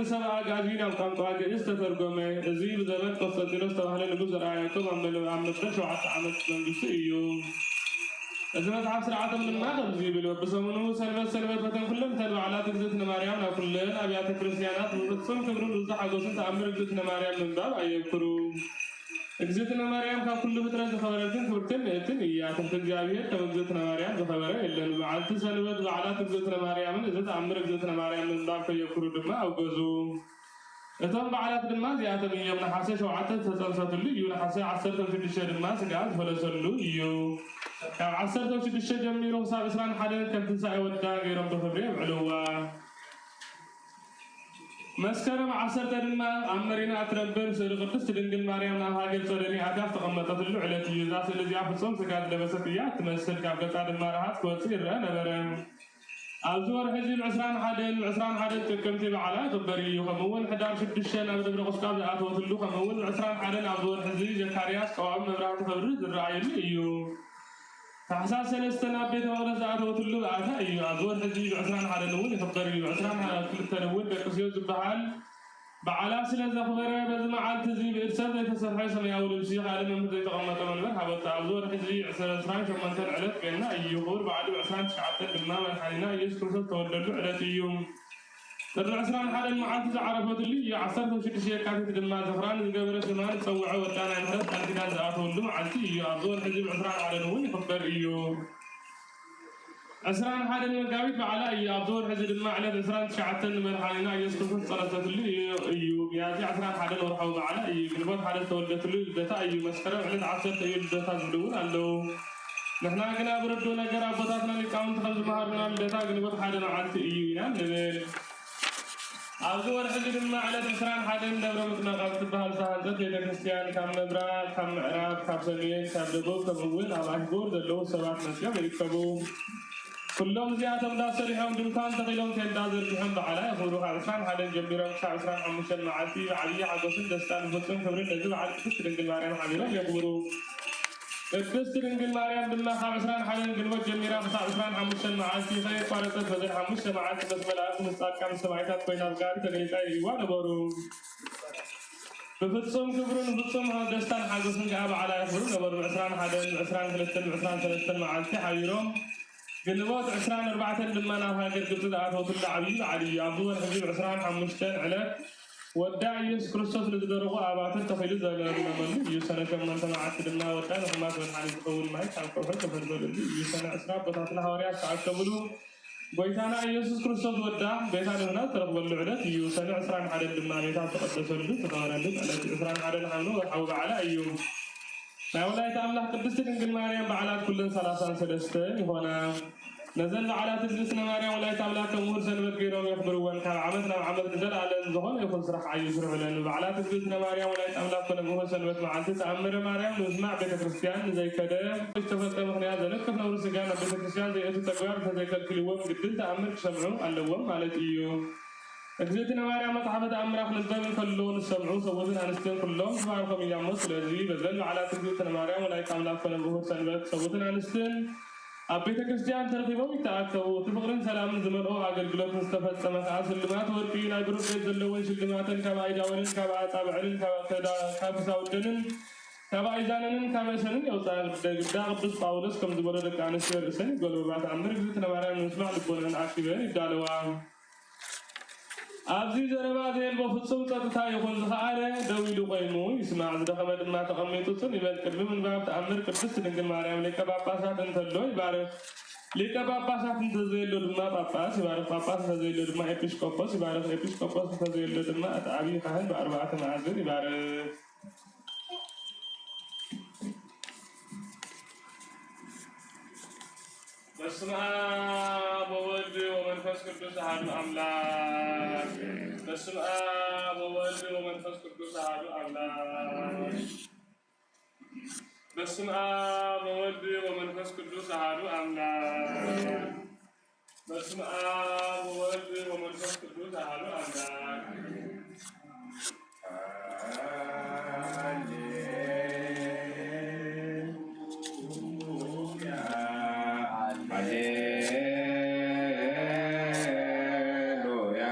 ሰብ ኣጋዚ ናብ ቋንቋ ግእዝ ተተርጎመ። እዚ ብዘመን ቆስጠንጢኖስ ዝተባህለ ንጉስ ዘርዓ ያዕቆብ ኣብ መለ-፣ ኣብ መበል ሸውዓተ ዓመት መንግስቱ እዩ። እዚ መጽሓፍ ስርዓቶም ድማ ከምዚ ይብል፣ በብሰሙኑ ሰንበት ሰንበት በተን ኩለን እተን በዓላት እግዝእትነ ማርያም ናብ ኩለን ኣብያተ ክርስቲያናት ብፍጹም ክብርን ብዙሕ ሓጎስን ተኣምር እግዝእትነ ማርያም ምንባብ ኣየብክሩ። እግዝእትነ ማርያም ካብ ኩሉ ፍጥረት ዝኸበረትን ክብርትን ምእትን እያ። ትሕቲ እግዚኣብሔር ከም እግዝእትነ ማርያም ዝኸበረ የለን። መዓልቲ ሰንበት በዓላት እግዝእትነ ማርያምን እዚ ተኣምር እግዝእትነ ማርያም ምንባብ ከየብክሩ ድማ ኣውገዙ። እቶም በዓላት ድማ እዚኣቶም እዮም። ነሓሰ ሸውዓተ ዝተጸንሰትሉ እዩ። ነሓሰ ዓሰርተ ሽዱሽተ ድማ ስጋ ዝፈለሰሉ እዩ። ካብ ዓሰርተ ሽዱሽተ ጀሚሩ ክሳብ ዕስራን ሓደን ከም ትንሳኤ ወዳ ገይሮም ብኽብሪ የብዕልዋ። መስከረም ዓሰርተ ድማ ኣብ መሪና እትነብር ስእሊ ቅድስት ድንግል ማርያም ናብ ሃገር ጸደኒ ኣትያ ዝተቐመጠትሉ ዕለት እዩ። እዛ ስእሊ እዚኣ ፍጹም ስጋ ዝለበሰት እያ እትመስል። ካብ ገጻ ድማ ረሃጽ ክወጽእ ይረአ ነበረ። ኣብዚ ወርሒ እዚ ብዕስራን ሓደን፣ ብዕስራን ሓደን ጥቅምቲ በዓላ ይኽበር እዩ። ከምኡ እውን ሕዳር ሽዱሽተ ናብ ደብረ ቁስቋም ዝኣተወትሉ፣ ከምኡ እውን ብዕስራን ሓደን ኣብዚ ወርሒ እዚ ዘካርያስ ቀዋሚ መብራህቲ ክብሪ ዝረኣየሉ እዩ። ታሕሳስ ሰለስተ ናብ ቤተ መቕደስ ዝኣተወትሉ በዓታ እዩ። ኣብዚ ወርሒ እዚ ብዕስራን ሓደን እውን ይኽበር እዩ። ብዕስራን ክልተን እውን ደቂ ስዮስ ዝበሃል በዓላ ስለ ዘኽበረ፣ በዚ መዓልቲ እዚ ብእድ ሰብ ዘይተሰርሐ ሰማያዊ ልብሲ፣ ካልእ መምህር ዘይተቐመጠ መንበር ሃበቶ። ኣብዚ ወርሒ እዚ ዕስራን ሸሞንተን ዕለት ገና እዩ። ክቡር በዓሉ ብዕስራን ትሽዓተን ድማ መድሓኒና ኢየሱስ ክርስቶስ ዝተወልደሉ ዕለት እዩ። ጥሪ ዕስራን ሓደን መዓልቲ ዝዓረፈትሉ እዩ። ዓሰርተ ሽዱሽተ የካቲት ድማ ዝኽራ ንዝገበረ ስማ ንዝጸውዐ ወዳ ናይ ምሕረት ቃል ኪዳን ዝኣተወሉ መዓልቲ እዩ። ኣብዚ ወርሒ እዚ ብዕስራን ሓደን እውን ይኽበር እዩ። ዕስራን ሓደን መጋቢት በዓላ እዩ። ኣብዚ ወርሒ እዚ ድማ ዕለት ዕስራን ትሽዓተን ንመድሓኒና ኢየሱስ ክርስቶስ ዝጸነሰትሉ እዩ። ሚያዝያ ዕስራን ሓደን ወርሓዊ በዓላ እዩ። ግንቦት ሓደ ዝተወልደትሉ ልደታ እዩ። መስከረም ዕለት ዓሰርተ እዩ ልደታ ዝብሉ እውን ኣለዉ። ንሕና ግና ብርዱእ ነገር ኣቦታትና ሊቃውንቲ ከም ዝመሃሩና ልደታ ግንቦት ሓደ መዓልቲ እዩ ኢና ንብል። ኣብዚ ወርሒ እዚ ድማ ዕለት ዕስራን ሓደን ደብረ ምጥማቕ ኣብ ትበሃል ዝተሃንጸት ቤተ ክርስቲያን ካብ ምብራቕ፣ ካብ ምዕራብ፣ ካብ ሰሜን፣ ካብ ደቡብ፣ ከምኡ እውን ኣብ ኣህጉር ዘለዉ ሰባት መጺኦም ይርከቡ። ኩሎም እዚኣቶም ዳስ ሰሪሖም፣ ድንኳን ተኺሎም፣ ቴንዳ ዘርጊሖም በዓላ የኽብሩ። ካብ ዕስራን ሓደን ጀሚሮም ክሳብ ዕስራን ሓሙሽተን መዓልቲ ብዓብዪ ሓጎስን ደስታን ብፍጹም ክብርን ነዚ በዓል ቅድስት ድንግል ማርያም ሓቢሮም የኽብሩ። ቅድስት ድንግል ማርያም ድማ ካብ ዕስራን ሓደን ግንቦት ጀሚራ ክሳብ ዕስራን ሓሙሽተን መዓልቲ ከየቋረጸት በዘን ሓሙሽተ መዓልቲ ምስ መላእክት ምስ ጻድቃን ምስ ሰማዕታት ኮይና ኣብ ጋሪ ተገሊጻ የርእይዋ ነበሩ። ብፍጹም ክብርን ፍጹም ደስታን ሓጎስን ከኣ በዓላ የኽብሩ ነበሩ። ብዕስራን ሓደን፣ ብዕስራን ክልተን፣ ብዕስራን ሰለስተን መዓልቲ ሓቢሮም ግንቦት ዕስራን ኣርባዕተን ድማ ናብ ሃገር ግብጺ ዝኣተወትሉ ዓብዪ በዓል እዩ። ኣብዚ ወርሒ እዚ ብዕስራን ሓሙሽተን ዕለት ወዳ ኢየሱስ ክርስቶስ ንዝደረቑ ኣባትር ተኺሉ ዘለምለመሉ እዩ። ሰነ ሸሞንተ መዓልቲ ድማ ወዳ ንሕማም መድሓኒት ዝኸውን ማይ ካብ ከውሒ ዝፈልፈለሉ እዩ። ሰነ ዕስራ ኣቦታትና ሃዋርያት ዝተኣከብሉ ጎይታና ኢየሱስ ክርስቶስ ወዳ ቤታ ንብና ዝተረኽበሉ ዕለት እዩ። ሰነ ዕስራን ሓደን ድማ ቤታ ዝተቐደሰሉ ዝተኸበረሉ ዕለት እዩ። ዕስራን ሓደን ሓምለ ወርሓዊ በዓላ እዩ። ናይ ወላዲተ ኣምላኽ ቅድስቲ ድንግል ማርያም በዓላት ኩለን ሰላሳን ሰለስተን ይኾና። ነዘን በዓላት እግዝእትነ ማርያም ወላዲተ ኣምላኽ ከም ምሁር ሰንበት ገይሮም የኽብርወን። ካብ ዓመት ናብ ዓመት ንዘለኣለም ዝኾነ ይኹን ስራሕ ኣይስርሑለን። በዓላት እግዝእትነ ማርያም ወላዲተ ኣምላኽ ኮነ ምሁር ሰንበት መዓልቲ ተኣምረ ማርያም ንምስማዕ ቤተ ክርስቲያን ንዘይከደ ዝተፈልጠ ምኽንያት ዘነቅፍ ነውሪ ስጋ ናብ ቤተ ክርስቲያን ዘይእቱ ተግባር እንተዘይከልክልዎም ግድን ተኣምር ክሰምዑ ኣለዎም ማለት እዩ። እግዝእትነ ማርያም መጽሓፈ ተኣምራ ክንበብ እንከሎ ንሰምዑ ሰብኡትን ኣንስትን ኩሎም ትባርኾም እያ እሞ፣ ስለዚ በዘን በዓላት እግዝእትነ ማርያም ወላዲተ ኣምላኽ ኮነ ብእሁድ ሰንበት ሰብኡትን ኣንስትን ኣብ ቤተ ክርስቲያን ተረኺቦም ይተኣከቡ። እቲ ፍቕርን ሰላምን ዝመልኦ ኣገልግሎት ምስ ተፈጸመ ከኣ ስልማት ወርቂ ናይ ብሩር ቤት ዘለወን ሽልማተን ካብ ኣእዳወንን ካብ ኣጻብዐንን ካብ ኣከዳ-፣ ካብ ክሳውደንን ካብ ኣእዛነንን ካብ ርእሰንን የውፅኣ። ግዳ ቅዱስ ጳውሎስ ከም ዝበሎ ደቂ ኣንስትዮ ርእሰን ይጎልብባ። ተኣምር እግዝእትነ ማርያም ንምስማዕ ልቦነን ኣኪበን ይዳለዋ። ኣብዚ ዘረባ ዘየልቦ ፍጹም ጸጥታ ይኹን። ዝኸኣለ ደው ኢሉ ቆይሙ ይስማዕ፣ ዝደኸመ ድማ ተቐሚጡ ጽን ይበል። ቅድሚ ምንባብ ተኣምር ቅድስት ድንግል ማርያም ሊቀ ጳጳሳት እንተሎ ይባርኽ። ሊቀ ጳጳሳት እንተዘየሎ ድማ ጳጳስ ይባርኽ። ጳጳስ እንተዘየሎ ድማ ኤጲስቆጶስ ይባርኽ። ኤጲስቆጶስ እንተዘየሎ ድማ እቲ ዓብዪ ካህን ብኣርባዕተ መኣዝን ይባርኽ። በስመ አብ ወወልድ ወመንፈስ ቅዱስ አሐዱ አምላክ። በስመ አብ ወወልድ ወመንፈስ ቅዱስ አሐዱ አምላክ። በስመ አብ ወወልድ ወመንፈስ ቅዱስ አሐዱ አምላክ። በስመ አብ ወወልድ ወመንፈስ ቅዱስ አሐዱ አምላክ። ሃሌሉያ።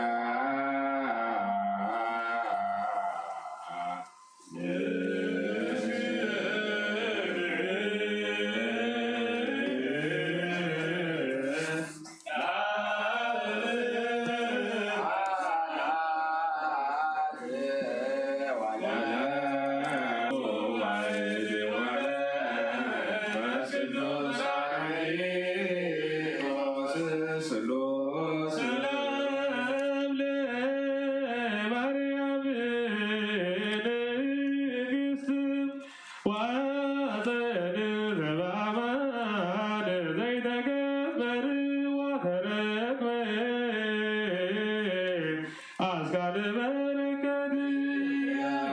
እስካለ በረከት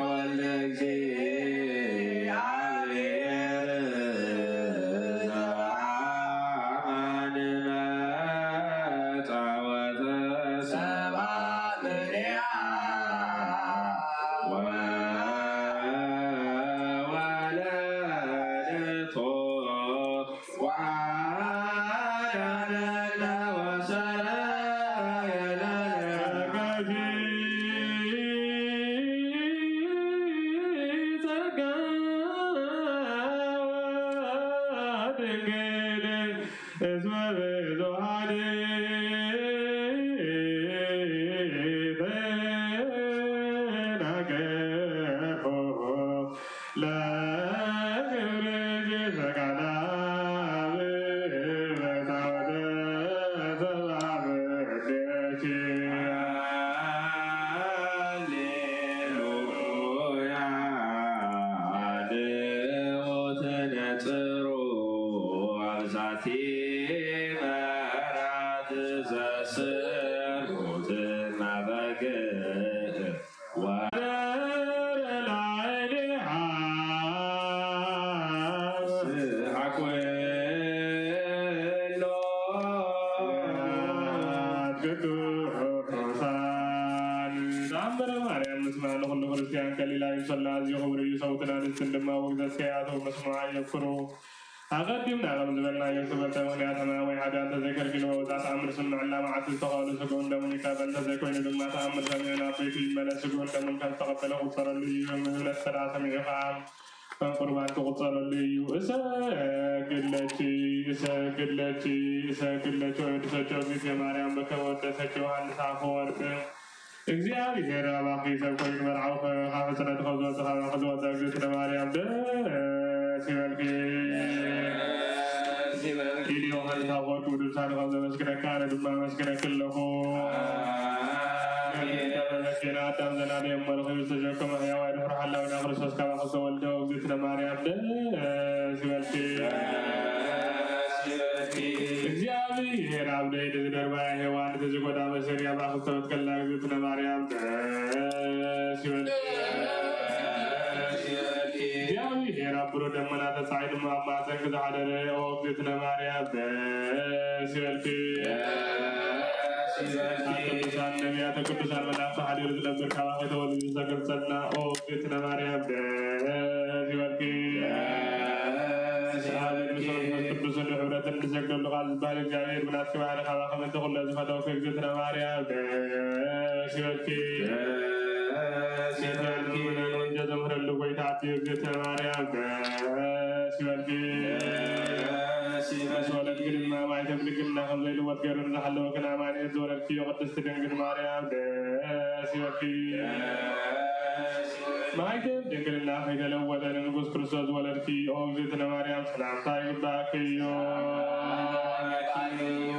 ወልደ እግዚአብሔር ዘአማን መጻወተ ሰባ ምንያ ወወለደቶ ወአዳነነ ወሰረየ ለነ ጸጋ ወድንግል እስመ ብዙኃን ተናገርኩ ለክብርኪ ፈቃዳ በታወተ ሰብአ ምድርኪ። ሃሌሉያ። አድቦ ተነጽሩ አብሳቲ መራት ዘስሩት ናበግ ወደረ ላዕሌሃ ስብሐ ኩሎ ቅዱሳን። ተአምረ ማርያም ምስማዕ ንኹሉ ክርስቲያን ከሊላ ይብሰላ። እዚ ክብሪ እዩ። ሰውትን ኣንስትን ድማ ውግዘት ከይኣተው መስምዓ የብክሩ። ኣቐዲምና ከም ዝበልናዮ፣ ክበልተ ምኽንያት ሕማም ወይ ሓጢኣት እንተዘይከልኪልዎ፣ እዛ ተኣምር ስምዕላ መዓልቲ ዝተኸሉ ስግኡን ደሙን ይቀበል፣ እንተዘይኮይኑ ድማ ተኣምር ሰሚዑ ናብ ቤቱ ይመለስ፣ ስግኡን ደሙን ከም ዝተቐበለ ቁጸረሉ እዩ። እምነት እንተ ደኣ ሰሚዑ ኸኣ ከም ቁርባን ክቁጸረሉ እዩ። እሰግድ ለኪ፣ እሰግድ ለኪ፣ እሰግድ ለኪ ወየወድሰኪ እግዝእትየ ማርያም በከመ ወደሰኪ ዮሃንስ አፈወርቅ። እግዚኣብሔር ኣባኺ ሰብ ኮይኑ መርዓዊ ካብ ሕፅነት ካብ ዝወፀ ካብ ዝወፀ እግዝእትነ ማርያም ደስ ይበልኪ። ኢሉ ዮሃንስ ኣፈወርቅ ብልሳኑ ከም ዘመስግነካ ኣነ ድማ ኣመስግነኪ ኣለኹ። ተመስገነ ኣዳም ዘናደየ እሞ ረኺቡ ዝተሸከመ ሕያዋይ ድሕሪ ሓላዊና ክርስቶስ ካባኺ ዝተወልደ እግዝእትነ ማርያም ደስ ይበልኪ። እግዚኣብሔር ኣብ ደይን ዝደርባያ ሔዋን እቲ ዝጎዳ መሰር ኣባኺ ዝተበትከልና እግዝእትነ ማርያም ደስ ይበልኪ። እግዚኣብሔር ኣብ ብሩህ ደመና ተጻዒኑ ኣብ ማህፀንኪ ዝሓደረ ኦ እግዝእትነ ማርያም ደስ ይበልኪ። ኣብ ቅዱሳን ነቢያተ ቅዱሳን መላእክቲ ሓዲሩ ዝነብር ካባኺ ተወሊዱ ዝተገልጸልና ኦ እግዝእትነ ማርያም ደስ ይበልኪ። ደስ ይበልኪ። ኣብ ቅዱስን ብሕብረትን እንሰግደሉ ቃል ዝበሃል እግዚኣብሔር ብናትኪ ባህሪ ካባኺ ምእንቲ ኩሎ ዝፈተውኪ እግዝእትነ ማርያም ደስ ይበልኪ። ደስ ይበልኪ። ወንጀል ዘምህረሉ ጎይታ ኣቲ እግዝእትነ ማርያም ደስ ይበልኪ። ደስ ይበልኪ። ምስ ወለድኪ ድማ ማይተም ድንግልና ከም ዘይልወጥ ገይሩ ንዝሓለወክን ኣማኑኤል ዝወለድክዮ ቅድስቲ ድንግል ማርያም ደስ ይበልኪ። ደስ ይበልኪ። ማይተም ድንግልና ከይተለወጠ ንንጉስ ክርስቶስ ዝወለድኪ ኦ እግዝእትነ ማርያም ሰላምታ ይግባእኪ እዩ።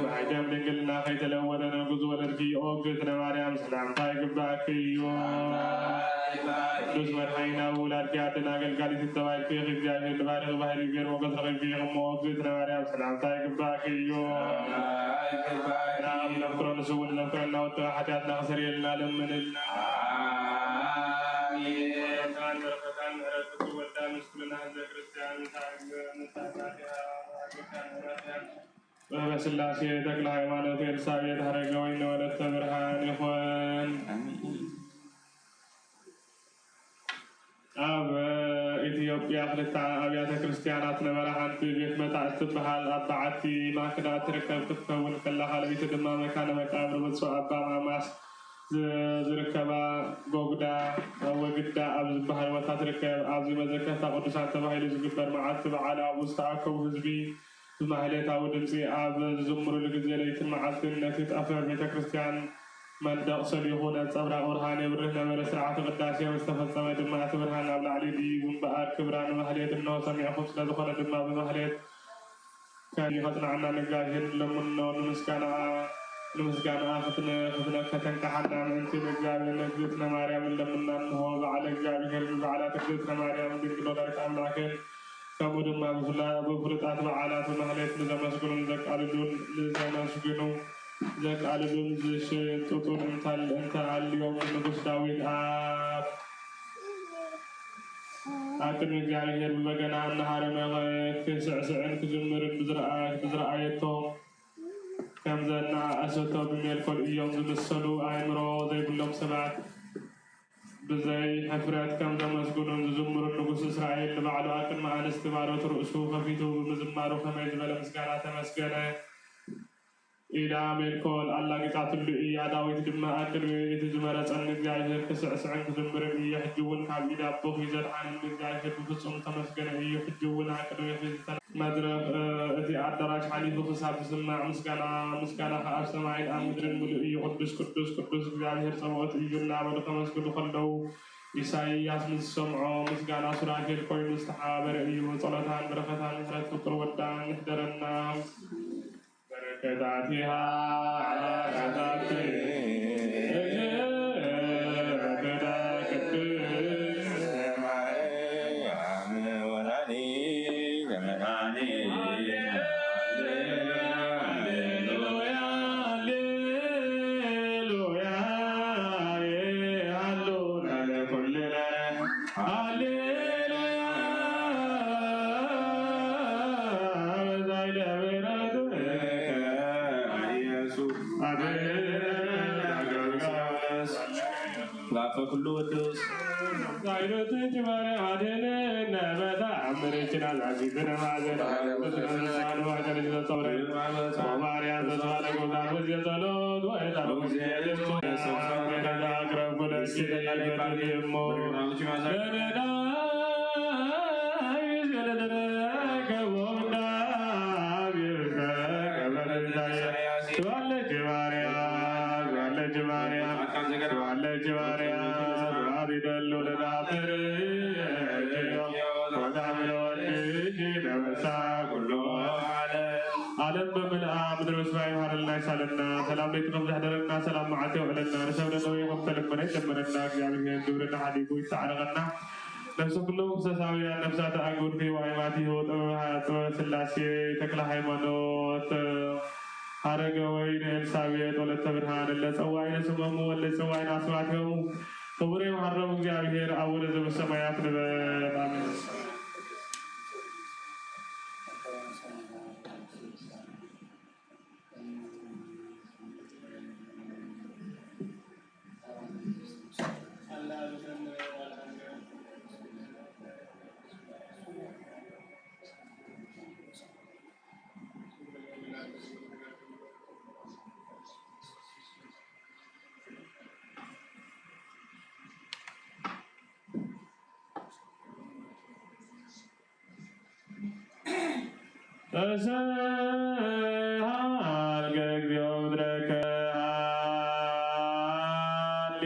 ማይተም ድንግልና ከይተለወጠ ንንጉስ ዝወለድኪ ኦ እግዝእትነ ማርያም ሰላምታ ይግባእኪ እዩ። ቅዱስ መድኃኒና ብውላድኪ ኣደን ኣገልጋሊትን ተባሂልኪ ኢኺ። እግዚኣብሔር ንባርኺ ባህሪ ገይሩ ሞገስ ረኺብኪ ኢኺ እሞ እግዝእትነ ማርያም ሰላምታ ይግባእኪ እዩ። ንኣብ ነፍቅሮ ንስውን ነፍቅረና ወጥረ ሓጢኣትና ክሰርየልና ለምንልና። ኣሜን። በረከታን ምሕረት ወልዳ ምስ ኩልና ህዝበ ክርስቲያን ምሳሌ ተክለ ሃይማኖት ኤልሳቤጥ ሐረገወይን ወለተ ብርሃን ይኹን። ኣብ ኢትዮጵያ ክልተ ኣብያተ ክርስቲያናት ነበራ። ሓንቲ ቤት መታእ እትበሃል ኣብ በዓቲ ማክዳ እትርከብ ክትከውን ከላ፣ ካልኣይቲ ድማ መካነ መቃብር ብፁዕ ኣባ ማማስ ዝ-፣ ዝርከባ ጎግዳ ወግዳ ኣብ ዝበሃል ቦታ ትርከብ። ኣብዚ መዘከርታ ቅዱሳን ተባሂሉ ዝግበር መዓልቲ በዓል ኣብኡ ዝተኣከቡ ህዝቢ ብማህሌታዊ ድምፂ ኣብ ዝዝምሩሉ ግዜ ለይትን መዓልትን ነቲ ጠፈር ቤተ ክርስቲያን መንደቕ ሰሊኹ ነጸብራቕ ብርሃን የብርህ ነበረ። ስርዓተ ቅዳሴ ምስ ተፈጸመ ድማ እቲ ብርሃን ናብ ላዕሊ ድይቡ እምበኣር ክብራ ንማህሌት እንሆ ሰሚዕኹም። ስለ ዝኾነ ድማ ብማህሌት ከኒ ከጽንዓና ንእግዚኣብሔር ንለምኖ። ንምስጋናኣ፣ ንምስጋናኣ ክትነ-፣ ክትነ-፣ ከተንቅሓና ምእንቲ ንእግዚኣብሔር ንእግዝእትነ ማርያም ንለምና። እንሆ በዓለ እግዚኣብሔር ብበዓላት እግዝእትነ ማርያም ድንግል ወላዲተ ኣምላክን ከምኡ ድማ ብፍላ-፣ ብፍሉጣት በዓላት ብማህሌት ንዘመስግኑ ንዘቃልሉን ንዘመስግኑ ዘቃልሉን ዝሽጥጡን እንታል-፣ እንተሃልዮም፣ ንጉስ ዳዊት ኣብ፣ ኣብ ቅድሚ እግዚኣብሔር ብበገና እናሃረመ ክስዕስዕን ክዝምርን ብዝረኣ-፣ ብዝረኣየቶ፣ ከም ዘነኣእሰቶ ብሜልኮል እዮም ዝምሰሉ፣ ኣእምሮ ዘይብሎም ሰባት። ብዘይ ሕፍረት ከም ዘመስግኑን ዝዝምሩን ንጉስ እስራኤል ንባዕሉ ኣብ ቅድሚ ኣንስቲ ባሮት ርእሱ ከፊቱ ብምዝማሩ ከመይ ዝበለ ምስጋና ተመስገነ። ኢላ ሜልኮል ኣላጊጻትሉ እያ። ዳዊት ድማ ኣብ ቅድሚ እቲ ዝመረጸኒ እግዚኣብሔር ክስዕስዕን ክዝምርን እየ። ሕጂ እውን ካብ ኢድ ኣቦኺ ዘድሓነኒ እግዚኣብሔር ብፍጹም ዝተመስገነ እዩ። ሕጂ እውን ኣብ ቅድሚኺ ዝተነ-፣ መድረኽ፣ እ፣ እቲ ኣዳራሽ ሓሊፉ ክሳብ ዝስማዕ ምስጋና፣ ምስጋናኻ ኣብ ሰማይን ኣብ ምድርን ምሉእ እዩ። ቅዱስ፣ ቅዱስ፣ ቅዱስ እግዚኣብሔር ጸባኦት እዩ እናበሉ ከመስግኑ ከለዉ፣ ኢሳይያስ ምስ ዝሰምዖ ምስጋና ሱራፌል ኮይኑ ዝተሓባበረ እዩ። ጸሎታን በረኸታን ምሕረት ፍቅር ወዳን ይሕደረና። በረከታቲሃ ዓላ ኣዛቲ እግዝእትነ ቅድስት ማርያም ወላዲተ መድኃኒት። ሃሌሉያ፣ ሃሌሉያ፣ ሃሌሉያ፣ ሃሌሉያ። ሃሌሉያ። በዛይለ ምሕረትከ ኢየሱስ። አሜን። ዛፈ ኩሉ ቅዱስ። ዛይሎት ጅማሬ አድህነነ በተአምርኪ ናዛዚትነ ማዘን። ማርያም ዘተባረከ ዛፍ ጊዜ ጸሎት ወይታ ጊዜ ልብሱ አቅረብኩ ለኪ እሞ ትባለች ማርያም፣ ትባለች ማርያም፣ ትባለች ማርያም። አሪደሉ ለዳፍር ወዳም ለወልድ ለመሳ ኩሎ ዓለም በምልኣ ምድሪ በስማይ ይምሃረልና ይሳለና። ሰላም ለይቱ ከም ዘሕደረና ሰላም መዓልቲ የውዕለና። ንሰብ ነነዌ ከም ተለመነ ይደመረና። እግዚኣብሔር ግብርና ሓዲጉ ይተዓረቐና። ነፍሰ ኩሎም ክርስቶሳውያን ነፍሳት ኣንጎድፊ ዋይማቲሁ ጥበብ ጥበብ ስላሴ ተክለ ሃይማኖት ሃረገ ወይን ኤልሳቤጥ ወለተ ብርሃን እለ ጸዋዒነ ስሞሙ ወለ ጸዋዒነ ኣስማቲሆሙ ክቡር ይምሃሮም። እግዚኣብሔር አቡነ ዘበሰማያት ንበል። አሜን። ተሰሃልከ እግዚኦ ምድረከ ሃሌ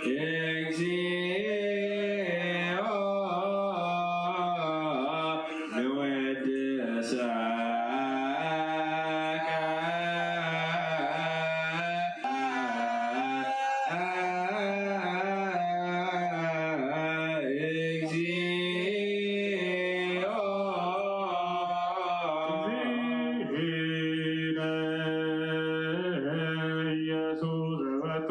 እግዚኦ ንወድሰካ። እግዚኦ። ኢየሱስ ዘወቱ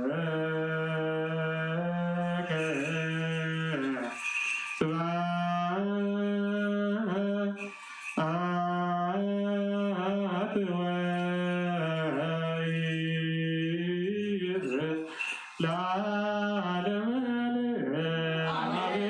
ለከ ስብሐት ወይስ ለዓለመ ዓለም።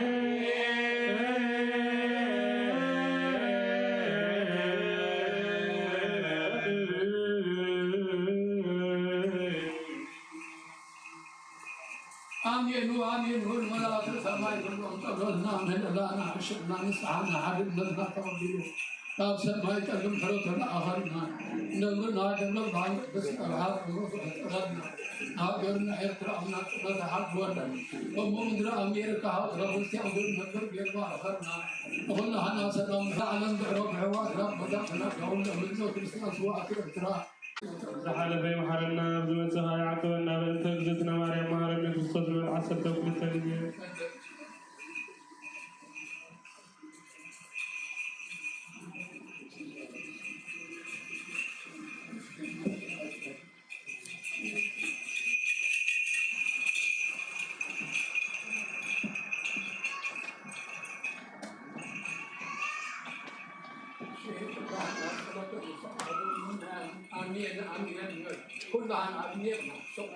ኣሜን ወኣሜን። ወልመላእክት ሰማይ ኩሎም ጸሎትና ምህለላና ሕሽልና ንስሓና ሓድነትና ተቐቢሉ ካብ ሰማይ ጸልም ሕረቶ ለኣኸልና። ነብርና ደብረ ብርሃን ቅዱስ መብሓት ክብሩ ፍጠረልና። ሃገርና ኤርትራ ኣምላኽ ጽበት ሓድወለን። ከምኡ ምድሪ ኣሜሪካ ሃገረ ክርስቲያን ዝነብር ጌርባ ኣኸርና። ንኹላህና ሰላም ዓለም ድሕሮ ብሕዋትና መዳእና ዳውሎ ምድሪ ክርስቲያን ስዋእቲ ኤርትራ። ዝሓለፈ ይምሓረና፣ ኣብ ዝመጽእ ኸኣ ይዓቅበና። በእንተ እግዝእትነ ማርያም መሓረነ ክርስቶስ ዝበል ዓሰርተ ክልተ ግዜ። ኣሜን፣ ኣሜን። ኩላን ኣሜን። ሱቕ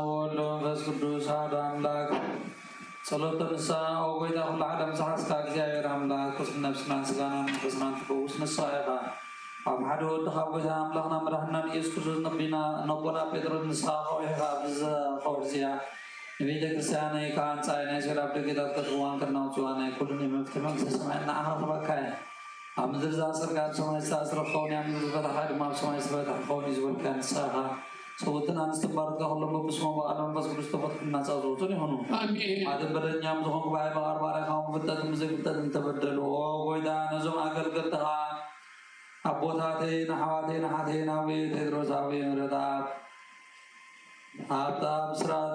ወወልድ ወመንፈስ ቅዱስ ኣሐዱ ኣምላክ። ጸሎተ ንስሓ። ኦ ጎይታ ኩሉ ዓለም ዝሓዝካ እግዚኣብሔር ኣምላክ፣ ቁስል ነብስናን ስጋናን መንፈስናን ትፈውስ ንስኻ ኢኻ። ኣብ ሓደ ወድኻ ጎይታ ኣምላኽና መድሓንናን ኢየሱስ ክርስቶስ ነቢና፣ ነቦና ጴጥሮስ ንስኻ ከዊሕኻ ኣብዚ ከውሒ እዚኣ ንቤተ ክርስቲያነይ ከኣ ኣንጻይ ናይ ሴራፍ ደገታት ከጥፍዋን ከናውጽዋን ኣይክእሉን እዮም። መፍትሒ መንግስተ ሰማይ ንዓኻ ክህበካ እየ። ኣብ ምድሪ ዝኣሰርካ ኣብ ሰማይ ዝተኣስረ ክኸውን እዩ፣ ኣብ ምድሪ ዝፈታሕካ ድማ ኣብ ሰማይ ዝተፈትሐ ክኸውን እዩ ዝበልካ ንስኻ ኢኻ። ሰብኡትን ኣንስትን ባሮትካ ኩሎም በብስሞም ብቓል መንፈስ ቅዱስ ተፈትሑን ናጻ ዝወጹን ይኹኑ። ኣሜን። ኣደም በደለኛ ምስ ዝኾንኩ ብኣይ ብቓል ባርያኻ ምፍልጠትን ብዘይፍልጠትን እንተበደሉ፣ ኦ ጎይታ፣ ነዞም ኣገልገልትኻ ኣቦታተይን ኣሕዋተይን ኣሓተይን ኣቡየ ቴድሮስ ኣቡየ ምህረተኣብ ኣብታ ብስራት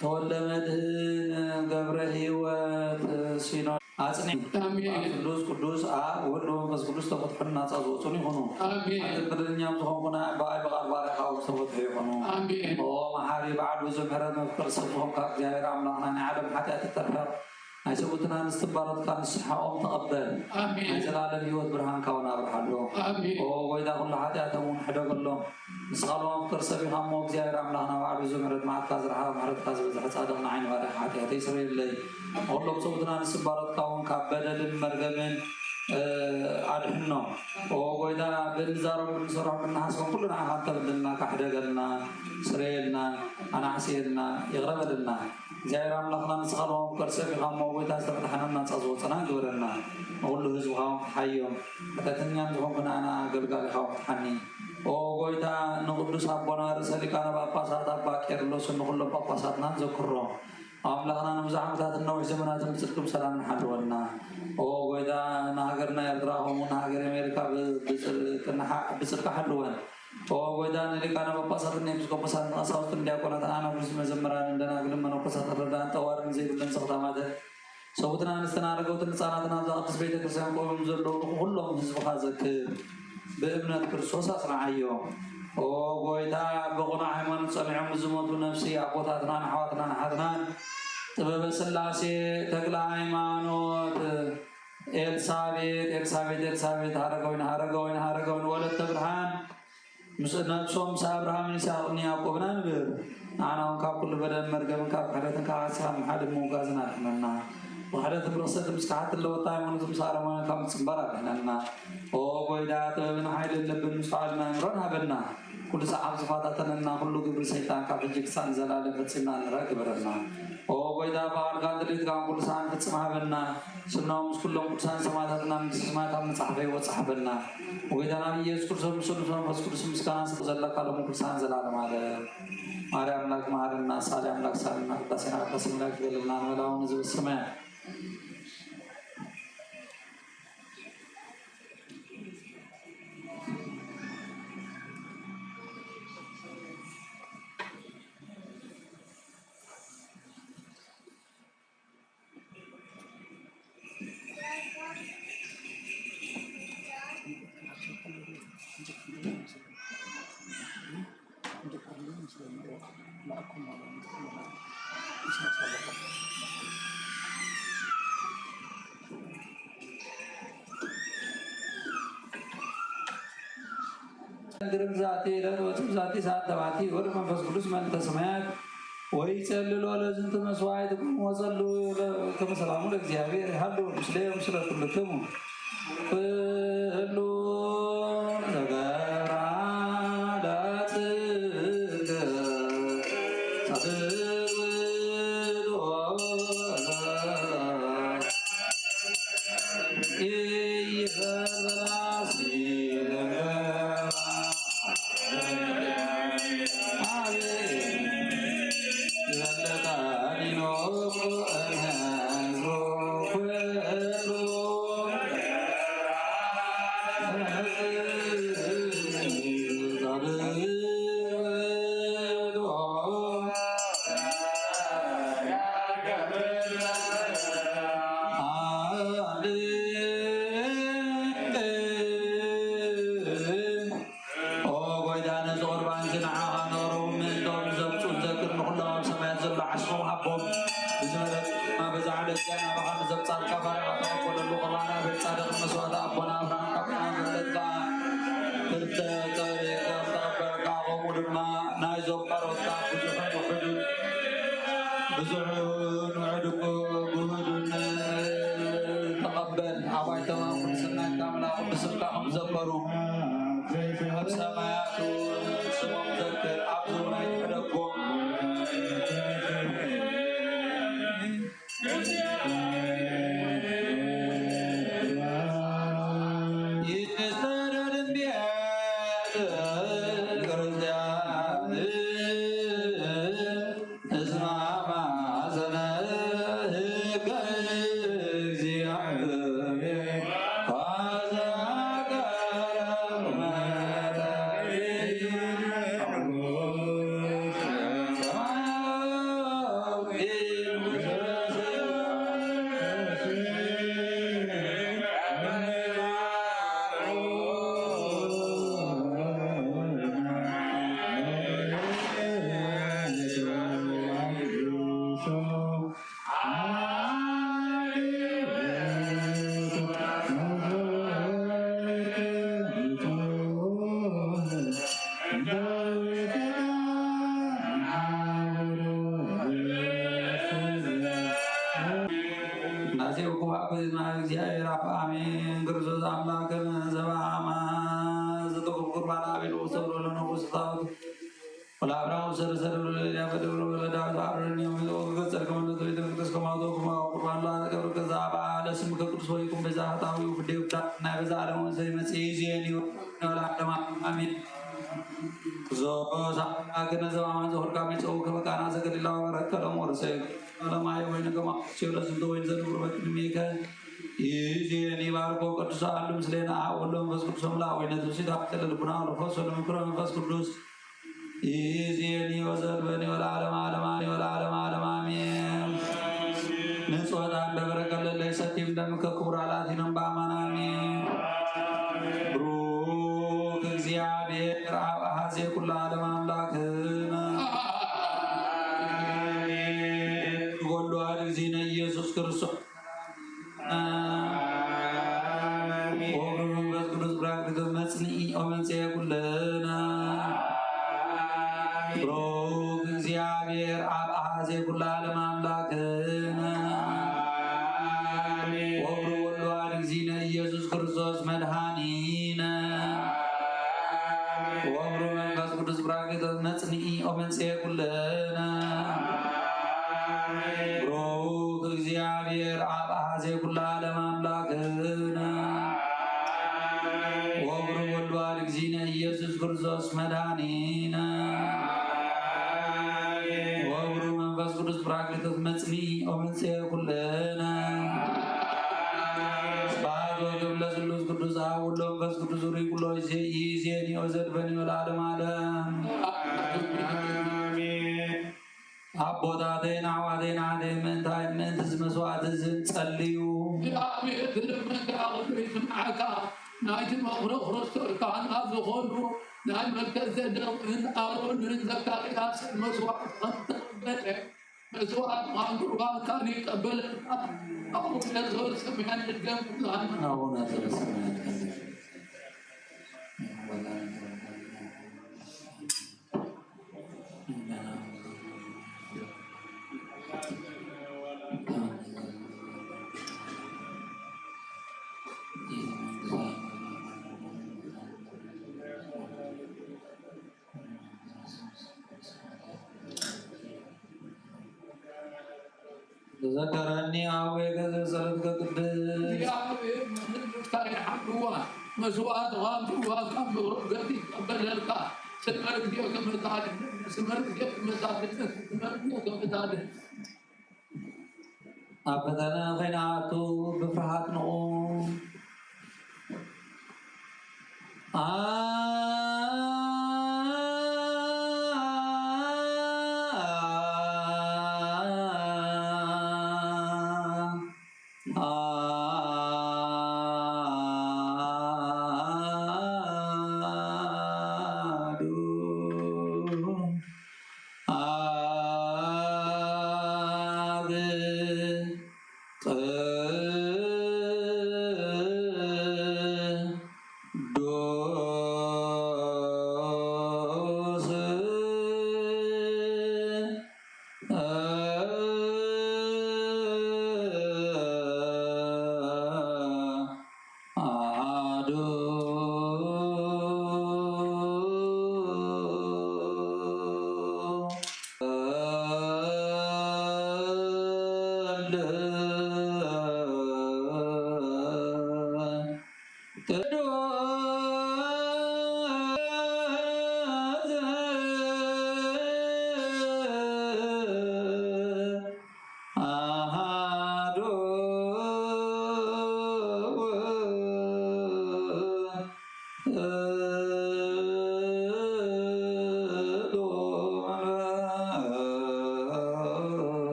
ተወልደ መድህን ገብረ ህይወት ሲኖ ኣጽኒ ኣሜን። ቅዱስ ቅዱስ ኣብ ወልድ መንፈስ ቅዱስ ተፈትሑን ናጻ ዝወጹን ይኹኑ። ኣሜን። ኣቲ በደለኛም ዝኾንኩና ብኣይ ብቓል ባርያኻ ዝተፈትሑ ይኹኑ። ኣሜን። ኦ መሓሪ በዓል ብዙሕ ምሕረት መፍቀር ሰብ ዝኾንካ እግዚኣብሔር ኣምላኽና ናይ ዓለም ሓጢኣት ተርሕቕ ናይ ሰብኡትን ኣንስትን ባሮትካ ንስሓኦም ተቐበል። ኣሜን። ናይ ዘላለም ህይወት ብርሃንካ እውን ኣብርሃሎም። ኣሜን። ኦ ጎይታ ኩሉ ሓጢኣቶም እውን ሕደገሎም። ንስኻ ለማፍቀር ሰብ ኢኻ እሞ እግዚኣብሔር ኣምላኽና ባዕሉ እዚ ምሕረት መዓልትካ ዝረሓቐ ምሕረትካ ዝበዝሐ ጻድቕ ንዓይ ንባርያ ሓጢኣተይ ስረየለይ። ንኹሎም ሰብኡትን ኣንስትን ባሮትካ እውን ካብ በደልን መርገምን እ፣ ኣድሕኖም። ኦ ጎይታ ብንዛረቦም ብንሰርሖም ብንሓስቦም ኩሉ ንዓኻ እንተበደልና ካሕደገልና ስረየልና ኣናዕስየልና ይቕረ በለልና። እግዚኣብሔር ኣምላኽና ንስኻ ለማፍቀር ሰብ ኢኻ እሞ ጎይታ ዝተፈታሕናን ናጻ ዝወጸናን ግበረና። ንኹሉ ህዝብኻ እውን ክትሓዮም። ኃጢኣተኛን ዝኾንኩ ንኣና ኣገልጋሊኻ እውን ክትሓኒ። ኦ ጎይታ ንቅዱስ ኣቦና ርእሰ ሊቃነ ጳጳሳት ኣባ ቄርሎስን ንኹሎም ጳጳሳትናን ዘክሮም። ኣምላኽና ንብዙሕ ዓመታትን ነዊሕ ዘመናትን ብጽድቂ ብሰላም ንሓልወና። ኦ ጎይታ ንሃገርና ኤርትራ ከምኡ ንሃገር ኣሜሪካ ብ-፣ ብጽድቂ ንሓ-፣ ብጽድቂ ሓልወን። ኦ ጎይታ ንሊቃነ ጳጳሳትን ኤጲስቆጶሳትን ቀሳውስትን ዲያቆናትን ኣናጉስ መዘምራንን ደናግልን መነኮሳትን ረዳእን ጠዋርን ዘይብለን ዘኽታማትን ሰብኡትን ኣንስትን ኣረገውትን ህጻናትን ኣብዛ ቅድስት ቤተ ክርስቲያን ቆይሞም ዘለዉ ንኹሎም ህዝብኻ ዘክር። ብእምነት ክርስቶስ ኣጽንዓዮም። ኦ ጎይታ ብቕኑዕ ሃይማኖት ጸኒዖም ዝሞቱ ነፍሲ ኣቦታትናን ኣሕዋትናን ኣሓትናን ጥበበ ስላሴ ተክለ ሃይማኖት ኤልሳቤጥ ኤልሳቤጥ ኤልሳቤጥ ሃረገወይን ሃረገወይን ሃረገወይን ወለተ ብርሃን ምስ ነብሶም ምስ ኣብርሃምን ይስሐቅን ያዕቆብን ኣንብር። ንዓና እውን ካብ ኩሉ በደልን መርገምን ካብ ክሕደትን ካብ ሓሲኻን ምሓድን ምውጋዝን ኣድሕነና። ብኽሕደትን ብርኽሰትን ምስ ከሓድትን ለወጣ ሃይማኖትን ምስ ኣረማውያን ካብ ምጽንባር ኣድሕነና። ኦ ጎይታ ጥበብን ሓይልን ልብን ምስትውዓልን ኣእምሮን ሃበና። ኩሉ ሰዓብ ዝፈታተነና ኩሉ ግብሪ ሰይጣን ካብ ሕጂ ክሳብ ንዘላለም ፈጺምና ንረእ ግበረና። ኦ ጎይታ፣ ፍቓድካን ድሌትካን ኩሉ ሰዓት ፍጽም ሃበና። ስኖም ምስ ኩሎም ቅዱሳን ሰማዕታትና መንግስተ ሰማያት ኣብ መጻሕፈ ይወጽእ ሃበና። ጎይታና ኢየሱስ ክርስቶስ ምስ ስሉስ መንፈስ ቅዱስ ምስጋና ስቕ ዘለካ ሎም ኩሉ ሰዓት ዘላለም ዓለም። ማርያም ኣምላክ መሃረና፣ ሳሊ ኣምላክ ሳልና፣ ቅዳሴና ቅዳሴ ኣምላክ ይበለልና፣ ንመላውን ህዝቢ ሰማያት። ግርም ዛቲ ዕለት ወፅም ዛቲ ሰዓት ተባቲ ወልድ መንፈስ ቅዱስ መልእተ ሰማያት ወይጸልሎ ለዝንቱ መስዋዕትኩም ወጸሉ ከመ ሰላሙ ለእግዚአብሔር ይሃሉ ምስሌ ምስለ ኩልክሙ። ኩሉ ተገብራ ለጽድቅ ጻድቅ ውእቱ ኢይፈርስ ኦ ጎይታ፣ ነዚ ቁርባን እዚ ንዓኻ ነቕርቡ ምእንቶም ዘምጽኡን ዘክር ንኹሎም ኣብ ሰማያት ዘሎ ዓስቦም ሃቦም። ብዝበለጸ ድማ በዛ ዕለት እዚኣ ናባኻ ንዘምጻልካ ባርያኻ ተቐበለሉ። ቁርባና ቤት ጻድቕ መስዋዕቲ ኣቦና ኣብርሃም ካብ ቃና ዘለካ ክልተ ጸሪቅ ተቐበልካ፣ ከምኡ ድማ ናይዞም ቀረብካ ብዙሕን ውሑድን ብዙሕን ውሑድን ተቐበል። ኣባይ ተማም ቅድስና ኣምላኽ ብስምካ ከም ዘከሩ ኣብ ሰማያት እውን ስሞም ዘክር፣ ኣብ ዙርያ ይሕደጎም። ይስተደድ እንዲያት ክርስቲያን እስማማ ስነ ህገ እግዚአብሔር። ናዜው ክቡር ኣቦና እግዚኣብሔር ኣብ ኣሜን። ክርስቶስ ኣምላክን ዘበአማ ዘተኩብ ቁርባን ኣቤል ወሰብሮ ለነቁስ ታወት ወለአብርሃም ሰረሰረ ወለልያ ፈደብረ ወለዳዊት አብረን የሚለው ገጸር ከመለቶ ቤተ መቅደስ ከማቶ ኩማ ቁርባን ላ ተገብረ ከዛ በዓለ ስም ከቅዱስ ወይ ቁም ቤዛ ሀጣዊ ውዴ ውዳ ናይ በዛ ዓለም ወንሰ ይመጽእ ይዜን ይወላ ዓለማ አሜን። ዞሳ አግነ ዘማማን ዘሁርካ ሚጸው ከመቃና ዘገሊላ ወረከሎም ወርሰይ ለማይ ወይን ከማ ሲዮለስ እንተ ወይን ዘንብሩ በቅድሜከ ይዜን ይባርኮ ቅዱስ አሉ ምስሌና አብ ወሎ መንፈስ ቅዱስ አምላክ ወይነ ትውሲት አክል ልቡና ወለፈስ ወለምክሮ መንፈስ ቅዱስ ይዜኒ ወዘልበኒ ወለዓለመ ዓለም አሜን፣ ወለዓለመ ዓለም አሜን። ንጹሕ ዕጣን በበረከት ለለይሰቲ እምደምከ ክቡር አላቲኖም በአማን አሜን። ብሩክ እግዚአብሔር አብ አሐዜ ኩሉ ዓለም አምላክነ ወሉ አድ እግዚእነ ኢየሱስ ክርስቶስ ወወልድ መንፈስ ቅዱስ ብራክሊቶስ መጽንዒ ኦመንጽኤ ኩልነ። ብሩክ እግዚአብሔር አብ አሐዜ ኩሉ ዓለም አምላክነ ወወልድ ወወልድ ዋሕድ እግዚእነ ኢየሱስ ክርስቶስ መድኃኒነ ወወልድ መንፈስ ቅዱስ ብራክሊቶስ መጽንዒ ኦመንጽኤ ኩልነ። ክርስቶስ መድኃኒነ ወብሩ መንፈስ ቅዱስ ጳራቅሊጦስ መጽንዒ ወመንጽሔ ኩልነ ስብሐት ወክብር ለስሉስ ቅዱስ አብ ወወልድ ወመንፈስ ቅዱስ ርኢኩሎ ይዜኒ ወዘልፈኒ ወለዓለመ ዓለም። ኣቦታተይን ኣሕዋተይን ኣሕተይ ምእንታይ ምእንቲ እዚ መስዋዕቲ እዚ ጸልዩ። እግዚኣብሔር ዝልመንካ ክብሪ ይስምዓካ። ናይቲ መኽሮ ክርስቶስ ካህናት ዝኾኑ ናይ መልከ ጼዴቅን ኣሮንን ዘካርያስን መስዋዕቲ ከም ዝተቐበለ መስዋዕቲ ምዃን ቁርባንካ ይቀበለልካ። ኣብኡ ነዞር ሰማያን ንድገም ኩላን ኣቡነ ዘበሰማያት ተዘከረኒ አቡየ ገዘ ጸሎትከ ቅድስት። እግዚኣብሔር ንህዝብካ ይሓልዋ፣ መስዋዕትኻ ምጽዋዕካ ብበረከት ይቀበለልካ። ስመ እግዚኦ ከመ ታድን፣ ስመ እግዚኦ ከመ ታድን፣ ስመ እግዚኦ ከመ ታድን። ኣብ ፈተነ ከይንኣቱ ብፍርሃት ንቑም።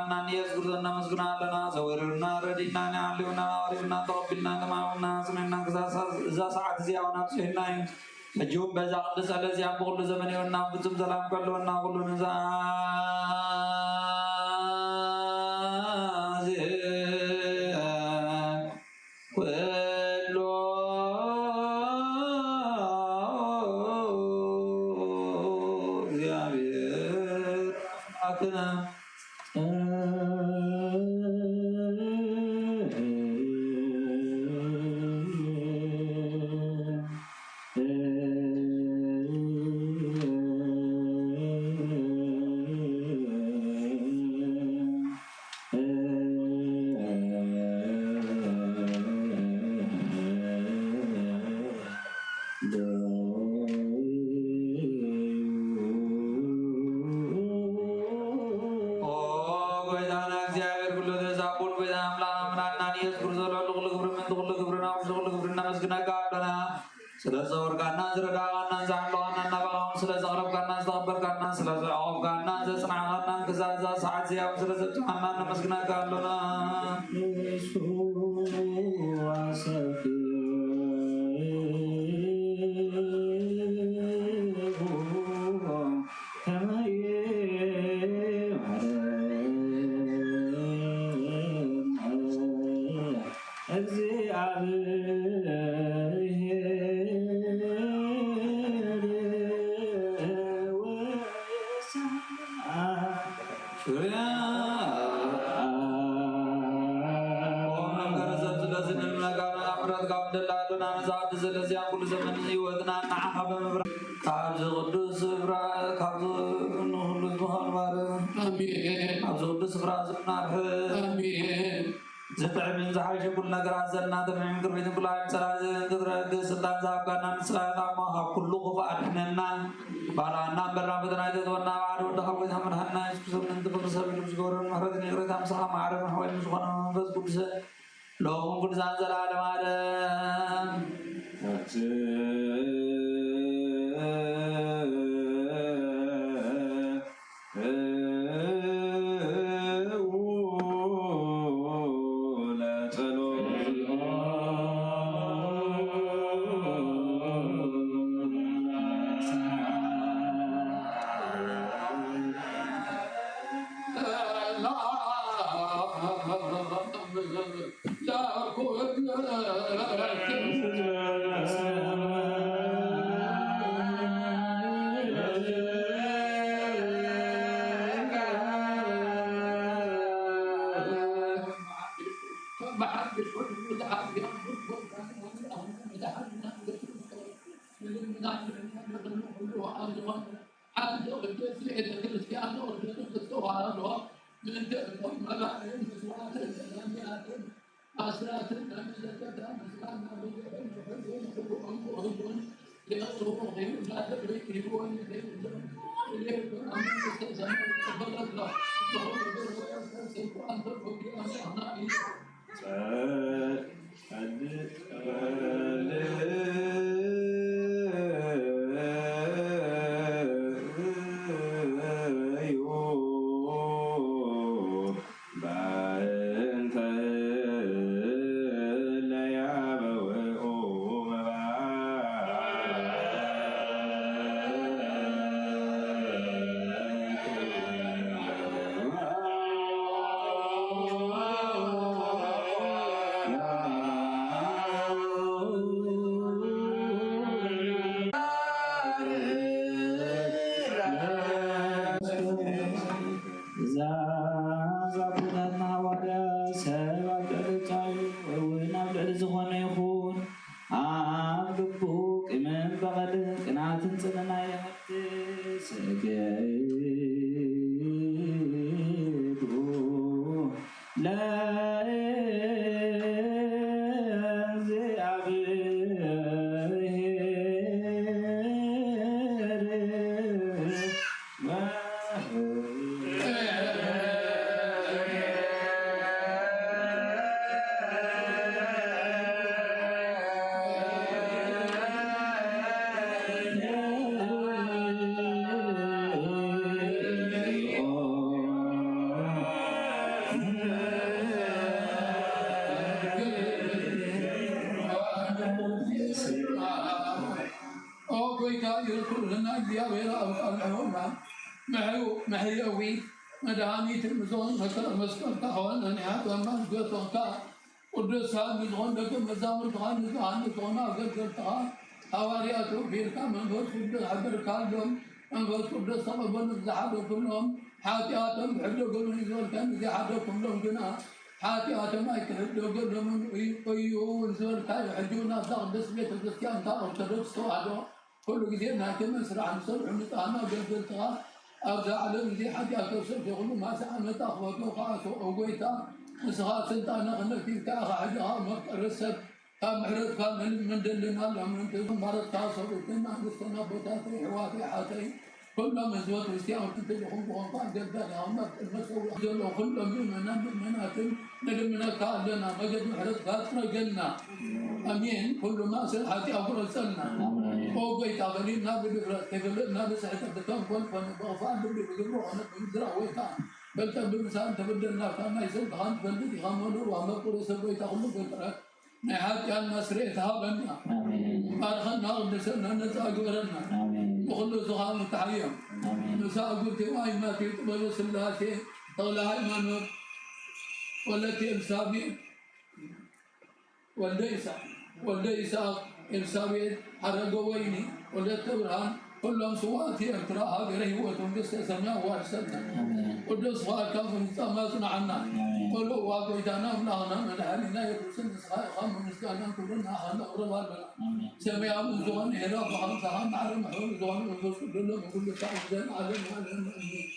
እና ንየስጉር ዘናመስግና ኣለና። ዘወረዱና ረዲእና፣ ንዓሊውና ኣቕሪብና፣ ተቐቢልና፣ ተማምና፣ ስሚዕና፣ ክሳብ እዛ ሰዓት እዚኣ እውን ኣብፅሑና እዩ። ሕጂ እውን በዛ ቅድስት ጸሎት እዚኣ ብኹሉ ዘመን ይወና፣ ፍጹም ሰላም ከልወና ኩሉ ንዛ ኩሉ እግዚኣብሔር ኣምላኽና። ኦ ጎይታና እግዚኣብሔር ኩሉ ተዛቡን ጎይታ ኣምላኽ ኣምላኽና ንየሱስ ክርስቶስ ልዕሊ ኩሉ ክብሪ ምእንቲ ኩሉ ክብሪ ናብ ኩሉ ክብሪ እናመስግነካ ኣሎና። ስለ ዘወርካና ዝረዳእካና ዝዓለኻና እናበቃውን ስለ ዘቕረብካና ዝተኸበርካና ስለ ዘዕቆብካና ዘጽናዕካና ክሳብ እዛ ሰዓት እዚኣ እውን ስለ ዘብጽሓና ነመስግነካ ኣሎና። ስለዚያ ኩሉ ዘመን ህይወትና ንዓኻ ብምብራኽ ካብዚ ቅዱስ ስፍራ ካብዚ ንኹሉ ዝበሃል ባር ኣሜን። ኣብዚ ቅዱስ ስፍራ ዝናርሕ ኣሜን። ዝጥዕምን ዝሓሸ ኩሉ ነገር ኣዘልና ተምዕም ቅድሚትን ኩሉ ዓለም ጸላእትን ክትረግእ ስልጣን ዝሃብካና ንስኻ ኢኻ እሞ ካብ ኩሉ ክፉእ ኣድሕነና። ባልዓና እምበርና ፈተና ኣይተእትወና ኣብ ሓደ ወድኻ ጎይታ መድሓንና የሱስ ክርስቶስ ምእንቲ ፍቕሪ ሰብ ኢሉ ዝገበረን ምሕረትን ይቕሬታ ምሳኻ ማዕረ መሕወይ ምስ ዝኾነ መንፈስ ቅዱስ ሎኹም ቅዱሳን ዘላለም ዓለም። እዛ ኣቦታትና ሃዋርያ ሰብ ኣብ ልዕሊ ጻዩ እውን ኣብ ልዕሊ ዝኾነ ይኹን ኣብ ልቡ ቂምን በቐልን ቅንኣትን ጽልእን ኣይሓድስ። ሰገዱ ለእግዚአብሔር። ኦ ጎይታ ኢየሱስ ክርስቶስና እግዚኣብሔር ኣብ ቃል ሕውና ምሕው ምሕየዊ መድኃኒት ንዞን መስቀልካ ሆነ ንያት ወማን ጎቶንካ ቅዱሳን ንዝኾን ደቂ መዛሙርትኻ ንዝኾኑ ኣገልገልትኻ ሃዋርያት ወፊርካ መንፈስ ቅዱስ ሓደርካሎም። መንፈስ ቅዱስ ተቐበሉ። ዝሓደኩሎም ሓጢኣቶም ሕደገሉ ንዝበልካ ንዘይሓደኩሎም ግና ሓጢኣቶም ኣይትሕደገሎምን እዩ ዝበልካዮ። ሕጂ እውን ኣብዛ ቅድስት ቤተ ክርስቲያን እታ ኦርቶዶክስ ተዋህዶ ኩሉ ግዜ ናይቲ መስርሕ ንሰብሑ ንጽሃና ኣገልገልትኻ ኣብዛ ዓለም እዚ ሓጢኣት ሰብ ኩሉ ማሰ ዓመት ኣኽበዶ ከኣሶ። ኦ ጎይታ ንስኻ ስልጣና ክነፊልካ ኢኻ። ሕጂ ኸኣ መፍቀሪ ሰብ ካብ ምሕረትካ ምንም እንደልን ኣሎ። ምእንቲ ማረትካ ሰብእትን ኣንስተን ኣቦታተይ ኣሕዋተይ ኣሓተይ ኩሎም ህዝበ ክርስቲያን ክትልኹም ብኾንኳ ኣገልጋሊ ኣምላኽ ቅድመ ሰው ዘሎ ኩሎም ምእመናን ምእመናትን ንልምነካ ኣለና። መገድ ምሕረትካ ጽረገልና። ኣሜን። ኩሉ ማእሰር ሓጢኣ ቁረጸልና። ኣሜን። ኦ ጎይታ በሊልና ብድፍረት ከይበለጥና ብስሕተት ብተንኮል ኮነ ብኽፋእ ልቢ ብግብሪ ኮነ ብምድራ ወይ ከዓ ፈልጠ ብምሳን ተበደልና ካብ ናይ ሰብኻ ንፈልጥ ኢኻ። መኖር ዋመቁረ ሰብ ጎይታ ኩሉ ፍጥረት ናይ ሓጢኣትና ስርየት ሃበና። ኣሜን። ባርኸና፣ ቅድሰና፣ ነፃ ግበረና። ኣሜን። ንኹሉ ዝኻኑ ተሓዮም። ኣሜን። ንሳ ጉርቴ ዋይ ማቴ ጥበበ ስላሴ ተኽለ ሃይማኖት ወለቴ ኤልሳቤጥ ወልደ ይስሐቅ ወልደ ይስሐቅ ኤልሳቤጥ ሓረገ ወይኒ ወለተ ብርሃን ኩሎም ስውኣት ኤርትራ ሃገረ ህይወት መንግስተ ሰማይ ዋርሰና። ኣሜን። ቅዱስ ፍቓድካ ፍጻመ ኣጽንዓና። ኣሜን። ቁልዋ ጎይታና ኣምላኽና መድኃኒና የሱስ ንስኻ ኢኻ ምስጋናን ክብርን ንዓኻ ነቕርብ ኣለና። ኣሜን። ሰማያዊ ዝኾነ ሄራ ብኸምሳኻ ማዕረ ምሕሩ ዝኾነ መንፈስ ቅዱስ ሎም ኩሉ ሰዓት ዘን ዓለም ዓለም ኣሜን።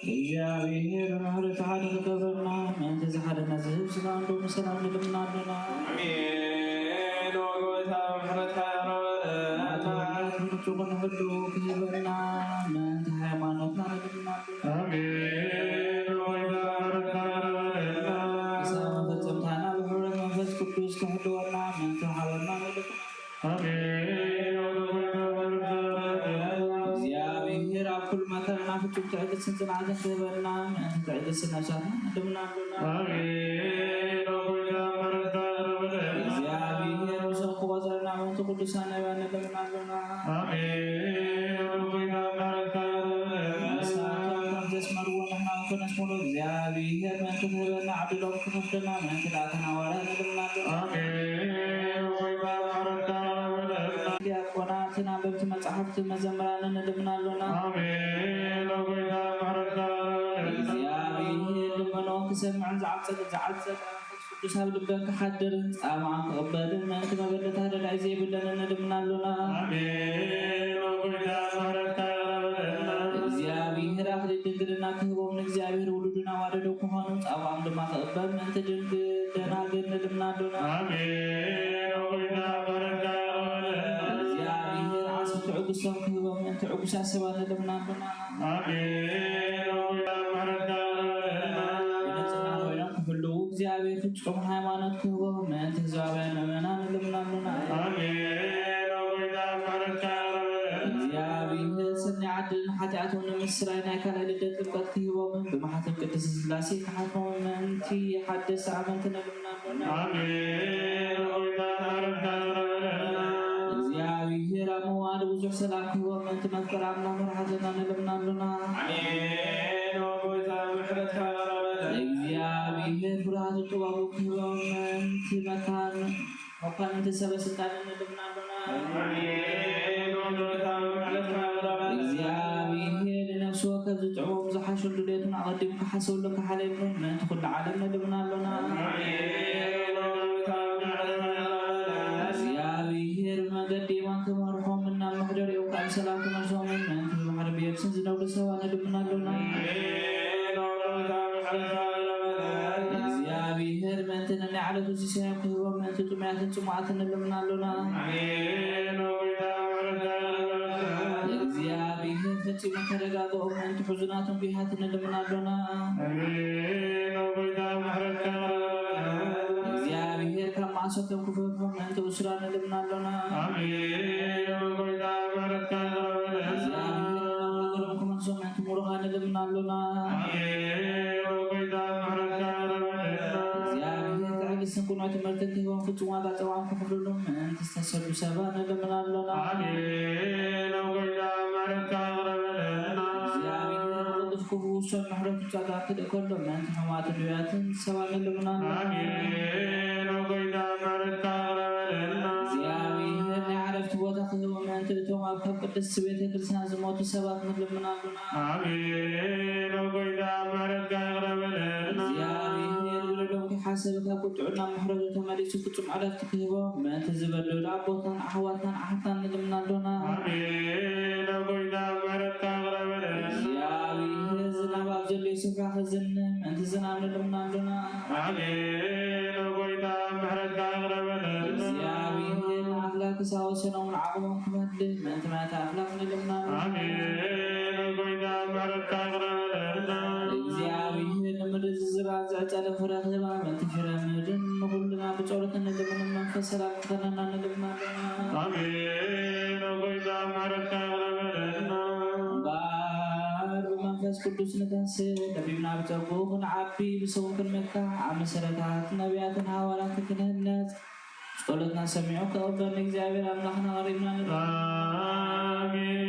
እግዚኣብሔር ብምሕረቱ ሓደ ክገብረና፣ ምእንቲ እዚ ሓድነት ዝህብ ስጋ እንዶ ብሰላም ንልምና ኣሎና። ኣሜን። ኦ ጎይታ፣ ብምሕረትካ ይቕረ በለና። ምሕረትካ ንጹህ ክንሕሉ ክህበና፣ ምእንቲ ሃይማኖትና ንልምና ኣሎና። ኣሜን። ኦ ጎይታ፣ ምሕረትካ ይቕረ በለና። ክሳብ መፈጸምታና ብሕብረት መንፈስ ቅዱስ ክሕልወና፣ ምእንቲ ሓበርና ንልምና። ኣሜን። እግዚኣብሔር ኣብ ኩሉ መከራና ፍጹም ትዕግስትን ጽንዓትን ክህበና፣ ምእንቲ ትዕግስቲ ነፍሳትና ንልምና ኣሎና። ኣሜን። ኦ ጎይታ፣ ምሕረትካ ይቕረ በለና። እግዚኣብሔር ምሳኹም ክቖጽረና፣ ምእንቲ ቅዱሳን ነቢያት ንልምና ኣሎና። ኣሜን። ኦ ጎይታ፣ ምሕረትካ ይቕረ በለና። ንስኻትኩም ከም ዘስመርዎ ንሕና እውን ከነስምሮ፣ እግዚኣብሔር ምእንቲ ክህበና፣ ዕድሎም ክኸፍተና፣ ምእንቲ ደኣ ተናዋርያ ንልምና ኣሎና። ኣሜን። ኦ ጎይታ፣ ምሕረትካ ይቕረ በለና። ዲያቆናትን ኣንበብቲ መጻሕፍቲ መዘምራንን ንልምና ኣሎና። ኣሜን። ኦ ጎይታ፣ ምሕረትካ ይቕረ በለና። እግዚኣብሔር ልመኖ ክሰምዕን ዝዓጸገ ዝዓጸገ መንፈስ ቅዱስ ኣብ ልበን ክሓድርን ጻማን ክቕበልን ምእንቲ መበለታት ረዳኢ ዘይብለንን ንልምና ኣሎና። ኣሜን። ኦ ጎይታ፣ ምሕረትካ ይቕረ በለና። እግዚኣብሔር ኣክሊል ድንግልና ክህቦም ንእግዚኣብሔር ውሉድን ኣዋልዶ ክኾኑ ጻማኦም ድማ ክቕበል ምእንቲ ድንግል ደናግል ንልምና ኣሎና። ኣሜን። ኦ ጎይታ፣ ምሕረትካ ይቕረ በለና። እግዚኣብሔር ዓስቢ ትዕግስቶም ክህቦም ምእንቲ ዕጉሳት ሰባት ንልምና ኣሎና። ኣሜን። ኦ ጎይታ፣ ምሕረትካ ይቕረ በለና። ብንጽህና ኮይኖም ክሕልዉ እግዚኣብሔር ፍጹም ሃይማኖት ክህቦም ምእንቲ ህዝባውያን ምእመናን ንልምና ኣሎና። ኣሜን። ኦ ጎይታ፣ ምሕረትካ ይቕረ በለና። እግዚኣብሔር ሰኒ ዓድን ሓጢኣቶም ንምስራይ ናይ ካልኣይ ልደት ጥምቀት ክህቦምን ብማሕተም ቅድስት ስላሴ ክሓትሞም ምእንቲ ሓደስቲ ኣመንቲ ንልምና ኣሎና። ኣሜን። ኦ ጎይታ፣ ምሕረትካ ይቕረ በለና። እግዚኣብሔር ኣብ መዋዕሉ ብዙሕ ሰላም ክህቦም ምእንቲ መፍቀሪ ኣምላኽ መርሓትና ንልምና ኣሎና። ኣሜን። ኦ ጎይታ፣ ምሕረትካ ይቕረ በለና። እግዚኣብሔር ፍርሃትን ጥበቡ ክህቦም ምእንቲ መካን መኳንንቲ ሰበ ስልጣንን ንልምና ኣሎና። ኣሜን። ኦ ጎይታ፣ ምሕረትካ ይቕረ በለና። እግዚኣብሔር ንነፍሲ ወከፍ ዝጥዕሞም ዝሓሸሉ ድሌቱን ኣቐዲሙ ክሓስበሉ ክሓልየሉ ምእንቲ ኩሉ ዓለም ንልምና ኣሎና። ኣሜን። ኦ ጎይታ፣ ምሕረትካ ይቕረ በለና። እግዚኣብሔር ብመንገዲ የማን ክመርሖምን ናብ መሕደሪኦም ካብ ሰላም ክመልሶምን ምእንቲ ብባሕሪ ብየብስን ዝነብሩ ሰባት ንልምና ኣሎና። ኣሜን። ኦ ጎይታ፣ ምሕረትካ ይቕረ በለና። እግዚኣብሔር ምእንቲ ነናይ ዕለቱ ሲሳዮም ክህቦም ምእንቲ ጥሙያትን ጽሙኣትን ንልምና ኣሎና። ኣሜን። ኦ ጎይታ፣ ምሕረትካ ይቕረ በለና። እግዚኣብሔር ፈጺሙ ከረጋግኦም ምእንቲ ሕዙናትን ጒሃትን ንልምና ኣሎና። ኣሜን። ኦ ጎይታ፣ ምሕረትካ ይቕረ በለና። እግዚኣብሔር ካብ ማእሰርቶም ክፈትሖም ምእንቲ እሱራን ንልምና ኣሎና። ኣሜን። ኦ ጎይታ፣ ምሕረትካ ይቕረ በለና። እግዚኣብሔር ናብ ሃገሮም ክመልሶም ምእንቲ ምሩኻን ንልምና ኣሎና። ኣሜን። ናይ ትምህርቲ ክህቦም ፍጹም ዋጋ ጸዋዕም ክኽፍሉሎም ምእንቲ ዝተሰዱ ሰባት ንልምን ኣሎና። ኣሜን። ኦ ጎይታ ምሕረትካ ይቕረ በለልና። እግዚኣብሔር ቅዱስ ክፉ ውሶን ምሕረቱ ጸጋ ክልእከሎም ምእንቲ ሕሙማትን ድውያትን ሰባት ንልምን ኣሎና። ኣሜን። ኦ ጎይታ ምሕረትካ ይቕረ በለልና። እግዚኣብሔር ናይ ዕረፍቲ ቦታ ክህቦም ምእንቲ እቶም ኣብ ካብ ቅድስቲ ቤተ ክርስቲያን ዝሞቱ ሰባት ንልምን ኣሎና። ኣሜን። ኦ ጎይታ ምሕረትካ ይቕረ በለልና። እግዚኣብሔር ብልዶም ከይሓሰበ ካብ ቁጥዑና ምሕረቱ ተመሊሱ ፍጹም ዕረፍቲ ክህቦ ምእንቲ ዝበደሉ ኣቦታን ኣሕዋታን ኣሓታን ንልምን ኣሎና። ኣሜን። ኦ ጎይታ ምሕረትካ ይቕረ በለልና። እግዚኣብሔር ዝናብ ኣብ ዘድልዮ ስፍራ ከዝንብ ምእንቲ ዝናብ ንልምን ኣሎና። ኣሜን። ኦ ጎይታ ምሕረትካ ይቕረ በለልና። እግዚኣብሔር ንኣምላክ ክሳወሰኖምን ዓቕሞም ክመልእ ምእንቲ ማያተ ኣምላክ ንልምን ኣሎና። ኣሜን። ኦ ጎይታ ምሕረትካ ይቕረ በለልና። እግዚኣብሔር ንምድሪ ዝዝራእ ዝዕጸደ ፍረ ክህባ ምእንቲ ፍረ ምድርን ንኹልና ብጸሎትን ንልምንን መንፈስ ሰላም ክኸነና ንልምን ኣሎና። ኣሜን። ኦ ጎይታ ምሕረትካ ይቕረ በለልና። እምበኣር ብመንፈስ ቅዱስ ንተንስእ፣ ለቢብና ብጸግኡ ክንዓቢ፣ ብስሙ ክንምካሕ፣ ኣብ መሰረታት ነቢያትን ሃዋርያትን ክንህነጽ፣ ጸሎትና ሰሚዑ ክቕበል ንእግዚኣብሔር ኣምላኽና ቀሪብና ንብል። ኣሜን።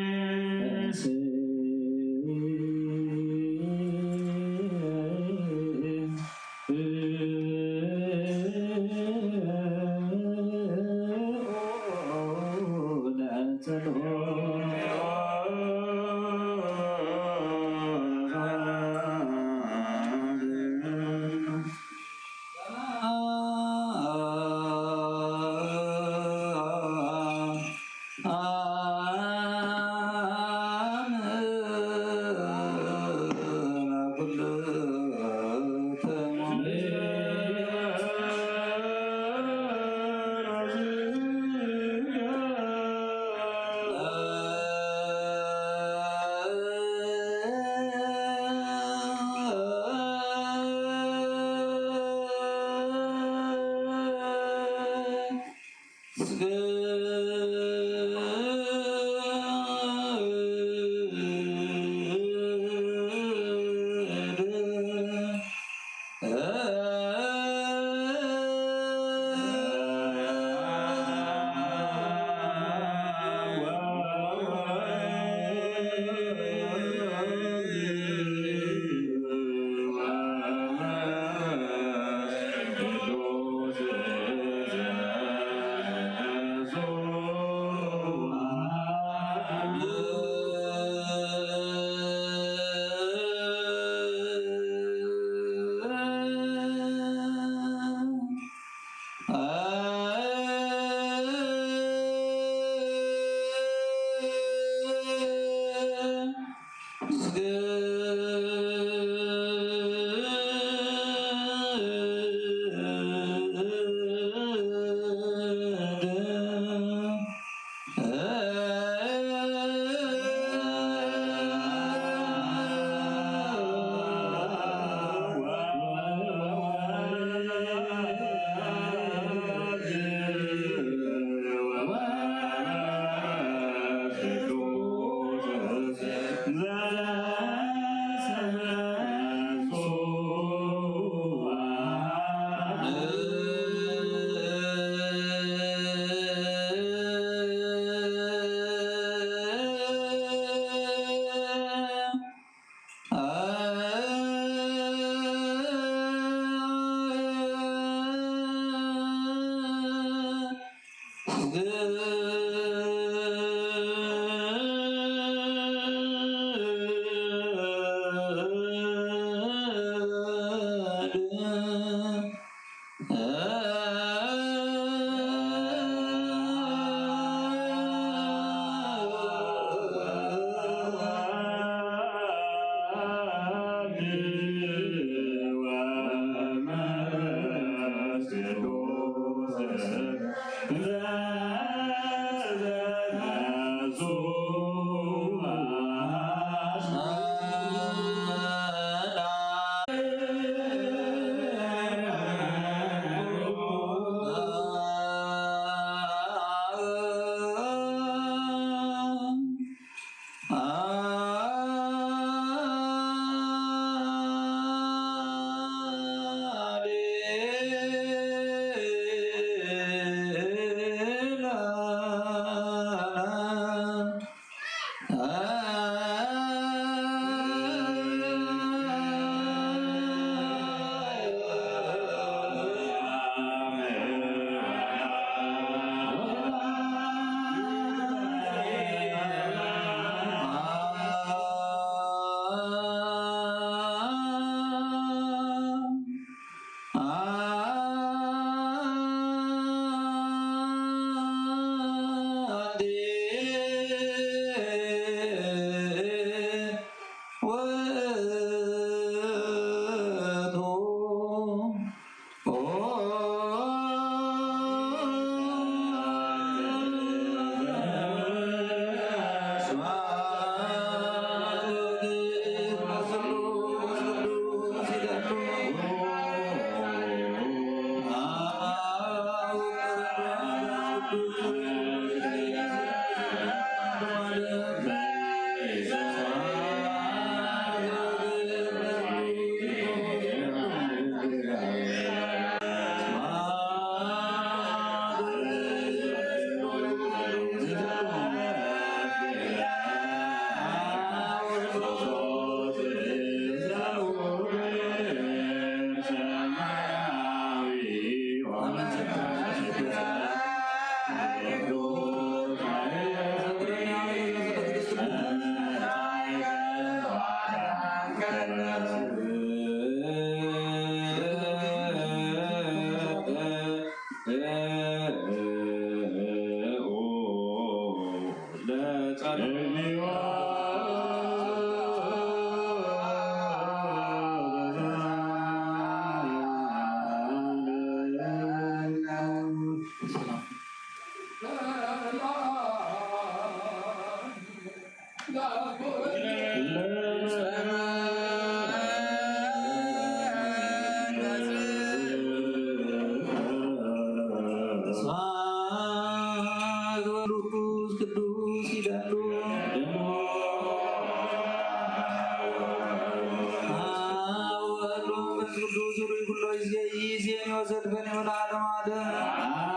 ዘድፈን ይሁን ዓለም ዓለም። አሜን።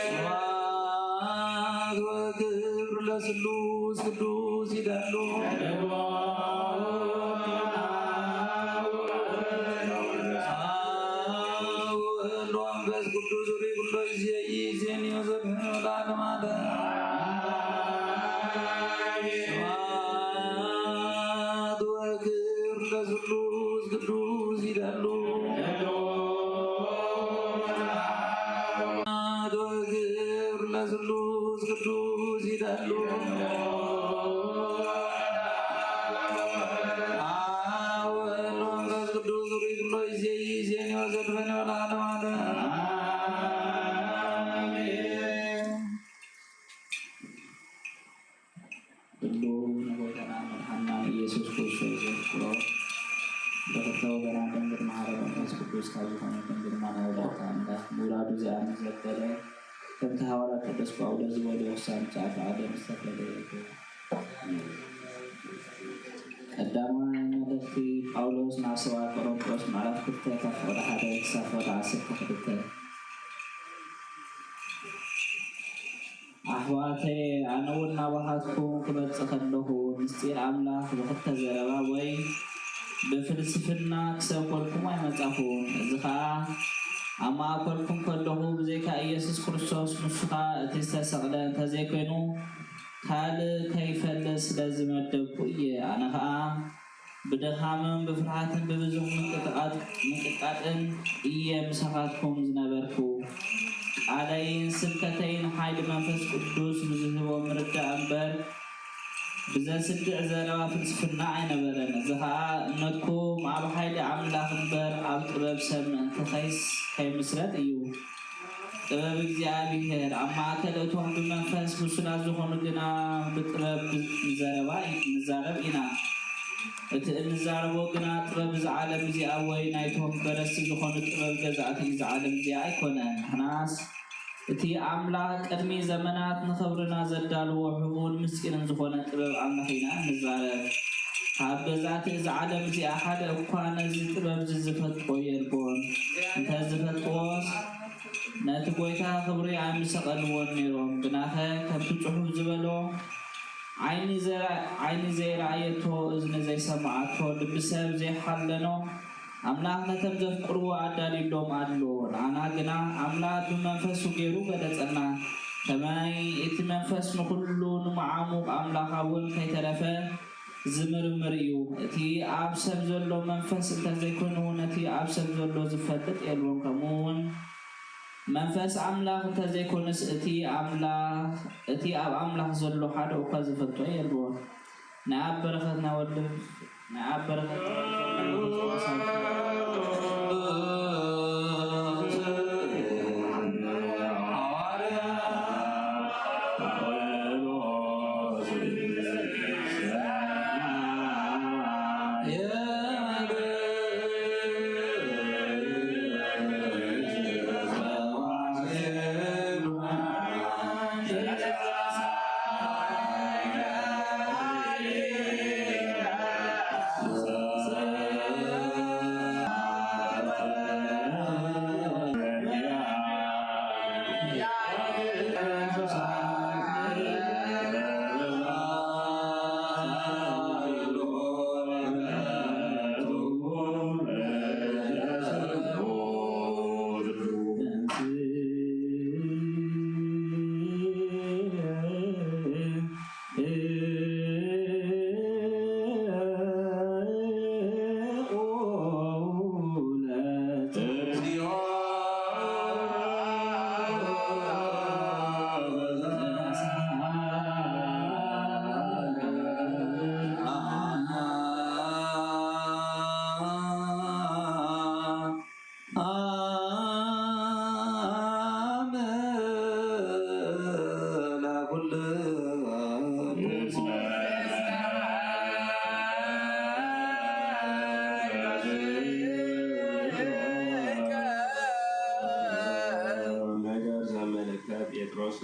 ስብሐት ወክብር ለስሉስ ቅዱስ ይዳሉ። አብ ወወልድ ወመንፈስ ቅዱስ ርኢኩሎ ጊዜ ይዜን ይወዘድ ለዓለም ዓለም። ስብሐት ወክብር ለስሉስ ቅዱስ ይዳሉ። ስብሐት ወክብር ለስሉስ ቅዱስ ይዳሉ። አብ ወወልድ ወመንፈስ ቅዱስ ርኢኩሎ ጊዜ ይዜን ይወዘድ ለዓለም ዓለም። አሜን። ኩሉ ንጎይታና መድሓንና ንኢየሱስ ክርስቶስ ዘፍቅሮ ብክልተ ወገና ድንግል ማሕረም መንፈስ ቅዱስ ካብ ዝኾነ ድንግል ማርያም ወላዲተ ኣምላኽ ምውላዱ ዝኣምን ዘበለ ከምቲ ሃዋርያ ቅዱስ ጳውሎስ ዝበሎ ክሳብ ምጽኣት ዓለም ዝተፈለየ ይኹን። ቀዳማይ መልእኽቲ ጳውሎስ ናብ ሰባት ቆሮንቶስ ምዕራፍ ክልተ ካብ ፍቕዲ ሓደ ክሳብ ፍቕዲ ዓሰርተ ክልተ። ኣሕዋተየ፣ ኣነ እውን ናባኻትኩም ክመጽእ ከለኹ፣ ምስጢር ኣምላኽ ብኽልተ ዘረባ ወይ ብፍልስፍና ክሰብከልኩም ኣይመጻኹን። እዚ ኸኣ ኣብ ማእከልኩም ከለኹ፣ ብዘይካ ኢየሱስ ክርስቶስ፣ ንሱ ኸኣ እቲ ዝተሰቕለ እንተዘይኮይኑ፣ ካልእ ከይፈልጥ ስለ ዝመደብኩ እየ። ኣነ ኸኣ ብድኻምን ብፍርሃትን ብብዙሕ ምንቅጥቃጥ-፣ ምንቅጥቃጥን እየ ምሳኻትኩም ዝነበርኩ። ቃለይን ስብከተይን ሓይሊ መንፈስ ቅዱስ ብዝህቦ ምርዳእ እምበር፣ ብዘስድዕ ዘረባ ፍልስፍና ኣይነበረን። እዚ ኸኣ እምነትኩም ኣብ ሓይሊ ኣምላኽ እምበር፣ ኣብ ጥበብ ሰብ ምእንቲ ኸይስ-፣ ከይምስረት እዩ። ጥበብ እግዚኣብሔር ኣብ ማእከል እቶም ብመንፈስ ብሱላት ዝኾኑ ግና ብጥበብ ንዘረባ ንዛረብ ኢና። እቲ እንዛረቦ ግና ጥበብ እዛ ዓለም እዚኣ ወይ ናይቶም በረስቲ ዝኾኑ ጥበብ ገዛእቲ እዛ ዓለም እዚኣ ኣይኮነን። ንሕናስ እቲ ኣምላኽ ቅድሚ ዘመናት ንኽብርና ዘዳልዎ ሕቡን ምስጢርን ዝኾነ ጥበብ ኣምላኽ ኢና እንዛረብ። ካብ ገዛእቲ እዛ ዓለም እዚኣ ሓደ እኳ ነዚ ጥበብ እዚ ዝፈልጥዎ የልቦን። እንተ ዝፈልጥዎስ ነቲ ጐይታ ክብሪ ኣይምሰቐልዎን ነይሮም። ግናኸ ከምቲ ጽሑፍ ዝበሎ፣ ዓይኒ ዘ-፣ ዓይኒ ዘይረኣየቶ፣ እዝኒ ዘይሰማዓቶ፣ ልቢ ሰብ ዘይሓለኖ፣ ኣምላኽ ነቶም ዘፍቅርዎ ኣዳልዩሎም ኣሎ። ንዓና ግና ኣምላኽ ብመንፈሱ ገይሩ ገለጸልና። ከመይ እቲ መንፈስ ንኹሉ ንመዓሙቕ ኣምላኻውን ከይተረፈ ዝምርምር እዩ። እቲ ኣብ ሰብ ዘሎ መንፈስ እንተዘይኮይኑ፣ ነቲ ኣብ ሰብ ዘሎ ዝፈልጥ የልቦን። ከምኡ እውን መንፈስ ኣምላኽ እንተዘይኮነስ፣ እቲ ኣምላኽ፣ እቲ ኣብ ኣምላኽ ዘሎ ሓደ እኳ ዝፈልጦ የልቦን። ናይ ኣብ በረኸትና ወልድ፣ ናይ ኣብ በረኸትና ወልድ መንፈስ ቅዱስ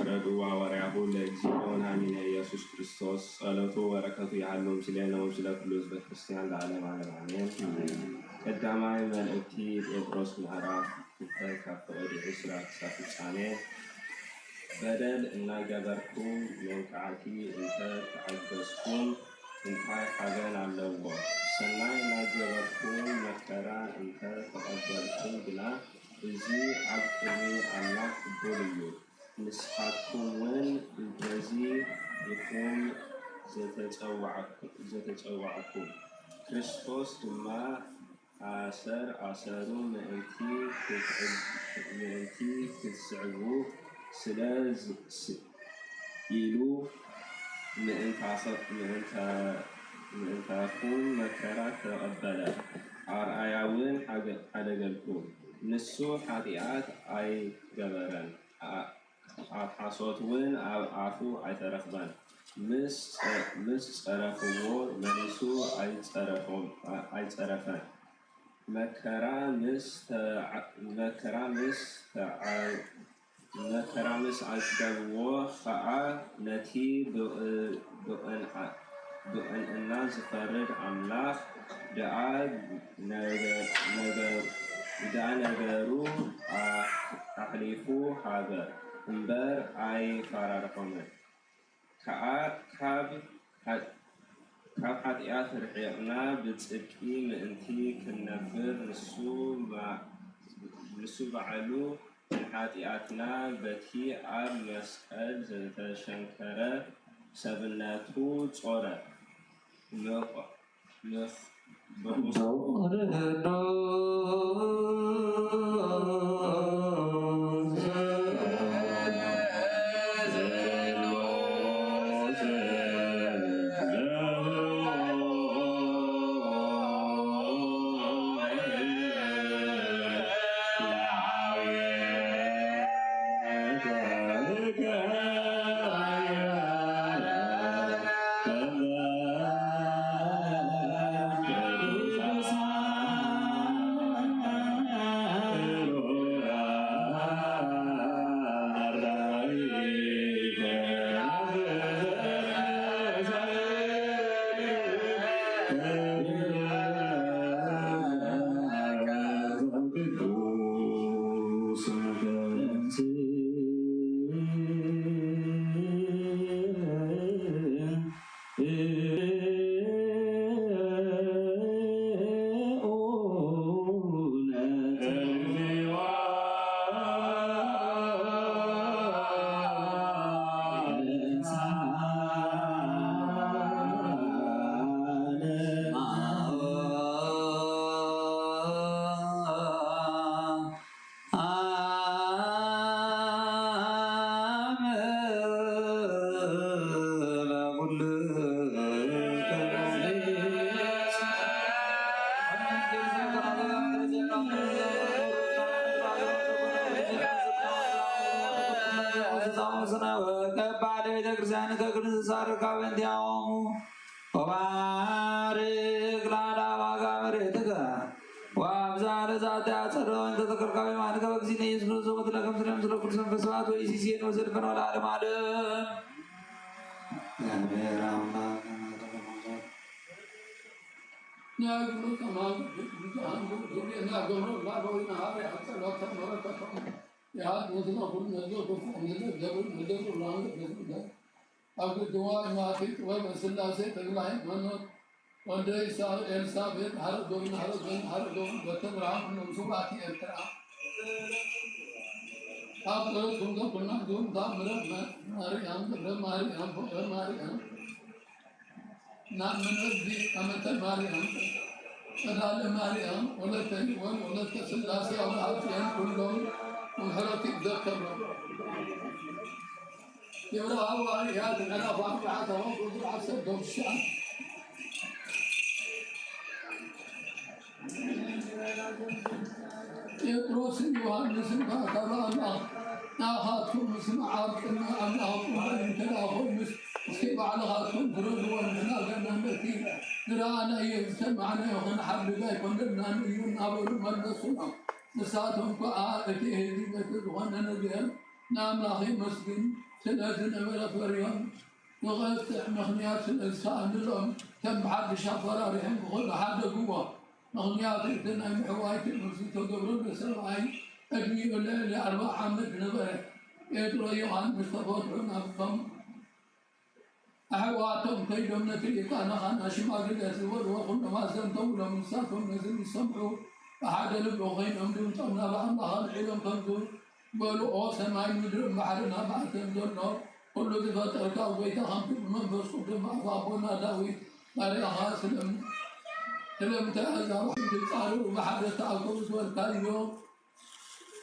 ረድኡ ሃዋርያሁ ለእግዚእነ ወመድኃኒነ ኢየሱስ ክርስቶስ። ጸሎቱ ወበረከቱ ይሃሉ ምስሌነ ወምስለ ኩሉ ህዝበ ክርስቲያን ለዓለመ ዓለም ኣሜን። ቀዳማይ መልእክቲ ጴጥሮስ ምዕራፍ ክልተ ካብ ፍቕዲ ዕስራ ክሳብ ፍጻሜ። በደል እናገበርኩም መውቃዕቲ እንተ ተዓገስኩም እንታይ ሓበን ኣለዎ? ሰናይ እናገበርኩም መከራ እንተ ተቐበልኩም ግና እዚ ኣብ ቅድሚ ኣምላኽ ቅቡል እዩ። ንስኻትኩምውን በዚ ኢኹም ዘተጸዋዕኩ-፣ ዘተጸዋዕኩም። ክርስቶስ ድማ ኣሰር ኣሰሩ ምእንቲ ክትዕብ-፣ ምእንቲ ክትስዕቡ ስለ ዝ-፣ ስ-፣ ኢሉ ምእንታኸ-፣ ምእንታ-፣ ምእንታኹም መከራ ተቐበለ። ኣርኣያውን ሓገ-፣ ሓደገልኩም። ንሱ ሓጢኣት ኣይገበረን። ኣ-፣ ኣብ ሓሶት እውን ኣብ ኣፉ ኣይተረኽበን። ምስ ጸ-፣ ምስ ጸረፍዎ መሊሱ ኣይጸረፎም-፣ ኣ-፣ ኣይጸረፈን። መከራ ምስ ተዓ-፣ መከራ ምስ ተዓ-፣ መከራ ምስ ኣጽገብዎ ኸኣ ነቲ ብቕ-፣ ብቕንዓ-፣ ብቕንዕና ዝፈርድ ኣምላኽ ደኣ ነገ-፣ ነገ-፣ ደኣ ነገሩ ኣሕ-፣ ኣሕሊፉ ሃበ እምበር ኣይፈራርሖምን። ከኣ ካብ ሓ-፣ ካብ ሓጢኣት ርሒቕና ብጽድቂ ምእንቲ ክንነብር ንሱ ባ-፣ ንሱ ባዕሉ ንሓጢኣትና በቲ ኣብ መስቀል ዝተሸንከረ ሰብነቱ ጾረ። ምቕ-፣ ምኽ-፣ ብቑ-፣ ወባርክ ለአእላፍ አጋብርትከ ወአብዝሕ ለዛቲ አጸደ ወእንተ ተከልካዊ ማንከ በእግዚእነ ኢየሱስ ክርስቶስ ወትለከም ስለ ምስለ ኩሉ ሰንፈ ስብሐት ወኢሲሴን ወዘልፈን ወለዓለመ ዓለም። እግዚአብሔር አምላክ አብ ግድዋ ማቲ ጥበብ ስላሴ ተክለ ሃይማኖት ወልደ ኤልሳቤጥ ሐረዶም ሐረዶም ሐረዶም በተብርሃም ኩሎም ስውኣት ኤርትራ። ኣብ ጸሎት ኩሎም ኩሎም ዞም ታምረ ማርያም ገብረ ማርያም ፍቅረ ማርያም ናብ መነዚ ኣመተ ማርያም ጸዳለ ማርያም ወለተ ልዑል ወለተ ስላሴ ኣብ ሃብቲያን ኩሎም ምሕረት ይግዘተሎም። ግብረ ሃዋርያት ምዕራፍ ኣርባዕተ ቁጽሪ ዓሰርተ ትሽዓተ። ጴጥሮስን ዮሃንስን ከኣ ካብ ኣምላኽ ንኣኻትኩም ምስ መዓር ቅድሚ ኣምላኽኩም እንተ ደኣ ኮይኑስ፣ እስኪ ባዕልኻትኩም ፍረድዎ፣ ንሕና ገና ነቲ ዝረኣናዮ ዝሰማዕናዮ ክንሓድግ ኣይኮነልናን እዩ እናበሉ መለሱሎም። ንሳቶም ከኣ እቲ ህዝቢ በቲ ዝኾነ ነገር ንኣምላኽ የመስግን፣ ስለ ዝነበረ ፈርዮም ክቐጽዕ ምኽንያት ስለ ዝሰኣኑሎም፣ ከም ብሓድሽ ኣፈራሪሖም ክኸዱ ሓደግዎ። ምኽንያቱ እቲ ናይ ምሕዋይ ትምህርቲ ዝተገብረሉ ሰብኣይ ዕድሚኡ ልዕሊ ኣርብዓ ዓመት ነበረ። ጴጥሮ ዮሃንስ ተፈትሑ ናብቶም ኣሕዋቶም ከይዶም ነቲ ሊቀ ካህናት ሽማግለ ዝበልዎ ኩሎም ኣዘንተውሎም። ንሳቶም ነዚ ምስ ሰምዑ ብሓደ ልቢ ኮይኖም ድምፆም ናብ ኣምላኽ ኣልዒሎም ከምዚ በሉ፣ ኦ ሰማይ ምድርን ባሕርን ኣብ ማእከል ዘሎ ኩሉ ዝፈጠርካ ጎይታ፣ ከምቲ ብመንፈስ ቅዱስ ብኣፍ ኣቦና ዳዊት ባርያኻ ስለም-፣ ስለምንታይ ኣህዛብ ክትጻረሩ ብሓደ ተኣከቡ ዝበልካዮ፣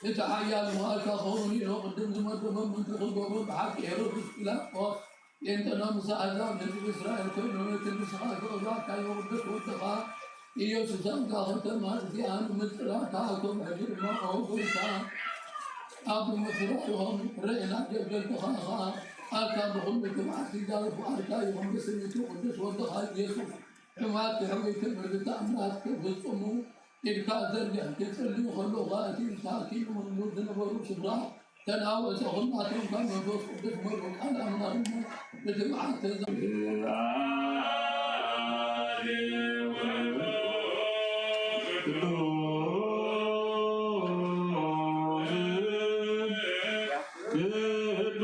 እቲ ሓያል ምዃንካ ክኸውን ኢሉ ቅድም ዝመደቦም ምእንቲ ክገብሩ፣ ብሓቂ ሄሮድስ ጲላጦስ ጴንጠኖ ምስ ኣህዛብ ህዝቢ እስራኤል ኮይኑ፣ ነቲ ንስኻ ዘውሃብካዮ ቅዱስ ወድኻ ኢየሱስ ኣብዛ ከተማ እዚኣ ንምጽራር ተኣከቡ። ሕጂ ድማ ኦ ጎይታ፣ ኣብ ምፍራድኹም ርኢና፣ ኣገልገልትኻ ኸኣ ኣካ ብኹሉ ትብዓት ይዛረፉ። ኣርካ ይኹን ብስም እቲ ቅዱስ ወድኻ ኢየሱስ ሕማት የሕውይትን ብተኣምራት ክፍጽሙ ኢድካ ዘርጊሕ ክጽልዩ ከለዉ፣ እቲ ተኣኪቦምሉ ዝነበሩ ስፍራ ተናወጸ። ኹላቶም ካብ መንፈስ ቅዱስ መርኡ ቃል ኣምላኽ ድማ ብትብዓት ተዘ- ቅዱስ ቅዱስ አንተ ወልድ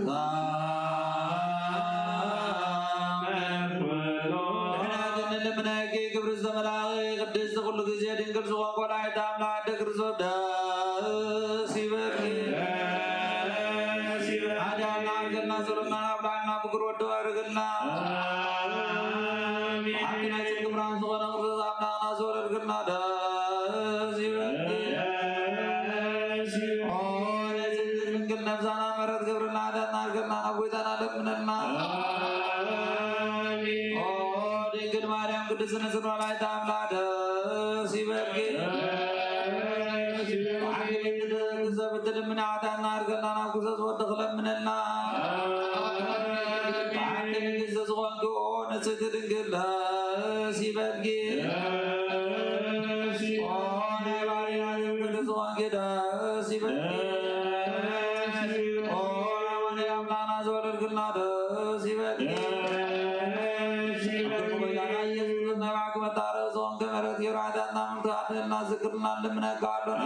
ዋሕድ ንሕና ግን ንልምነኪ፣ ክብሪ ዝተመልኣኺ ቅድስቲ፣ ኩሉ ግዜ ድንግል ዝኾንኪ ወላዲተ ኣምላኽ፣ ኣደ ክርስቶስ ደስ ይበልኪ። ኣዳና ኣርገና፣ ጸሎትና ናብ ላዕልና፣ ፍቅር ወዶ ኣርግና። ሓንቲ ናይ ጽድቂ ብርሃን ዝኾነ ክርስቶስ ኣምላኽና ዝወለድክልና ደስ ይበልኪ። ኦ፣ ናይ ጽድቂ ድንግል ነብሳና ምሕረት ገብርና፣ ሓጢኣትና ኣርገና፣ ናብ ጎይታና ለምነና። ኦ፣ ድንግል ማርያም ቅድስት ንጽሕቲ ወላዲተ ኣምላኽ ደስ ይበልኪ። ብሓቂ ንግስተ ትልምኒ ሓጢኣትና ኣርገና ናብ ክርስቶስ ወዲ ክለምነና። ብሓቂ ንግስተ ዝኾንኪ ኦ ንጽሕቲ ድንግል ደስ ይበልኪ። ኦ ናይ ባሪና ድንግል ዝኾንኪ ደስ ይበልኪ። ኦ ናይ ወልድ ኣምላኽና ዝወለድክልና ደስ ይበልኪ። ደስ ይበልኪ። ጎይታና ኢየሱስ ናይ ባዕልኪ መታረቂ ዝኾንኪ ምሕረት ገይሩ ሓጢኣትና ምሕረት ክሓልልና ዝክርልና ንልምነካ ኣሎና።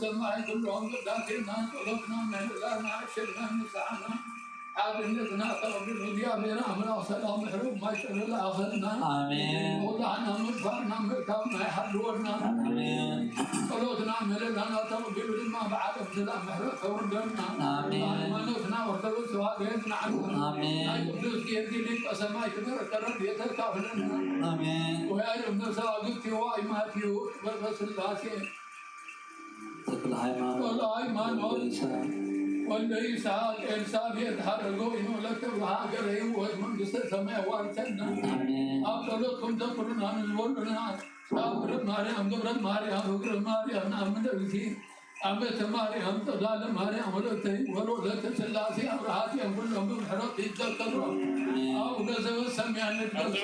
ሰማይ ኩሎም ቅዳሴና ጸሎትና ምህለላና ሽርና ንስሓና ሓድነትና ተቐቢሉ እግዚኣብሔር ኣምላኽ ሰላም ምሕረት ማይ ጸሎት ለኣኸልና። ኣሜን። ወላዕና ምድፋርና ምእካብና ይሓልወልና። ኣሜን። ጸሎትና ምህለላና ተቐቢሉ ድማ ብዓለም ሰላም ምሕረት ተውርደልና። ኣሜን። ሃይማኖትና ኦርቶዶክስ ተዋህዶ የጽንዓልና። ኣሜን። ናይ ቅዱስ ጊዮርጊስ ሊቀ ሰማይ ክበረከ ረድኤተ ካፍለና። ኣሜን። ወያዩ መሳግድቲ ዋይ ማትዩ በበስላሴ ተክለ ሃይማኖት፣ ተክለ ሃይማኖት፣ ወልደ ይስሐቅ፣ ወልደ ይስሐቅ፣ ኤልሳቤጥ፣ ሀረገወይን ወለተ ብርሃን፣ ሀገረ ሕይወት፣ መንግስተ ሰማይ ያዋርሰና። ኣሜን። ኣብ ጸሎትኩም ዘክሩና ንዝበሉና፣ ካብ ግብረ ማርያም፣ ግብረ ማርያም፣ እግረ ማርያም፣ ንኣምነ ብቲ፣ ኣመተ ማርያም፣ ጸዳለ ማርያም፣ ወለተ፣ ወለተ ስላሴ፣ ኣብርሃ ጽዮን፣ ኩሎም ብምሕረት ይዘከሩ። ኣቡነ ዘበሰማያት ንትቀድስ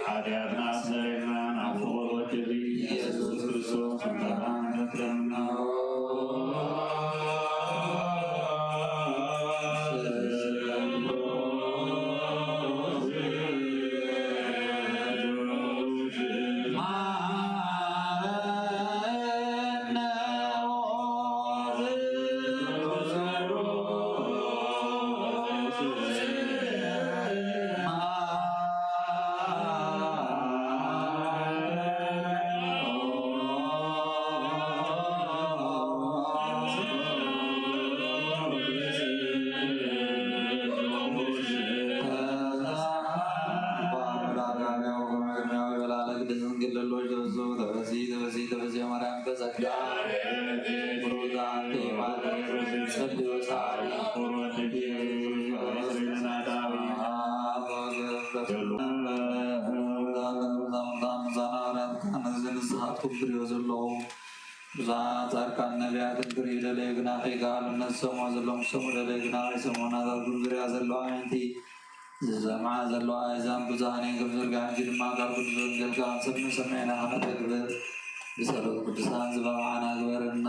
ሓጢኣትና ስረየልና ናብ ፍቑር ወኪል ኢየሱስ ክርስቶስ ምሕረትና ንለምኖ። ንስኻትኩም ትሪኦ ዘለኹም ብዙሓት ጻድቃን ነቢያትን ክርኢ ደለዩ፣ ግና ከይከኣሉ ነቲ ዝሰምዑ ዘለዎም ክሰምዑ ደለዩ፣ ግና ከይሰምዑ ናታትኩም ዝሪኣ ዘለዋ ኣዒንቲ ዝሰምዓ ዘለዋ ኣእዛን ብዙሓን እየን። ከም ዝርግሐ ሕጂ ድማ ካብ ቅዱስ ወንጌል ከኣ ክንሰምዕ ሰሚዕና ከነተግብር ብጸሎት ቅዱሳን ዝበቕዓና ግበረና።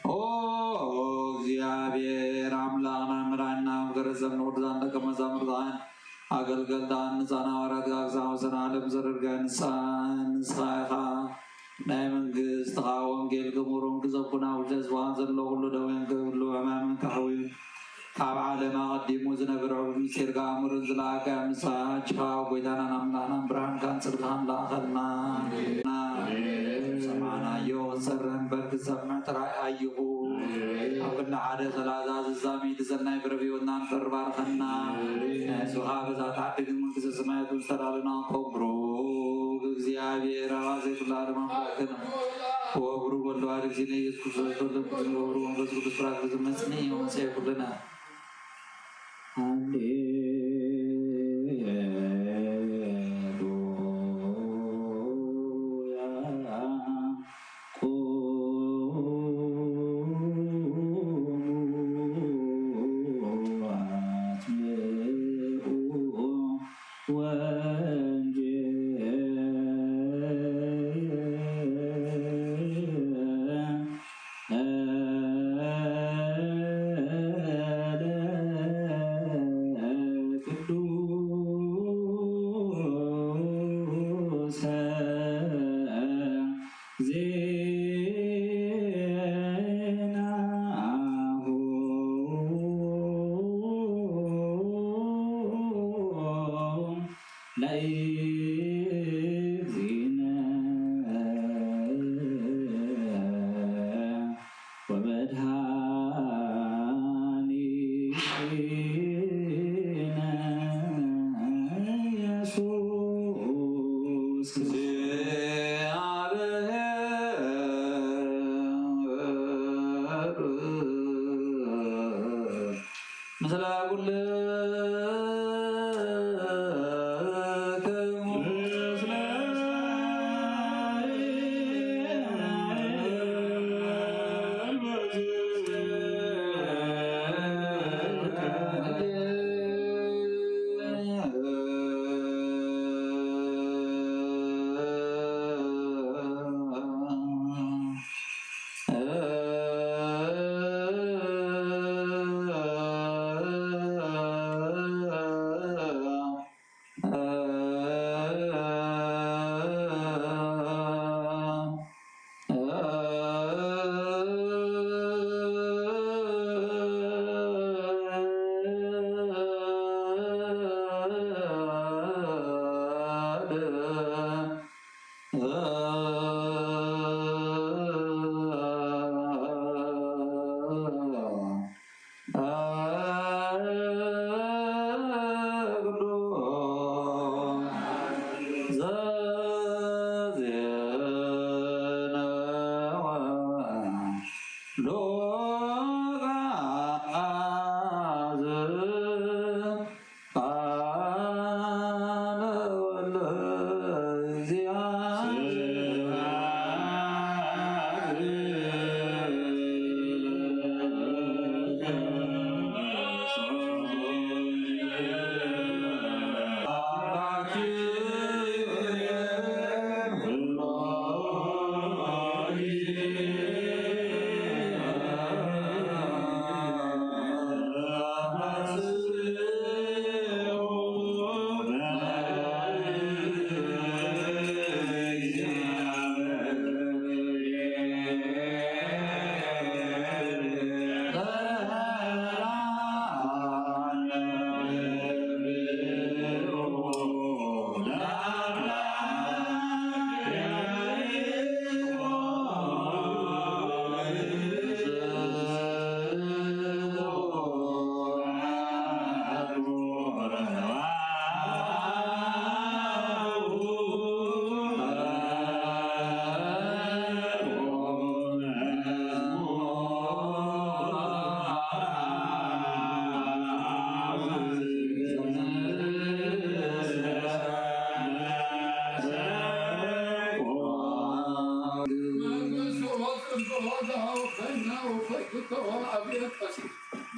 ኦ እግዚኣብሔር ኣምላኽና መድኃኒና፣ ኣብ ገረዘም ንቅዱሳን ደቀ መዛሙርትኻን ኣገልገልታን ንጻና ሃዋርያትካ ክሳብ ወሰን ዓለም ዘደርጋይ ንስኻ፣ ንስኻ ኢኻ ናይ መንግስትኻ ወንጌል ክምሩን ክሰብኩን ኣብ ውሽጢ ህዝብኻ ዘሎ ኩሉ ደዌን ክህሉ ሕማምን ክሕውዩ ካብ ዓለም ኣቐዲሙ ዝነበረ ምስጢርካ ምሩን ዝለኣከ ምስሓችኻ ጎይታናን ኣምላኽናን ብርሃንካን ጽድቅኻን ለኣኸልና። ሰማዕናዮ ክንሰርሕ እምበር ክሰምዕ ጥራይ ኣይኹ። ኣብ ክንዲ ሓደ ሰላሳ ስሳ ሚእቲ ሰናይ ፍረ ሕይወትና ንፈሪ ባርኸና። ናይ ስኻ በዛ ተዓድግን መንግስተ ሰማያት ዝተዳለና ኮምሩ እግዚኣብሔር ኣባዜ ኩላ ድማ ማክን ወብሩ ወልድ ዋሕድ ጊዜ ኢየሱስ ክርስቶስ ወልድ ወብሩ መንፈስ ቅዱስ ራክ ዝመጽኒ ወመጽአ ኩልና። ሃሌሉያ። ቁሙ አጽምዑ ወንጌለ ቅዱሰ ዜናሁ ለእግዚእነ ወመድኃኒነ ኢየሱስ ምስለ ኩልክሙ ምስለ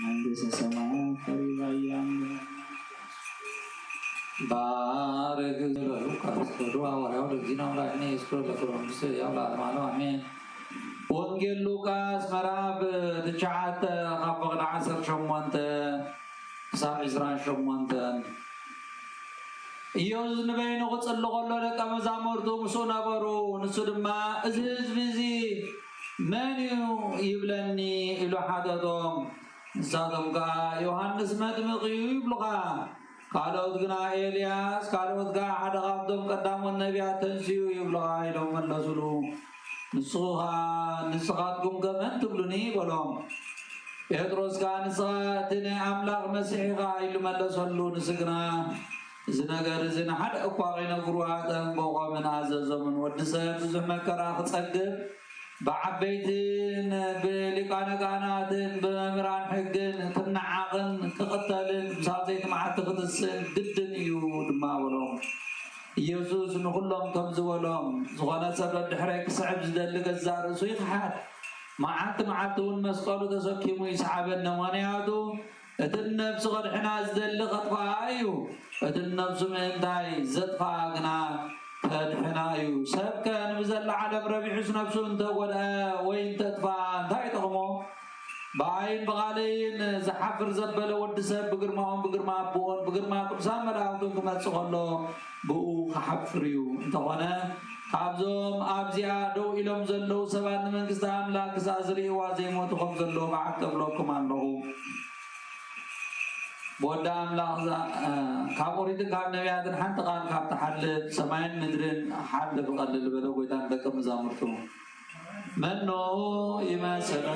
መንግስተ ሰማያት ከቢባያ። ባርክ ሉቃስ ወዱ ሐዋርያው ለእግዚእነ አምላክነ ኢየሱስ ክርስቶስ ለኩሉ መንግስት ያው ለዓለመ ዓለም አሜን። ወንጌል ሉቃስ ምዕራፍ ትሽዓተ ካብ ፍቕዲ ዓሰርተ ሸሞንተ ክሳብ ዕስራን ሸሞንተን። ኢየሱስ ንበይኑ ክጽሊ ከሎ ደቀ መዛሙርቱ ምስኡ ነበሩ። ንሱ ድማ፣ "እዚ ህዝቢ እዚ መን እዩ ይብለኒ?" ኢሉ ሓተቶም። ንሳቶም ከኣ፣ "ዮሃንስ መጥምቕ እዩ ይብሉኻ፣ ካልኦት ግና ኤልያስ፣ ካልኦት ከኣ ሓደ ካብቶም ቀዳሞት ነቢያት ተንሲኡ ይብሉኻ" ኢሎም መለሱሉ። ንሱ ኸኣ፣ "ንስኻትኩም ከ መን ትብሉኒ?" በሎም። ጴጥሮስ ከኣ፣ "ንስኻ እቲ ናይ ኣምላኽ መሲሕ ኢኻ" ኢሉ መለሰሉ። ንሱ ግና፣ "እዚ ነገር እዚ ንሓደ እኳ ከይነግርዎ ኣጠንቀቖምን ኣዘዞምን። ወዲ ሰብ ብዙሕ መከራ ክጸግብ፣ ብዓበይትን ብሊቃነ ካህናትን ብመምህራን ሕግን ክነዓቕን ክቕተልን ብሳልሰይቲ መዓልቲ ክትስእን ግድን እዩ ድማ" በሎም። ኢየሱስ ንኹሎም ከምዚ በሎም፣ "ዝኾነ ሰብ ደድሕረይ ክስዕብ ዝደሊ ገዛእ ርእሱ ይኽሓድ፣ መዓልቲ መዓልቲ እውን መስቀሉ ተሰኪሙ ይስዓበኒ። ምኽንያቱ እቲ ነብሱ ከድሕና ዝደሊ ከጥፍኣ እዩ፣ እቲ ነብሱ ምእንታይ ዘጥፍኣ ግና ከድሕና እዩ። ሰብከ ንብዘላ ዓለም ረቢሑስ ነብሱ እንተጎድኣ ወይ እንተጥፍኣ እንታይ ይጠቕሞ? ብኣይን ብቓለይን ዝሓፍር ዘበለ ወዲ ሰብ ብግርማኡን ብግርማ ኣቦኡን ብግርማ ቅዱሳን መላእኽቱን ክመጽእ ከሎ ብኡ ክሓፍር እዩ። እንተኾነ ካብዞም ኣብዚኣ ደው ኢሎም ዘለዉ ሰባት ንመንግስቲ ኣምላኽ ክሳዕ ዝርእይዋ ዘይሞቱ ከም ዘለዉ በዓት እብለኩም ኣለኹ። ብወዲ ኣምላኽ እዛ፣ እ፣ ካብ ኦሪትን ካብ ነቢያትን ሓንቲ ቃል ካብ ትሓልፍ ሰማይን ምድርን ሓልፍ ቀልል በለ ጎይታ ንደቀ መዛሙርቱ። መኖ ይመስለከ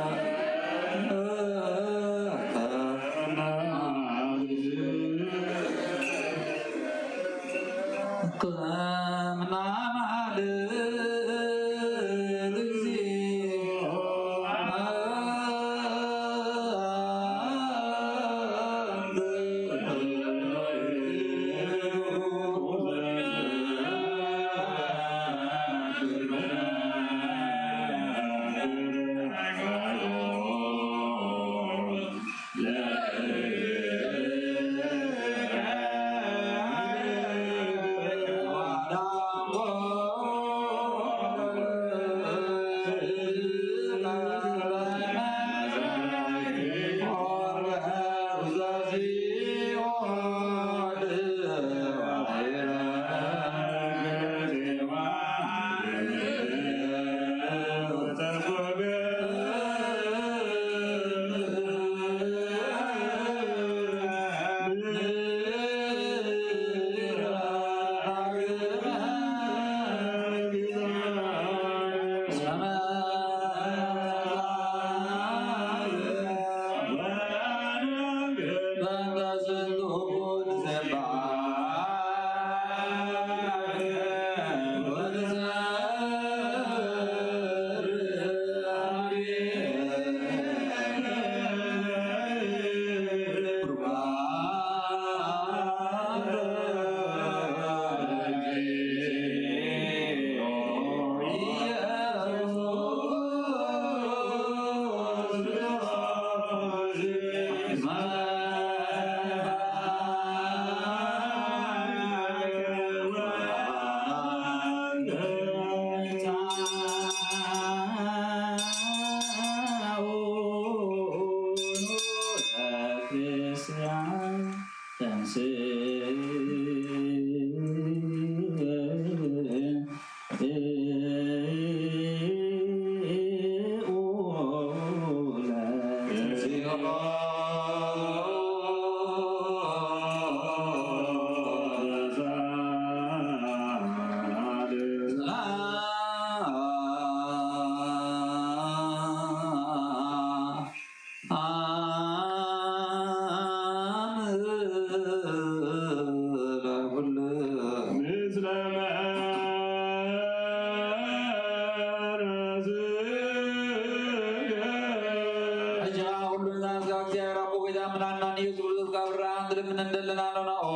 ምን እንደለና ኣለና። ኦ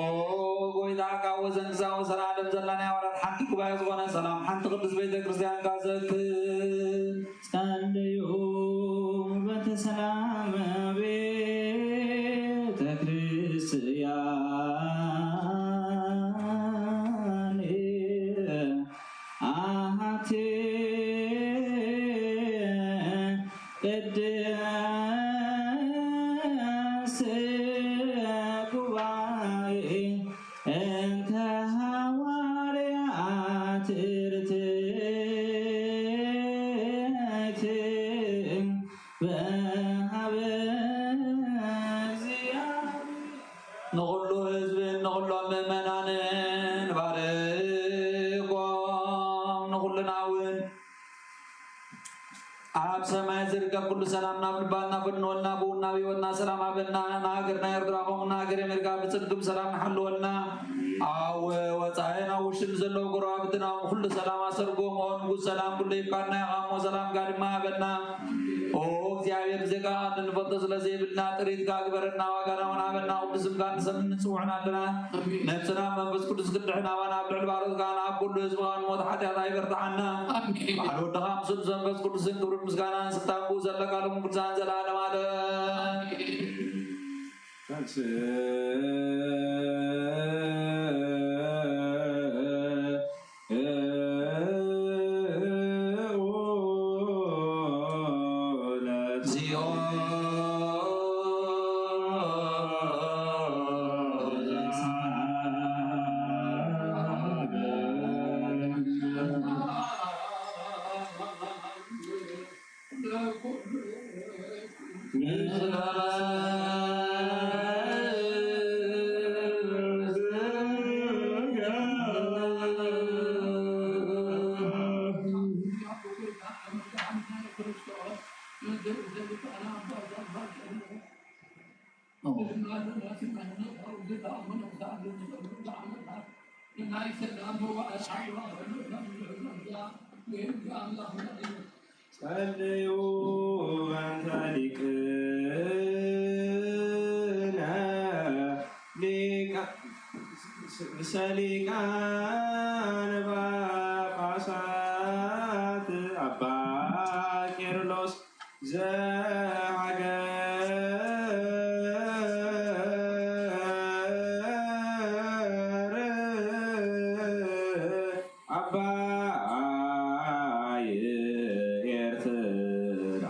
ጎይታ፣ ካብ ወዘን ግዛዊ ሰላም ዓለም ዘለና ናይ ወራት ሓንቲ ጉባኤ ዝኾነ ሰላም ሓንቲ ቅዱስ ቤተ ክርስቲያን ካብ ዘክር ጸልዩ በተሰላም ቤተ ክርስቲያን ኣሃቲ ቅድስት ጉባኤ እንተ ሃዋርያት ርትዕት በሃበ እግዚአብሔር። ንኹሉ ህዝብን ንኹሎም ምእመናንን ባርኮም፣ ንኹልና እውን ኣብ ሰማይ ዝርከብ ኩሉ ሰላም ናብ ልባና ፈንወልና፣ ብኡ ናብ ህይወትና ሰላም ሃበና። ንሃገርና ኤርትራ ከምኡ ንሃገር ኣሜሪካ ብጽድቂ ብሰላም ንሓልወልና። ኣብ ወጻኢን ኣብ ውሽጥን ዘለዉ ጎረባብትና ኩሉ ሰላም ኣሰርጎም። ኦ ንጉስ ሰላም ኩሉ ይፍቃድና ኢኻ እሞ ሰላምካ ድማ ሃበና። ኦ እግዚኣብሔር ብዘይካ ንፈልጦ ስለ ዘይብልና ጥሪትካ ግበረና፣ ዋጋና እውን ሃበና። ኩሉ ስምካ ንሰምን ንጽውዕን ኣለና። ኣሜን። ነብስና መንፈስ ቅዱስ ክድሕን ኣባና ኣብ ልዕሊ ባሮትካ ኣብ ኩሉ ህዝብኻ ንሞት ሓጢኣት ኣይበርትዓና። ኣሜን። በዓል ወድኻ ምስ ቅዱስ መንፈስ ቅዱስን ክብርን ምስጋናን ስልጣን ብኡ ዘለካ ሎም ቅዱሳን ዘለዓለም ዓለም። ጸልዩ በእንተ ሊቅነ ሊቃ ርእሰ ሊቃነ ጳጳሳት ኣባ ቄርሎስ ዘሃገር ዓባይ ኤርትራ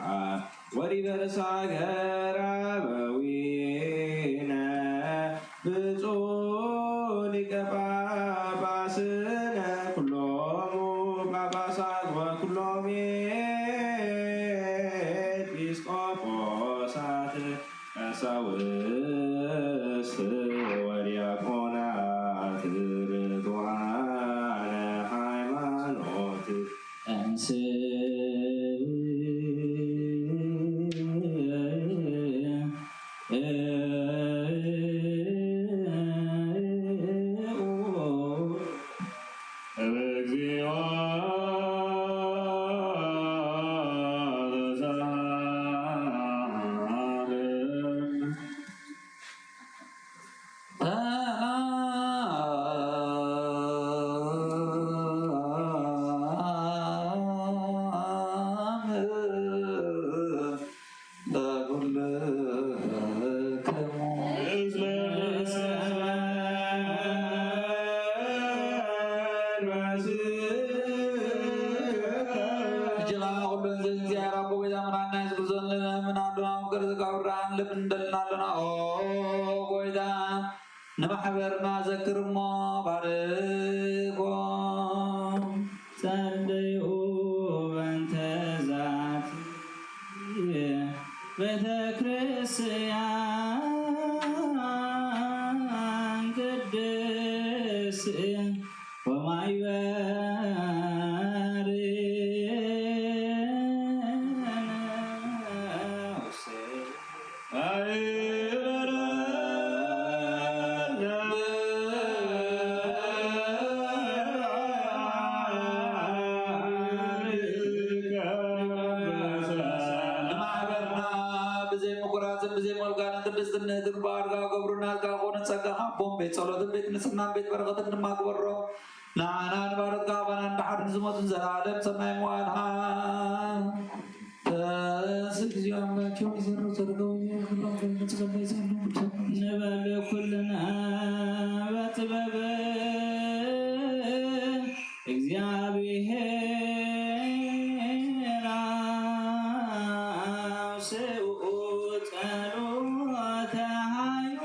ወዲበ ርእሰ ሃገር ኣበዊነ ብፁዕ ሊቀ ጳጳስነ ኩሎሙ ጳጳሳት ወኩሎም ኤጲስቆጶሳት ቀሳውስት ወዲያቆናት ርቱዓነ ሃይማኖት እንስ እግዚኦ ተሳሃለነ። እጅባ ኩሉ እንዘ እግዚኣብሔር ኣቦ ቤዛ መድኃኒና የሱስ ክርስቶስ ንለምን ኣዶና ወገር ዝጋብራን ልብ እንደልና ኣለና። ኦ ጎይታ ንማሕበርና ዘክር እሞ ባርኮ። ጸልዩ በእንተ ዛቲ ቤተ ክርስቲያን ቅድስት ወማይበርነ ውስተ ንማሕበርና ብዘይ ጸጋኻ ኣቦን ቤት ጸሎትን ቤት ንጽህናን ቤት በረኸትን ድማ ግበሮ። ንዓና ንባሮትካ ኣባና ንድሓር ንዝሞትን ዘለዓለም ሰናይ መዋልኻ ተንስ። እግዚኦ አምላኬ ሆይ ዘሮ ዘርገው ንበል ኩልና በጥበብ እግዚኣብሔር አውስኡ ጸሎተ ኃይሉ።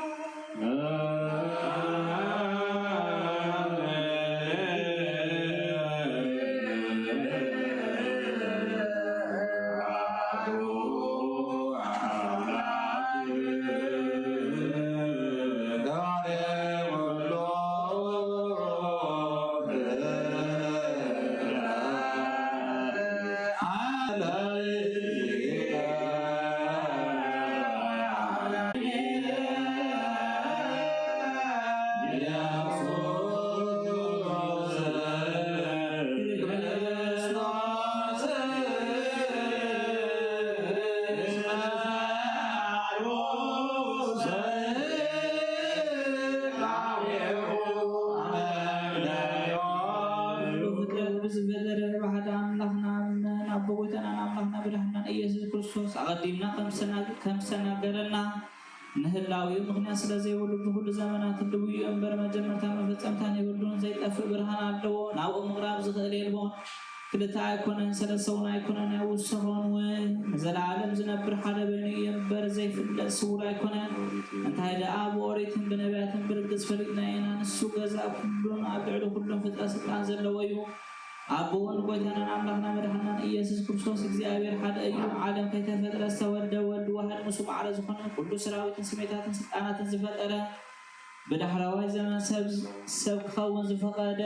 ፍጥረት ብዝፈጠረ ብሓደ ኣምላኽና ኣምነን ኣብ ጎይታናን ኣምላኽና መድሓናን ኢየሱስ ክርስቶስ ኣቐዲምና ከም ዝተናገረና ንህላዊኡ ምኽንያት ስለ ዘይብሉ ብኹሉ ዘመናት ህልው እዩ እምበር መጀመርታ መፈጸምታን የብሉን። ዘይጠፍእ ብርሃን ኣለዎ፣ ናብኡ ምቕራብ ዝኽእል የልቦን። ክልተ ኣይኮነን፣ ሰለስተ እውን ኣይኮነን፣ ኣይውሰኾን እውን። ንዘለዓለም ዝነብር ሓደ በይኑ እዩ እምበር ዘይፍለጥ ስውር ኣይኮነን። እንታይ ደኣ ብኦሪትን ብነቢያትን ብርግጽ ፈሊጥና ኢና። ንሱ ገዛ ኩሉን ኣብ ልዕሊ ኩሉን ፍጥረት ስልጣን ዘለዎ እዩ። ኣቦውን ጎይታናን ኣምላኽና መድሓናን ኢየሱስ ክርስቶስ እግዚኣብሔር ሓደ እዩ። ዓለም ከይተፈጥረ ዝተወልደ ወልድ ዋህድ ምስ ማዕረ ዝኾነ ኩሉ ሰራዊትን ስሜታትን ስልጣናትን ዝፈጠረ ብዳሕረዋይ ዘመን ሰብ ሰብ ክኸውን ዝፈቐደ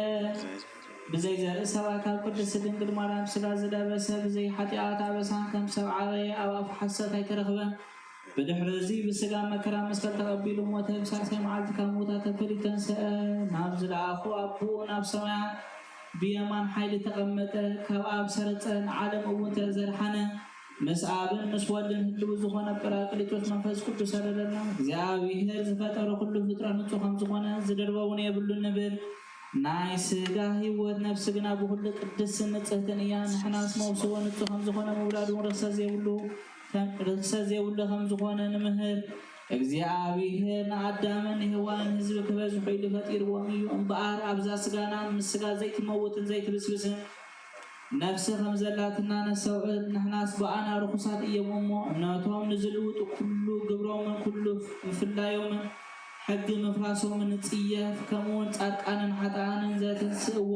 ብዘይ ዘርኢ ሰብኣይ ካብ ቅድስት ድንግል ማርያም ስጋ ዝለበሰ ብዘይ ሓጢኣት ኣበሳን ከም ሰብ ዓበየ ኣብ ኣፉ ሓሰት ኣይተረኽበን። ብድሕሪ እዚ ብስጋ መከራ መስቀል ተቐቢሉ ሞተ። ብሳልሳይ መዓልቲ ካብ ምውታት ተፈልዩ ተንስአ። ናብ ዝለኣኹ ኣቦኡ ናብ ሰማያት ብየማን ሓይሊ ተቐመጠ። ካብ ኣብ ሰረጸ ንዓለም እውን ተዘርሓነ። ምስ ኣብን ምስ ወልድን ህልው ዝኾነ ጳራቅሊጦስ መንፈስ ቅዱስ ሰደደልና። እግዚኣብሔር ዝፈጠረ ኩሉ ፍጥረት ንጹህ ከም ዝኾነ ዝድርበ እውን የብሉን ንብል። ናይ ስጋ ህይወት ነፍሲ ግና ብኹሉ ቅድስትን ንጽህትን እያ። ንሕናስ መውስቦ ንጹህ ከም ዝኾነ ምውላድ እውን ርኽሰት ዘይብሉ ከም ርኽሰት ዘይብሉ ከም ዝኾነ ንምህር። እግዚኣብሔር ንኣዳምን ንሄዋንን ህዝቢ ክበዝሑ ኢሉ ፈጢርዎም እዩ። እምበኣር ኣብዛ ስጋና ምስ ስጋ ዘይትመውትን ዘይትብስብስን ነፍሲ ከም ዘላትና ነስተውዕል። ንሕናስ ብኣና ርኹሳት እዮም እሞ፣ እምነቶም ንዝልውጡ ኩሉ ግብሮምን ኩሉ ምፍላዮምን ሕጊ ምፍራሶምን ንጽየፍ። ከምኡውን ጻድቃንን ሓጥኣንን ዘተንስእዎ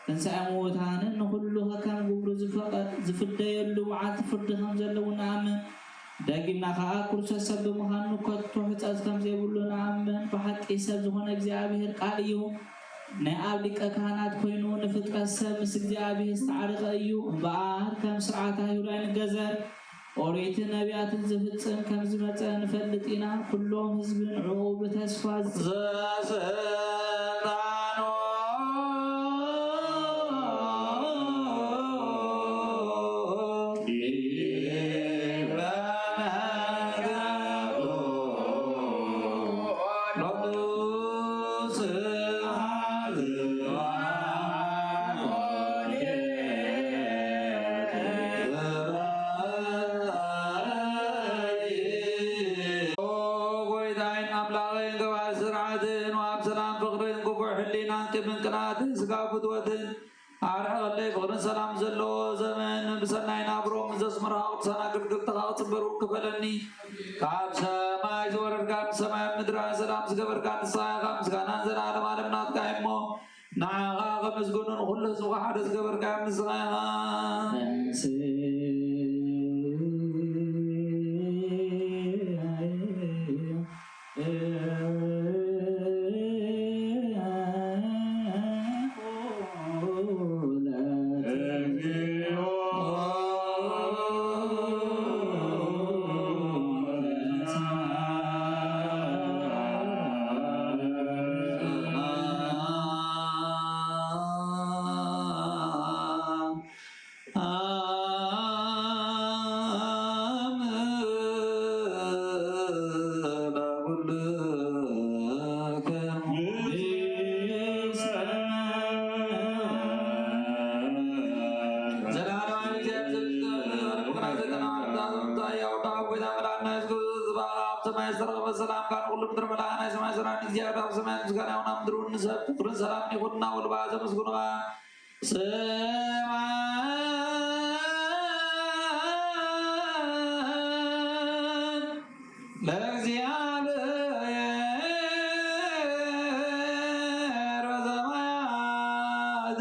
ትንሳኤ ምዉታንን ንኹሉ ከከም ግብሩ ዝፈቐ-፣ ዝፍደየሉ መዓልቲ ፍርዲ ከም ዘለዉ ንኣምን። ደጊምና ከኣ ክርስቶስ ሰብ ብምዃኑ ከቶ ሕጸት ከም ዘይብሉ ንኣምን። ብሓቂ ሰብ ዝኾነ እግዚኣብሔር ቃል እዩ። ናይ ኣብ ሊቀ ካህናት ኮይኑ ንፍጥረት ሰብ ምስ እግዚኣብሔር ዝተዓረቐ እዩ። እምበኣር ከም ስርዓት ኣይሁድ ኣይንገዘር። ኦሪትን ነቢያትን ዝፍጽም ከም ዝመጸ ንፈልጥ ኢና። ኩሎም ህዝቢ ንዕኡ ብተስፋ ዘስልጣኖ ጎይታይን ኣምላኸይን ገባር ስርዓትን፣ ኣብ ሰላም ፍቕርን ክፉእ ሕሊናን ቂምን ቅንኣትን ስጋ ፍትወትን ኣርሕቐለይ። ፍቕርን ሰላም ዘለዎ ዘመን ብሰናይ ናብሮ ምስ ዘስመርኻ ቅዱሳን ኣገልገልትኻ ክጽንበር እውን ክፈለኒ። ካብ ሰማይ ዝወረድካ፣ ምስ ሰማይ ምድራ ሰላም ዝገበርካ ንስኻ ኢኻ። ምስጋናን ዘለዓለም ዓለም ናትካ እዩ እሞ፣ ንዓኻ ከመስግኑን ኩሉ ህዝብኻ ሓደ ዝገበርካ ንስኻ ኢኻ። ዝተረኸበ ሰላም ካብ ኩሉ ምድሪ መላእ ናይ ሰማይ ሰራዊት እግዚኣብሔር ኣብ ሰማያት ምስጋና ይኹን፣ ኣብ ምድሪ እውን ንሰብ ፍቕርን ሰላምን ይኹን እናበሉ ብኣዘ መስግኑኻ። ስብሐት ለእግዚአብሔር በሰማያት።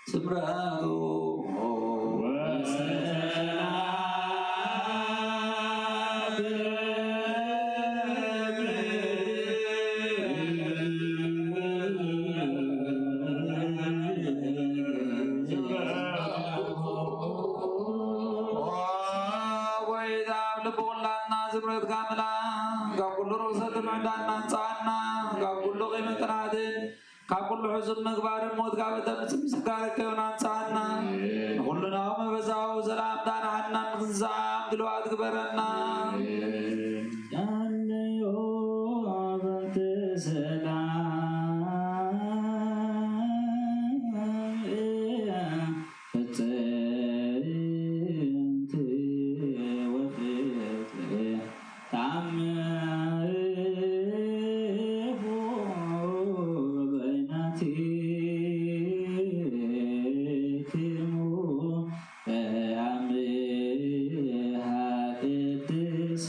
ስምረቱ ጎይታ ኣብ ልቢ ኩላትና ዝምረትካ ምላ ካብ ኩሉ ርክሰት ምዕዳና ንጻና ካብ ኩሉ ቂምን ቅንኣትን ካብ ኩሉ ሕሱም ምግባርን ሞት ካብ እተምጽእ ምስጋር ከዮን ኣንጻና። ንኹልናዊ መንፈሳዊ ሰላምታ ንሓናን ንኽንሰዓም ድልዋት ግበረና። ያለዮ በትሰላም ፍጽምቲ ወፍጽ ታምሁ በይናቲክሙ በአምሃ ቅድሳ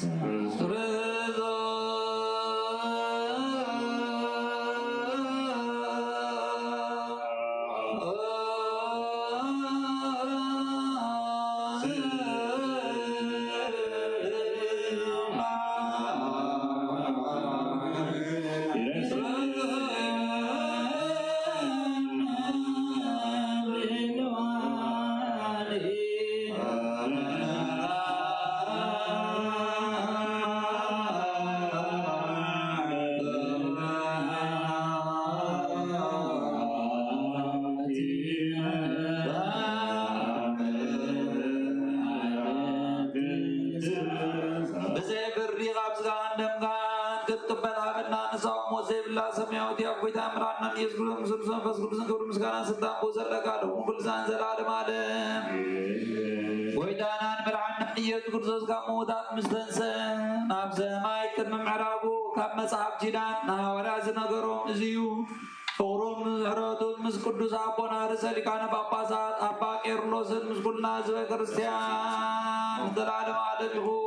ብዘይ ፍርዲ ካብ ስጋኻን ደምካን ክትቅበል ሃበና። ንሳ ሞት ዘይብላ ሰማያዊት ህያብ ጎይታ ምራና ኢየሱስ ክርስቶስ፣ ምስ መንፈስ ቅዱስን ክብሪ ምስጋና ስልጣን ክውሰድ ለካ ሎሙ ኩሉ ሳን ዘላለም ዓለም። ጎይታናን መድሓንናን ኢየሱስ ክርስቶስ ካብ ምዉታት ምስ ተንሰ፣ ናብ ሰማይ ቅድሚ ምዕራጉ ካብ መጽሓፍ ኪዳን ንሃዋርያት ዝነገሮም እዚ እዩ። ፍቕሩን ምሕረቱን ምስ ቅዱስ ኣቦና ርእሰ ሊቃነ ጳጳሳት ኣባ ቄርሎስን ምስ ኩልና ህዝበ ክርስቲያን ንዘላለም ዓለም ይኹን።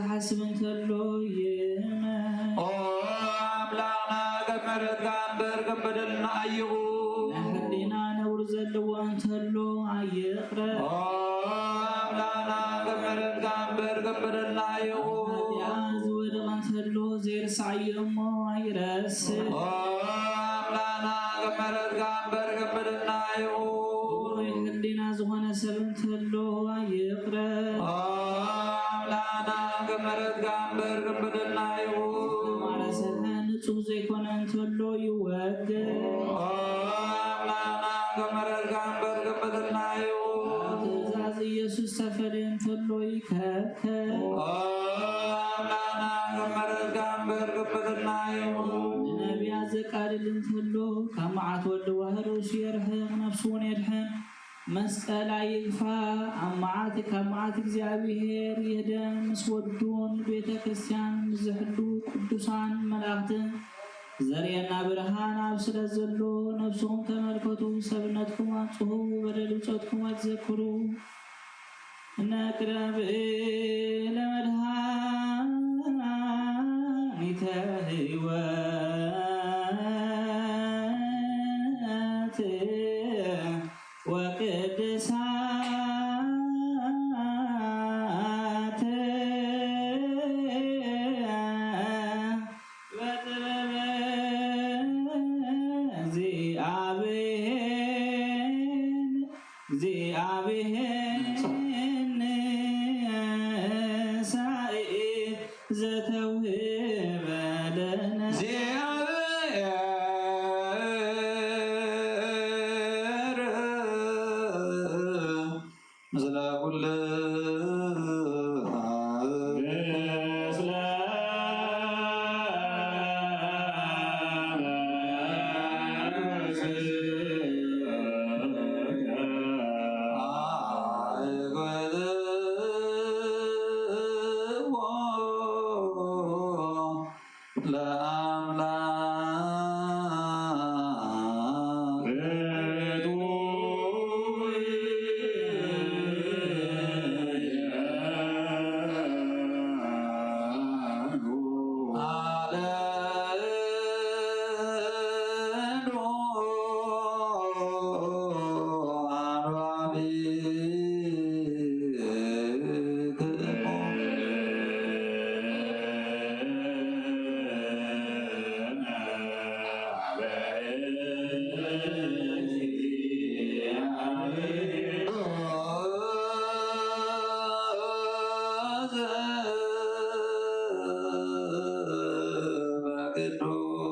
ሓስብ እንተሎ ይመን። ኦ ኣምላኽና፣ ከም ምሕረትካ እምበር ከም በደልና ኣይኹን። ናይ ሕሊና ነውሪ ዘለዎ እንተሎ ኣይቕረ። ኦ ኣምላኽና፣ ከም ምሕረትካ እምበር ከም በደልና ኣይኹን። ያ ዝወደቐ እንተሎ ዘይርሳዕ እዩ እሞ ኣይረስዕ። ኦ ኣምላኽና፣ ከም ምሕረትካ እምበር ከም በደልና ኣይኹን። ርኡይ ሕሊና ዝኾነ ሰብ እንተሎ ኣይቕረ። ኦ ኣምላኽና፣ ከም ምሕረትካ እምበር ከም በደልና ኣይኹን። ዝተማረ ሰብሀ ንጹህ ዘይኮነ እንተሎ ይወገድ። ኦ ኣምላኽና፣ ከም ምሕረትካ እምበር ከም በደልና ኣይኹን። ትእዛዝ ኢየሱስ ተፈልየ እንተሎ ይከልከል። ኦ ኣምላኽና፣ ከም ምሕረትካ እምበር ከም በደልና ኣይኹን። ንነቢያት ዘቃልል እንተሎ ካብ መዓት ወልድ ዋህድ ርእሱ የርሕቕ፣ ነፍሱ እውን የድሕን። መስቀል ኣይግፋ፣ ኣብ መዓት፣ ካብ መዓት እግዚኣብሔር ይህደም። ምስ ወዱን ቤተ ክርስቲያን ምስ ዝሕሉ ቅዱሳን መላእኽትን ዘርእየና ብርሃን ኣብ ስለ ዘሎ፣ ነፍስኹም ተመልከቱ፣ ሰብነትኩም ኣንጽሁ፣ በደል ብጾትኩም ኣትዘክሩ። ነቅረብ ለመድኃኒተ ሕይወት ወቅድሳት በጥበበ እግዚአብሔር እግዚአብሔር ንሳኤ ዘተውህበ ለነ እግዚአብሔር ምስለ ኩሉ ቅዱስ በቅዱሳን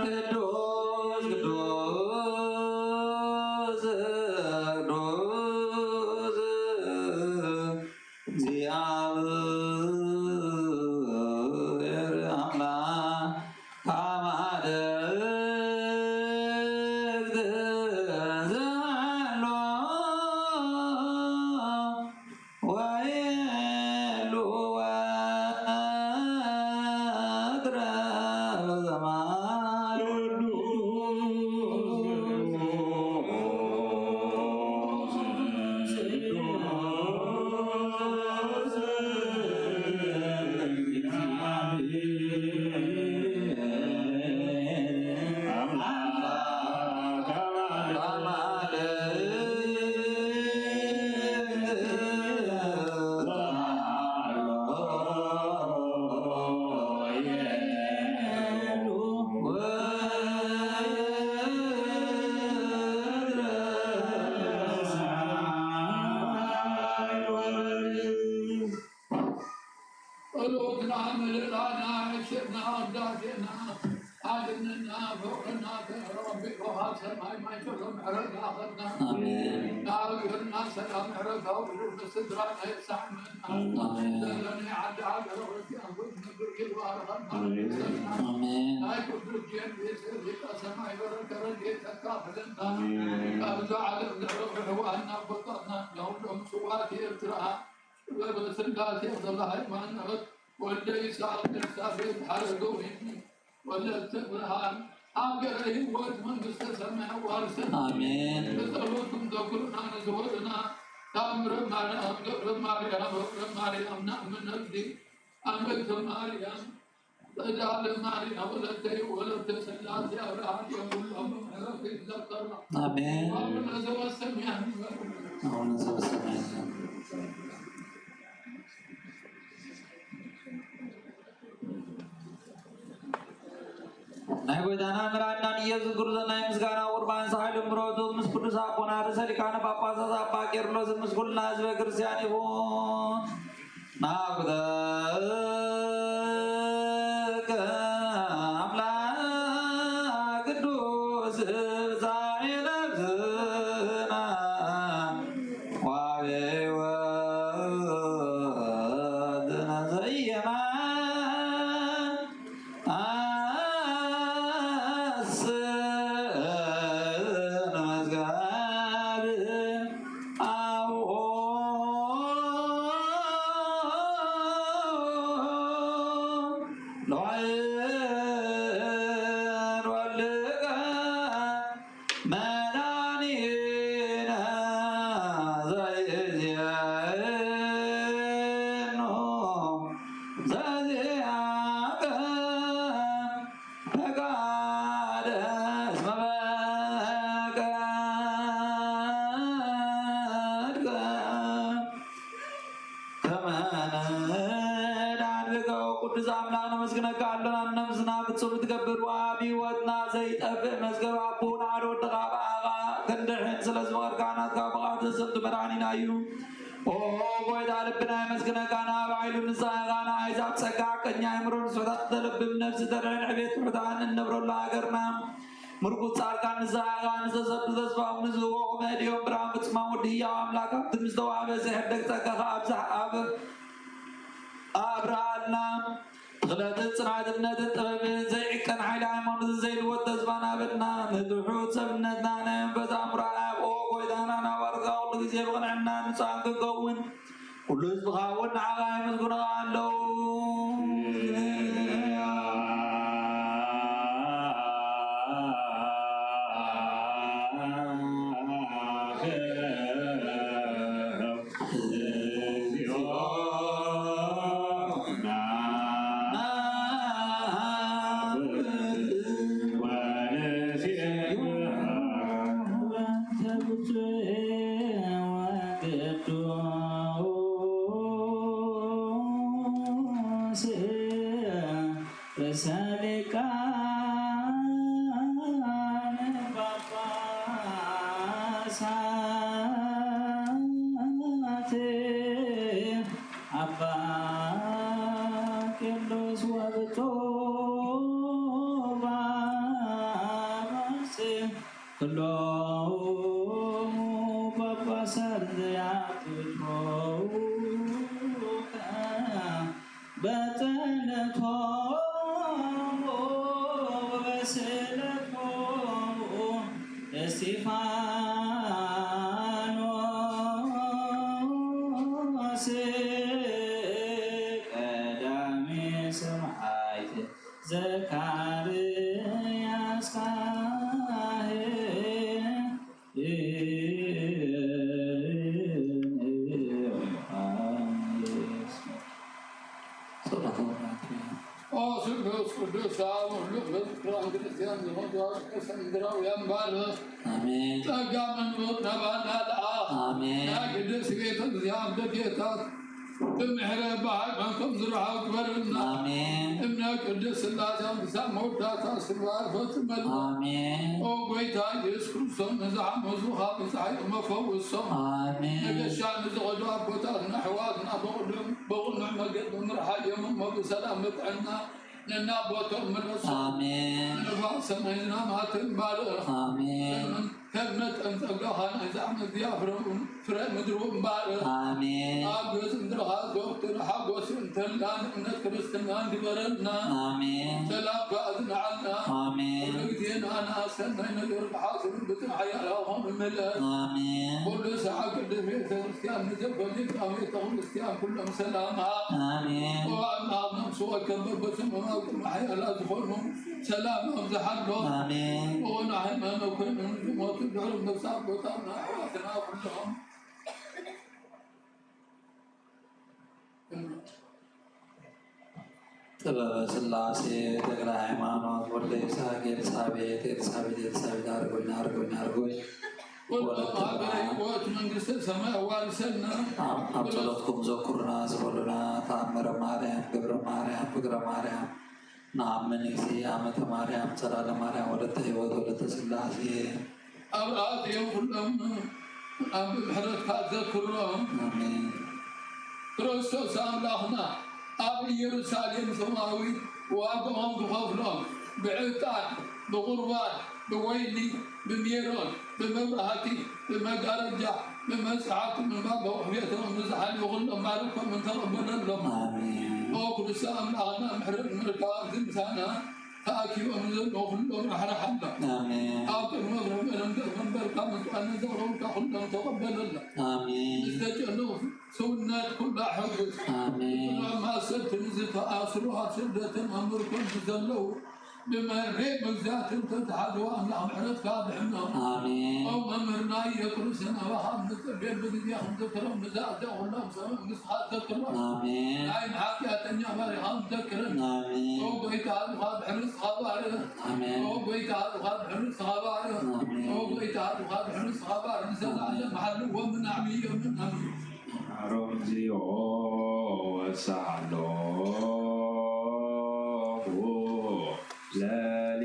ቅዱስ ቅዱስ ቅዱስ እግዚአብሔር አምላክ አማልክት ዘሃሎ ወይሉ ወትረ በዘማን ላና፣ ሕሽና፣ ወዳሴና፣ ሓድነትና፣ ፍቕርና፣ ተረቢቑኻ ሰማይ ማይ ሸሎ ምሕረት ላኸልና። ኣሜን። ናብርና ሰላም ምሕረት ኣውርድ፣ ንስድራና የሳዕመና። ኣሜን። ዘለናይ ዓዲ ሃገረ ክርስቲያን ኩሉ ምድር ይባረኸልና። ኣሜን። ኣሜን። ናይ ቅዱስ ጊዮርጊስ ሊቀ ሰማይ በረከት ረድኤት ተካፍለና። ኣሜን። ኣብዚ ዓለም ዘረብሕዋ እናቦታትና፣ ነኹሎም ስዋት ኤርትራ፣ ጥበበ ስላሴ፣ ዘላ ሃይማኖት፣ ወልደ ይስሐቅ፣ ኤልሳቤጥ፣ ሓረገ ወይኒ፣ ወለተ ብርሃን፣ ሃገረ ህይወት፣ መንግስተ ሰማይ ኣዋርሰን። ኣሜን። ብጸሎትኩም ዘክሩና ንዝወዱና፣ ታምረ ማርያም፣ ገብረ ማርያም፣ ወልደ ማርያም፣ ናእምን ነብዲ፣ ኣመልተ ማርያም፣ ጸዳለ ማርያም፣ ወለተ፣ ወለተ ስላሴ፣ ኣብርሃም፣ የብሎም ምሕረት ይዘከርና። ኣሜን። አቡነ ዘበሰማያት ይበሉ። ኣቡነ ዘበሰማያት። ናይ ጎይታና መድኃኒናን ኢየሱስ ክርስቶስ ናይ ምስጋና ቁርባን ሳህልን ምሕረቱ ምስ ቅዱስ ኣቦና ርእሰ ሊቃነ ጳጳሳት ኣባ ቄርሎስ ምስ ኩልና ህዝበ ክርስቲያን ይኹን። ናኩተከ ኣምላክ ቅዱስ ብጻይ ነፍስና ዋቤ ወዝነ ዘየማን ቅዱስ ኣምላኽ ነመስግነካ ኣሎና፣ ነብስና ፍጹም ትገብር፣ ወሃቢ ህይወትና ዘይጠፍእ መዝገብ ኣቦና ሓደ ወድኻ ብኣኻ ክንድሕን ስለ ዝፈቐድካ ናትካ ብቕዓት ዘሰንቱ መድሓኒና እዩ። ኦ ጎይታ ልብና የመስግነካ፣ ናብ ሓይሉ ንስኻ ኢኻ ንኣሕዛብ ጸጋ፣ ቀኛ ኣእምሮ ንስሑታት ተለብም ነብሲ ተድሕን ዕቤት ትሑታን እንነብረሉ ሃገርና ምርኩስ ጻድቃን ንስኻ ኢኻ፣ ንዝተሰዱ ተስፋኦም ንዝህቦ መእድዮም ብርሃን ፍጹማን ወዲ ህያው ኣምላክ ኣብቲ ምስተዋህበ ዝሕደግ ጸጋኻ ኣብዝሕ ኣብ ኣብርሃልና። ትኽለትን ጽንዓትን እምነትን ጥበብን ዘይዕቀን ሓይሊ ሃይማኖትን ዘይልወጥ ተስፋን ሃበና። ንትሑት ሰብነትና ናይ መንፈስ ኣእምሮ ኣብ ኦ ጎይታና ናባርካ ኩሉ ግዜ ብቕንዕና ንጹሃን ክንከውን ኩሉ ህዝብኻ እውን ንዓኻ የመስግኑኻ ኣለዉ። ቅዱስ ርእሰ ሊቃነ ጳጳሳት አባ ቄርሎስ ወብፁዕ ጳጳስ ኩሎሙ ጳጳሳት ዘያትትወከ በጸሎቶሙ ወበስእለቶሙ ለእስጢፋኖስ ቀዳሜ ሰማዕት ዘካርያስ ካህን። ጸሎተ ወንጌል። ኦ ስሉስ ቅዱስ አብ ሁሉ በዝክራን ክርስቲያን ዝኾኑ ቅዱሳን ምድራውያን ባርኽ። አሜን። ጸጋ መንፈስ ናባና ለኣኽ። አሜን። ናይ ቅድስት ቤተ ክርስቲያን ደጌታት ብምሕረት ብሃይማኖቶም ዝረሃው ግበረልና። አሜን። እምነት ቅድስት ሥላሴ ክሳብ መወዳእታ ስርዋ ፈጽመልና። አሜን። ኦ ጎይታ ኢየሱስ ክርስቶስ፣ ንዝሓመዙኻ ብፀሓይ መፈውሶም። አሜን። መገሻ ንዝኸዱ ኣቦታትና ኣሕዋትና ብቕዱም ብቕኑዕ መገድ ብምርሓዮም እሞ ብሰላም ብጥዕና ነናቦቶም ምለሶም። ኣሜን። ንፋስ ሰማይና ማትን ባርኽ። ኣሜን። ከም መጠን ጸጋኻ ናይዛ ዓመት እዚኣ ፍረ፣ ፍረ ምድሩ ባርኽ። ኣሜን። ኣብ ገጽ ምድርኻ ዘወትር ሓጎስን ተድላን እምነት ክርስትናን ግበረልና። ኣሜን። ሰላምካ ኣጽንዓልና። ኣሜን። ኩሉ ግዜ ንኣና ሰናይ ነገር ብሓስሩ ብጽን ሓያል ሃብኻ ምምለስ። ኣሜን። ኩሉ ሰዓት ቅድስት ቤተ ክርስቲያን ንዘበሊት ኣብ ቤተ ክርስቲያን ኩሎም ሰላምካ። ኣሜን። ኦ ኣምላኽ ነፍሲ ወከፍ በበስሞም ኣብ ቅድሚ ሓያላት ዝኾኑ ሰላም ኣብዝሓሎም። ኣሜን። ኦ ንሃይማኖት ኮይኖም ዝሞቱ ድሕሪ ምብሳር ቦታና ኣሕዋትና ኩሎም። ጥበበ ስላሴ ተክለ ሃይማኖት ወልደ ይስሐቅ ኤልሳቤጥ ኤልሳቤጥ ኤልሳቤጥ ኣርጎኝ ኣርጎኝ ኣርጎኝ ኩሎም ወለተ ኣብ ብርሃን። ህይወት መንግስተ ሰማይ ኣዋርሰና። ኣብ ኣብ ጸሎትኩም ዘኩሩና ዝበሉና ተኣምረ ማርያም፣ ግብረ ማርያም፣ ፍቅረ ማርያም፣ ንኣምን እግዚእ፣ ኣመተ ማርያም፣ ጸላለ ማርያም፣ ወለተ ህይወት፣ ወለተ ስላሴ። ኣብ ኣጽዮም ኩሎም ኣብ ምሕረትካ ዘክሮም። ኣሜን። ክርስቶስ ኣምላኽና ኣብ ኢየሩሳሌም ሰማያዊት ዋጋኦም ክኸፍሎም ብዕጣን፣ ብቁርባን፣ ብወይኒ፣ ብሜሮን፣ ብመብራህቲ፣ ብመጋረጃ፣ ብመጽሓፍ ምንባብ በውሕ ቤቶም ንዝሓልዩ ኩሎም ባርኮምን ተቐበለሎም። ኣሜን። ኦ ክርስቶስ ኣምላኽና ምሕረት ምርካብ ዝምሳና ተኣኪቦም ዘለዉ ኩሎም ራሕራሓሎም። ኣሜን። ኣብ ቅድሚ መፍርሒ መለምደ መንበርካ ምጽዋን ንዘቕረቡልካ ኩሎም ተቐበለሎም። ኣሜን። ዝተጨነቑ ሰውነት ኩሉ ኣሐጉስ። ኣሜን። ብጽኑዕ ማእሰርቲ ንዝተኣስሩ ኣብ ስደትን ኣብ ምርኮን ንዘለዉ ብመሪር መግዛእትን ተተሓዝዋ ኣምላኽ ምሕረትካ ድሕኖም። ኣሜን። ኦ መምህርና ኢየሱስ ናባኻ ንጽበየሉ ግዜ ክንዝክሮም ንዝኣተኹሎም ሰብ ንስኻ ዘክሮም። ኣሜን። ናይ ሓጢኣተኛ ባሪኻ ንዘክረን። ኣሜን። ኦ ጎይታ ኣሉኻ ድሕሪ ንስኻ ባርኽ። ኣሜን። ኦ ጎይታ ኣሉኻ ድሕሪ ንስኻ ባርኽ። ኣሜን። ኦ ጎይታ ኣሉኻ ድሕሪ ንስኻ ባርኽ። ንዘለዓለም ሓልዎም ንዓብዮምን። ኣሜን። ማሮም እግዚኦ ወሳሃሎ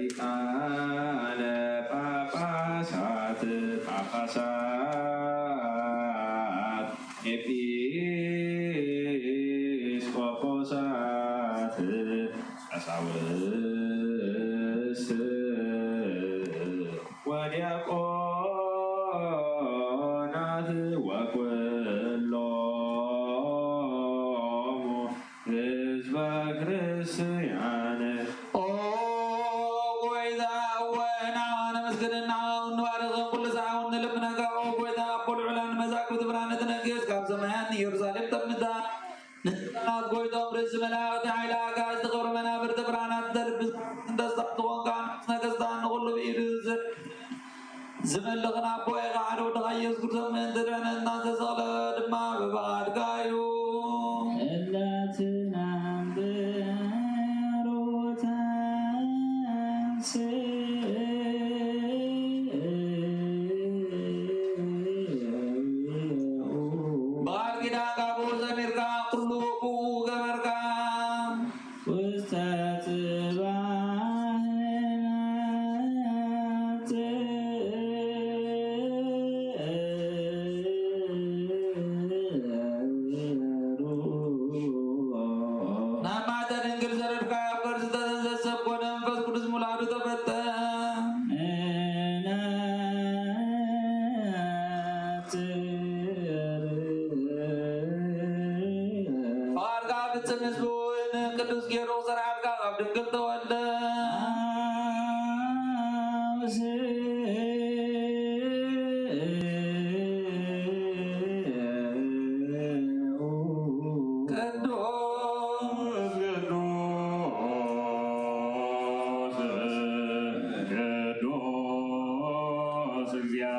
ለሊቃነ ጳጳሳት ጳጳሳት ኤጲስቆጶሳት ቀሳውስት ወዲያቆናት ወኩሎሙ ህዝበ ክርስቲያን። ኦ ጎይታ፣ እወ፣ ንዓኻ ነመስግንን ንዓኻ እውን ንባርኽን፣ ኩሉ ሰዓት እውን ንልምነካ። ኦ ጎይታ፣ ኣቦ ልዑላን መዛግብቲ ብርሃን ትነግስ፣ ካብ ሰማያን ንኢየሩሳሌም ተምጻ ንህፃናት ጎይቶም ርእሲ መላእኽቲ ሓይሊ ኣጋእዝቲ ክብሪ መናብርቲ ብርሃናት ተልብስ ደስታ ዝኾንካ ንጉስ ነገስታት ንኹሉ ብኢዱ ዝ-፣ ዝመልኽን ኣቦ ኢኻ። ሓደ ወድኻ ኢየሱስ ክርስቶስ ምእንቲ ድሕነትና ዝተሰቕለ ድማ ብፍቓድካ እዩ። እለትናም ብሩታን ስ-፣ ብቓል ኪዳንካ ብኡ ዘሚርካ ኩሉ ብኡ ገበርካ። ውስተ ጽባሕ ናብ ማህፀን ድንግል ዘረድካዮ ኣብ ከርሲ ዝተዘዘ ሰብ ኮነ፣ መንፈስ ቅዱስ ሙላዱ ተፈተ። ፍቓድካ ፍጽም ህዝቢ እውን ቅዱስ ገይሩ ክሰርዓልካ ካብ ድንግል ተወልደ። ቅዱስ ቅዱስ ቅዱስ እግዚአ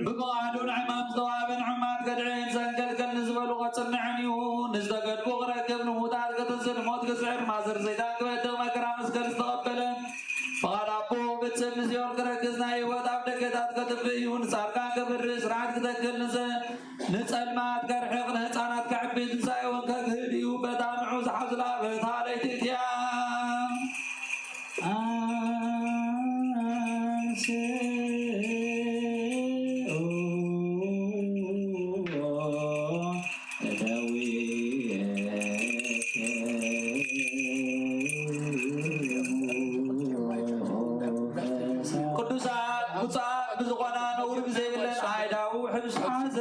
ብመቓልኡ ንዕማም ዝተዋህበን ዕማት ከድዕን ዘንገልገል ንዝበሉ ከጽንዕን እዩ። ንዝተገድቡ ክረክብ፣ ንሙታት ክትንስእ፣ ንሞት ክስዕር፣ ማእሰር ሰይጣን ክበትኽ፣ መከራ መስቀል ዝተቐበለ፣ ፍቓድ ኣቦ ብጽም ንሲኦል ክረክስ፣ ናይ ህይወት ኣብ ደገታት ከጥፍእ እዩ። ንጻድቃን ክብርህ፣ ስርዓት ክተክል፣ ንዘ-፣ ንጸልማት ከርሕቕ፣ ንህጻናት ከዕቢ፣ ትንሳኤ እውን ከግህድ እዩ። በታ ንዑ ዝሓዙላ በታ ለይቲ እቲኣ ቅዱሳት ውፃእ ብዝኾና ነውሪ ብዘይብለን ኣእዳው ውሕድ ሓዘ።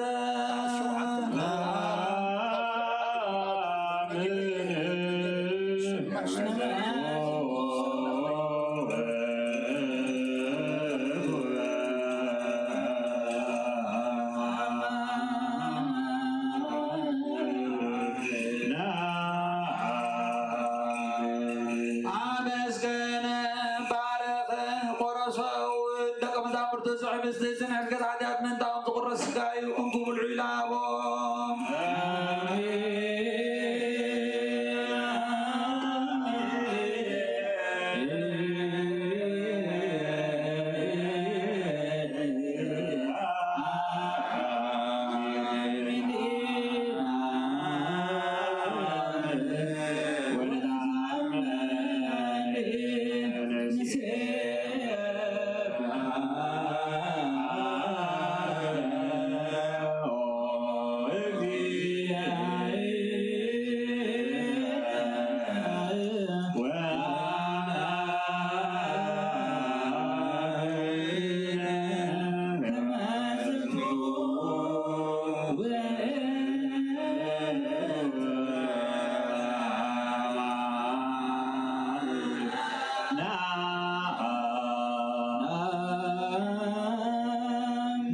ኣመስገነ፣ ባረኸ፣ ቆረሶ፣ ደቀ መዛሙርቱ እዚ ሕብስቲ፣ እዚ ንሕድገት ሓጢኣት ምእንታኦም ዝቑረስ ስጋ እዩ፣ እንኩ ብልዑ ኢሉ ሃቦም።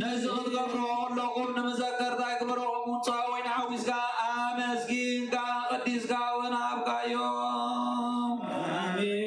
ነዚ ክትገብርዎ ከለኹም ንመዘከርታይ ግበርዎ። ከምኡ እንጽዋ ወይኒ ሓዊስካ ኣመስጊንካ ቀዲስካ ወናብካዮ። ኣሜን።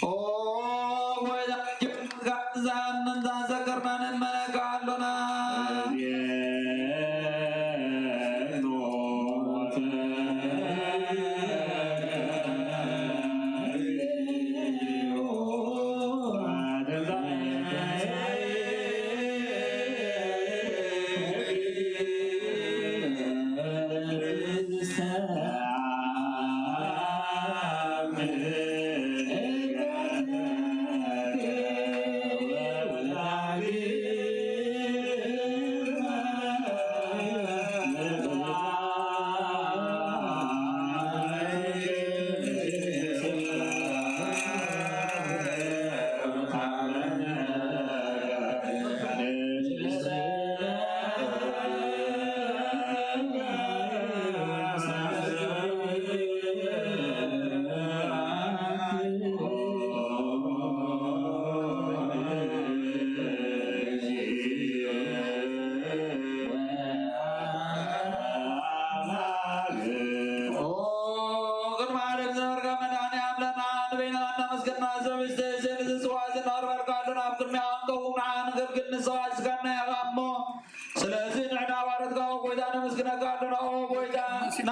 ኦ ወይዳ ጀምዝጋ እዛን እንዛን ዘከርናን እንመነካ ኣሎና።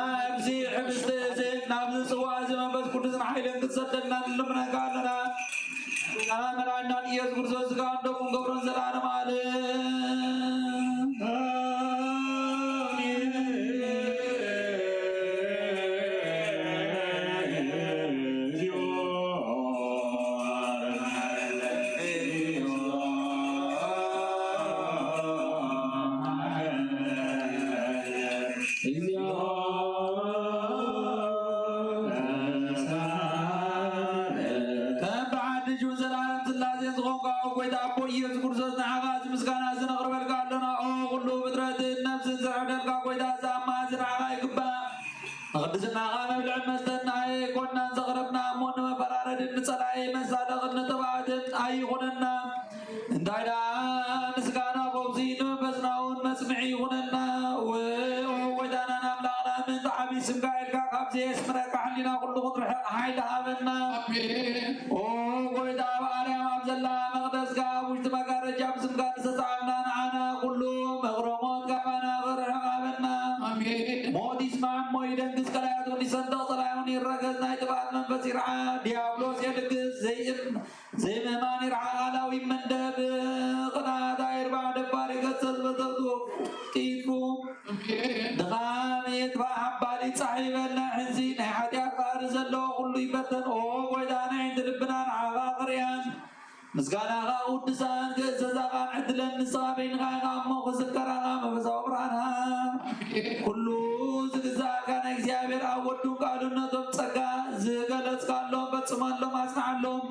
ኣብዚ ሕብስቲ እዚ ናብዚ ጽዋ እዚ መንፈስ ቅዱስን ሓይልን ክትሰደልና ንልምነካ ኣለና። ብቃና መድሓኒናን ኢየሱስ ክርስቶስ ስጋን ደሙን ገብሮን ዘላለም ዓለም። ከም ብሓድሽ ዘላለም ስላሴ ዝኾንካ፣ ኦ ጎይታ ኣቦ ኢየሱስ ክርስቶስ፣ ንዓኻ እዚ ምስጋና እዚ ነቕርበልካ ኣሎና። ኦ ኩሉ ፍጥረትን ነፍስን ዘዕብደልካ ጎይታ፣ እዚ ኣማ እዚ ንዓኻ ይግባእ። ንቕድስናኻ መብልዕን መስተን ንዓይ ኣይኮንናን ዘቕረብና፣ እሞ ንመፈራረድን ንጸላኢ መሳለቕን ንጥፍኣትን ኣይኹነና። እንታይ ደኣ ንስጋና ፈውሲ ንመንፈስና እውን መጽንዒ ይኹነና። ዎ ጎይታናን ኣምላኽናን፣ ምእንቲ ዓብዪ ስምካ ኢልካ ካብዚ የስምረካ ሕሊና ኩሉ ክንርሕቕ ሓይሊ ሃበና። ኣሜን። ኦ ጎይታ፣ ኣብ ኣርያም ኣብ ዘላ መቕደስካ ኣብ ውሽጢ መጋረጃ ብስምካ ንዝተጻዕና ንዓና ኩሉ መቕረሞት ካባና ክርሕቕ ሃበና። ኣሜን። ሞት ይስማዕ እሞ ይደንግጽ፣ ቀላያት እውን ይሰንጠቕ፣ ጸላኢ እውን ይረገጽ፣ ናይ ጥፍኣት መንፈስ ይርዓ፣ ዲያብሎስ የልግስ፣ ዘይእም ዘይምእማን ይርሓቕ፣ ኣላዊ መንደብ ቅንኣት ኣይርባዕ፣ ደባሪ ገሰጽ በዘብቱ ቂፉ። ድኻም ይጥፋእ፣ ሓባል ይጻሕ ይበል፣ ናይ ሕንዚ ናይ ሓጢኣት ባህሪ ዘለዎ ኩሉ ይበተን። ኦ ጎይታ፣ ናይ ሕንቲ ልብና ንዓኻ ክርእያን ምስጋናኻ ቅዱሳን ክእዘዛኻን ዕድለን ንስኻ በይንኻ ኢኻ እሞ ክዝከራኻ መንፈሳዊ ብርሃንኻ ኩሉ ዝግዛእካ ናይ እግዚኣብሔር ኣብ ወዱን ቃሉን ነቶም ጸጋ ዝገለጽካሎም ፈጽመሎም ኣጽንዓሎም።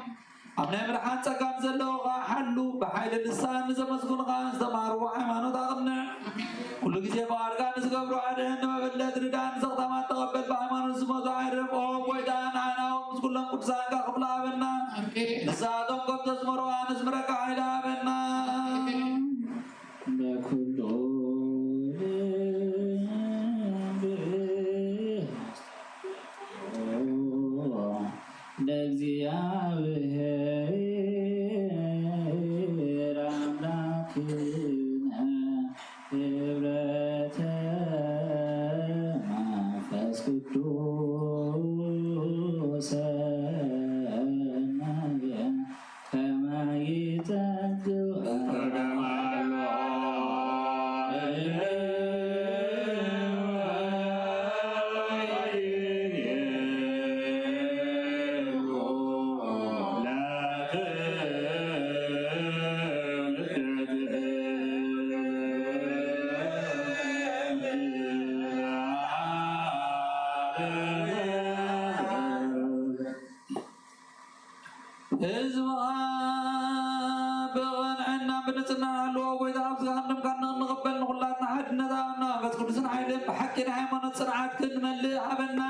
ኣብ ናይ ምድሓን ጸጋም ዘለዉ ኸኣ ሓሉ፣ ብሓይሊ ልሳን ንዘመስግኑኻ ዝተማህርዎ ሃይማኖት ኣቕንዕ። ኩሉ ግዜ ፍቓድካ ንዝገብሩ ኣድህን፣ ንመበለት ርዳን ንሰኽታማት ተቐበል፣ ብሃይማኖት ዝሞቱ ኣዕርፍ። ኦ ጎይታ፣ ንዓና እውን ምስ ኩሎም ቅዱሳንካ ክፍሊ ሃበና። ኣሜን። ንሳቶም ከም ዘዝመሩኻ ነዝምረካ ሓይሊ ሃበና። ኣሜን። በኩሉ ለእግዚኣብሔር ኣምላክነ ክብረተ መንፈስ ቅዱስ ሰናየ ከመ ይጸግብ ህዝብኻ ብቕንዕና ብንጽህና ንሃልዎ፣ ጎይታ፣ ኣብ ስጋን ደምካን ንቕበል፣ ንኹላትና ሓድነት ሃበና። መንፈስ ቅዱስን ሓይልን ብሓቂ ናይ ሃይማኖት ጽንዓት ክንመልእ ሃበና።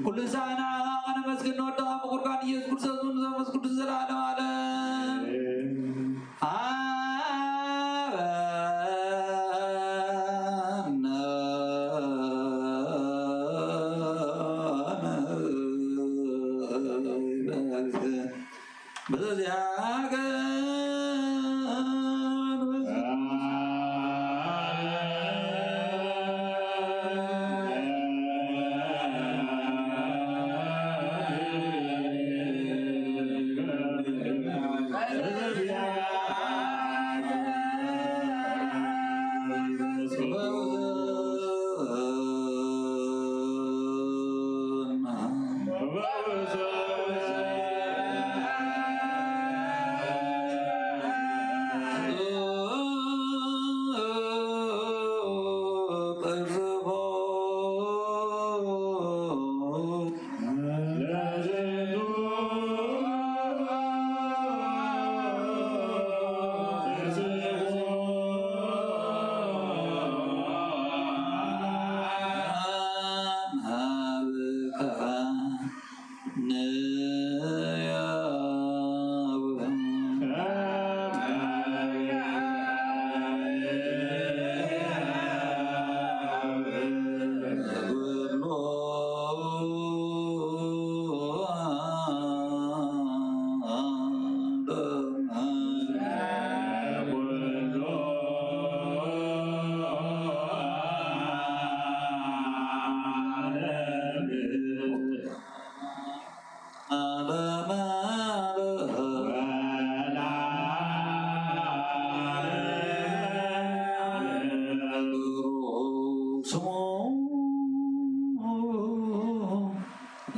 ኩሉ ሳዕ ንዓኻ ከነመስግን ንወድኻ ምኹርካን ኢየሱስ ክርስቶስ እውን መንፈስ ቅዱስ ዘለዓለም ዓለም።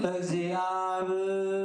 ለእግዚኣብሔር።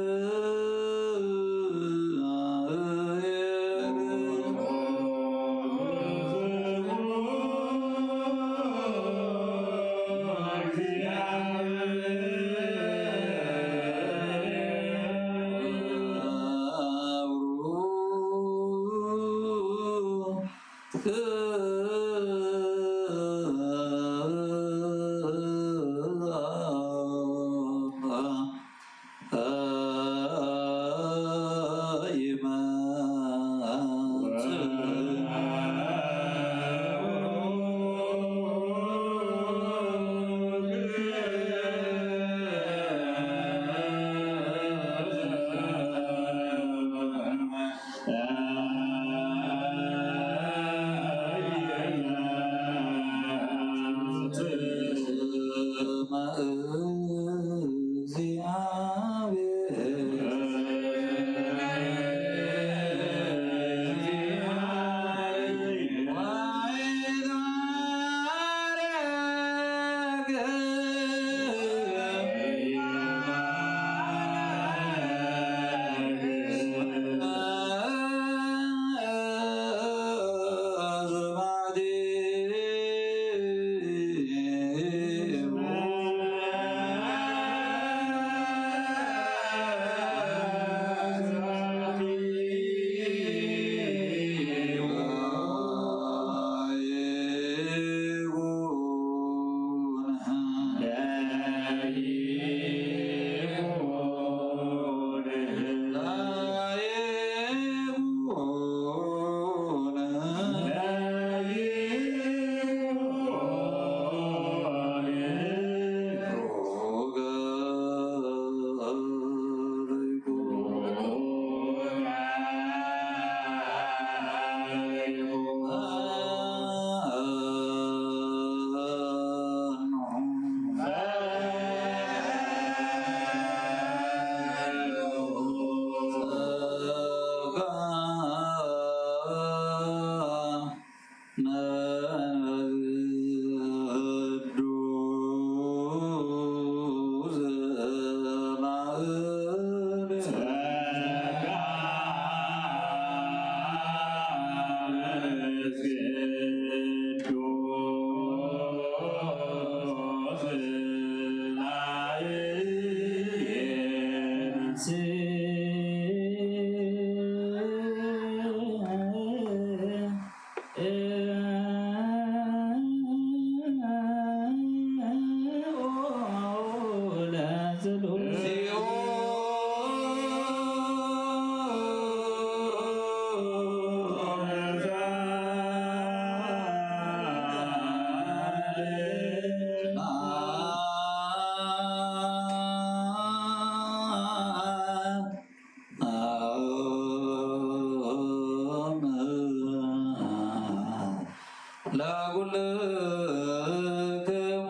ለኩልክሙ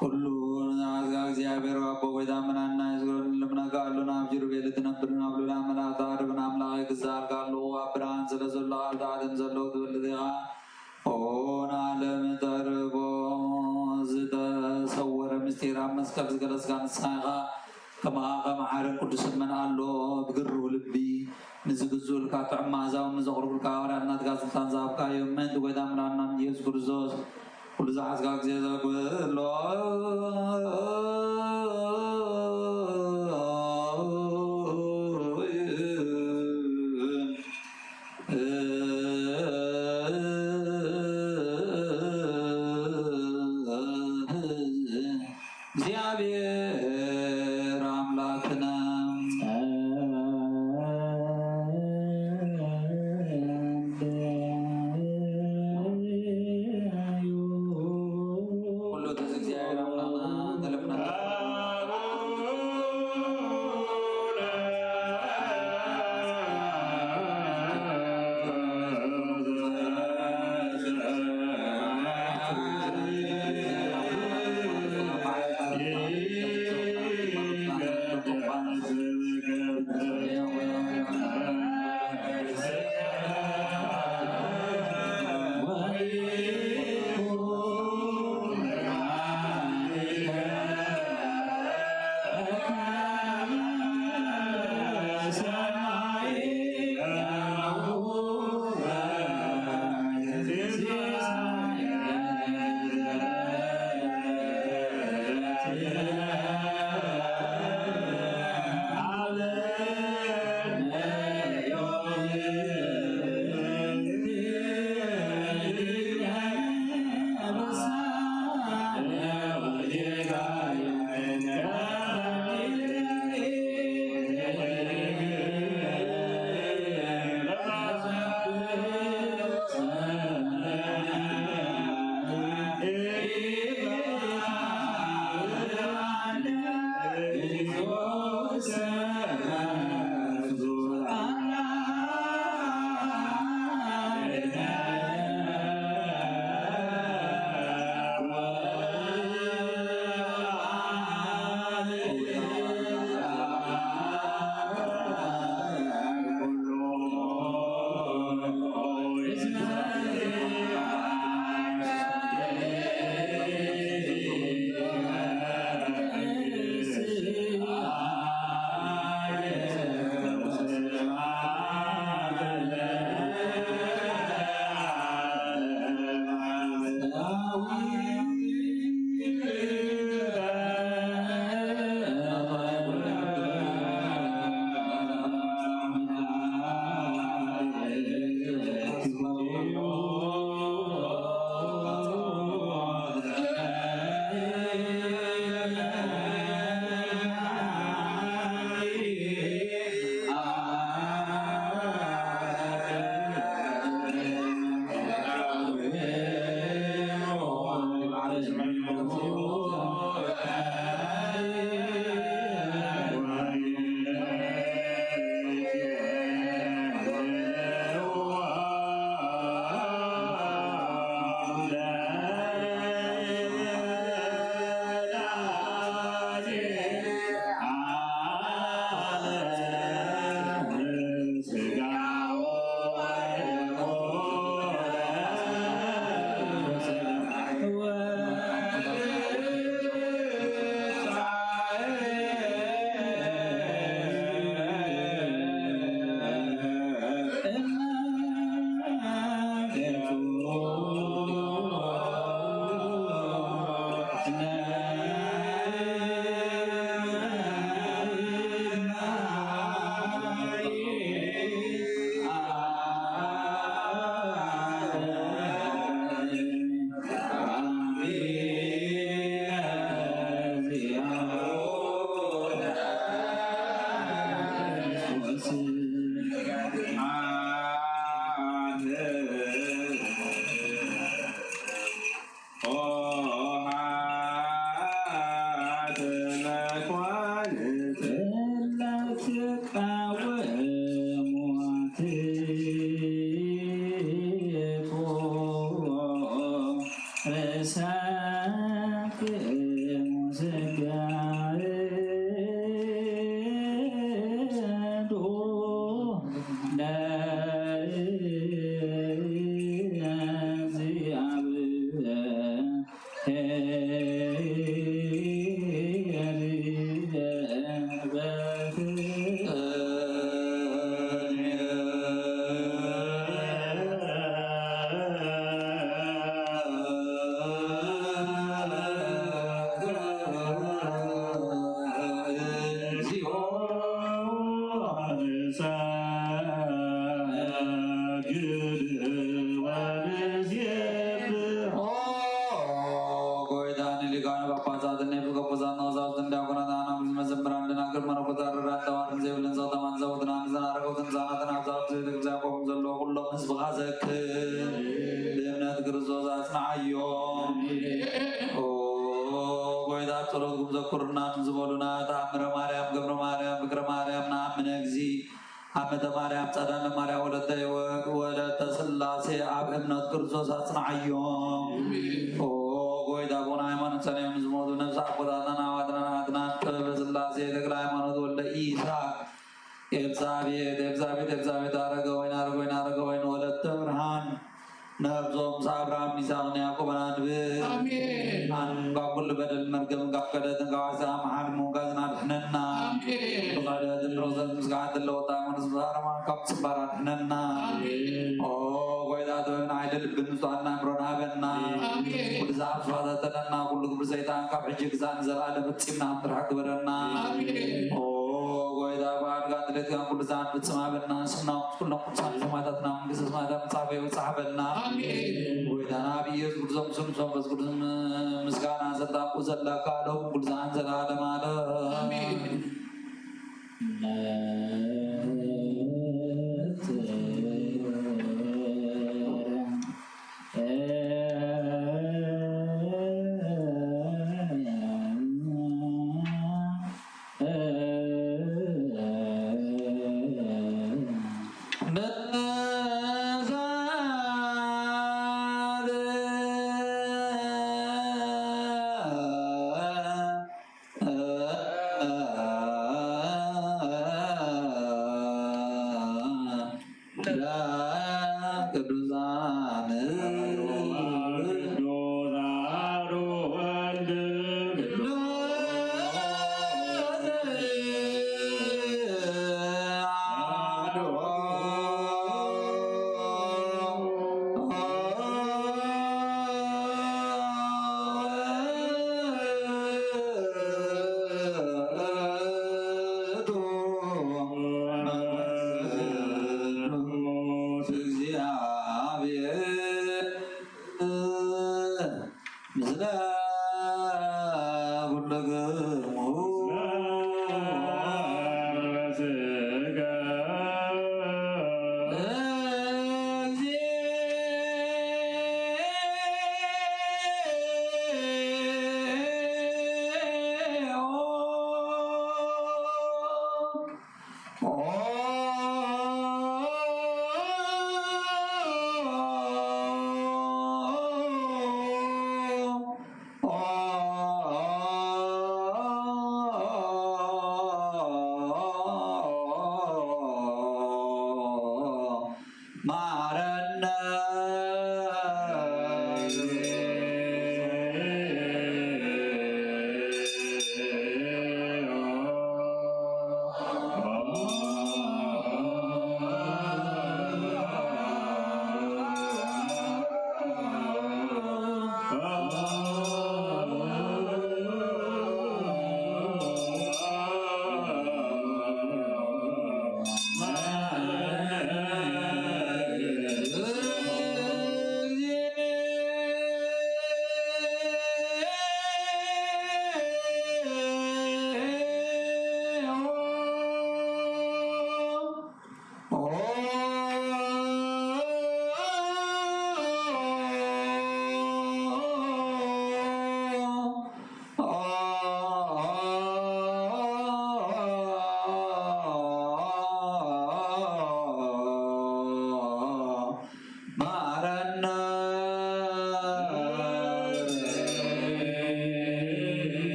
ኩሉ ንዓዝጋ እግዚኣብሔር ኣቦ ጎይታ መናና ይዝግረን ልምነካ ኣሉና ኣብ ጅሩቤል እትነብርን ኣብ ሉላ መላእክት ኣርብን ኣምላኽ ይግዛልካ ኣለዎ ኣብ ብርሃን ስለ ዘሎ ኣብ ታሕትን ዘለዉ ትበልጥ ኢኻ። ኦ ንዓለም ተርቦ ዝተሰወረ ምስጢር ኣብ መስቀል ዝገለጽካ ንስኻ ኢኻ። ከማኻ ከም ሓርን ቅዱስን መን ኣሎ ብግሩህ ልቢ ንዝግዝኡልካ ጥዑም መኣዛውን ንዘቕርቡልካ ሃዋርያት ናትካ ስልጣን ዝሃብካዮም ምእንቲ ጎይታ መድሓንና ኢየሱስ ክርስቶስ ኩሉ ዝሓዝካ ግዜ ዘብሎ እግዚኣብሔር ኣምላኽና ኩሉ እቲ እግዚኣብሔር ኣምላኽና ንልምና ትቃወሙ ትቁ ርእሳክሙ ስጋዱ ለእግዚአብሔር። ጎይታ ንሊቃነ ጳጳሳት፣ ንኤጲስቆጶሳት፣ ንቀሳውስትን ዲያቆናት፣ ንኣናብስት መዘምራን፣ ደናግል፣ መነኮሳት፣ ረዳት፣ ተዋርድ ዘይብለን ሰው ተማን ሰውትና፣ ንዘን ኣረገውትን ህፃናትን ኣብ ዛፍ ዘይተግዚያቆም ዘለዎ ኩሎም ህዝብኻ ዘክር። ብእምነት ክርስቶስ ኣጽንዓዮም። ኦ ጎይታ፣ ጸሎትኩም ዘክሩና ንዝበሉና፣ ተኣምረ ማርያም፣ ገብረ ማርያም፣ ፍቅረ ማርያም፣ ነኣምነ እግዚእ፣ ኣመተ ማርያም፣ ጸዳለ ማርያም፣ ወለተ ህይወት፣ ወለተ ስላሴ፣ ኣብ እምነት ክርስቶስ ኣጽንዓዮም። ኦ ጎይታ፣ ብኡና ሃይማኖት ጸኒዖም ንዝሞቱ ነፍሲ ኣቦታትናን ኣሕዋትናን ኣሓትናን፣ ጥበበ ስላሴ፣ ተክለ ሃይማኖት፣ ወልደ ኢሳቅ፣ ኤልሳቤጥ፣ ኤልሳቤጥ፣ ኤልሳቤጥ፣ ኣረገ ወይን፣ ኣረገ ወይን፣ ኣረገ ወይን፣ ወለተ ብርሃን፣ ነብሶም ምስ ኣብርሃም፣ ይስሐቅን ያዕቆብን ኣንብር። ኣሜን። ኣሜን። ካብ ኩሉ በደል መርገም፣ ካብ ከደትን ካብ ዓሳ፣ መሓሪ ምውጋዝን ኣድሕነና። ኣሜን። ብኽሕደትን ርኽሰትን ምስጋዕን ዘለወታ ሃይማኖት፣ ምስ ኣረማ ካብ ጽባር ኣድሕነና። ኣሜን። ኦ ጎይታ፣ ጥበብን ሓይሊ ልብን ንጹሃን ኣእምሮን ሃበና። ኣሜን። ኩሉ ዝኣብ ዝፈታተነና ኩሉ ግብሪ ሰይጣን፣ ካብ ሕጂ ክሳብ ንዘለኣለም ፈጺምና ክንጥርሖ ግበረና። ኣሜን። ኦ ጎይታ፣ ብኣድጋን ድሌትካን ኩሉ ሰዓት ፍጽም ሃበና። ስምና ምስ ኩሎም ቅዱሳን ሰማዕታትና መንግስተ ሰማያት ምጻፈ ይብጻሕ በልና። ኣሜን። ጎይታና ብኢየሱስ ክርስቶስ፣ ምስ መንፈስ ቅዱስ ምስጋና ሰጣቁ ዘለካ፣ ሎም ኩሉ ሰዓት ዘለዓለም ዓለም። ኣሜን። ቅዱሳን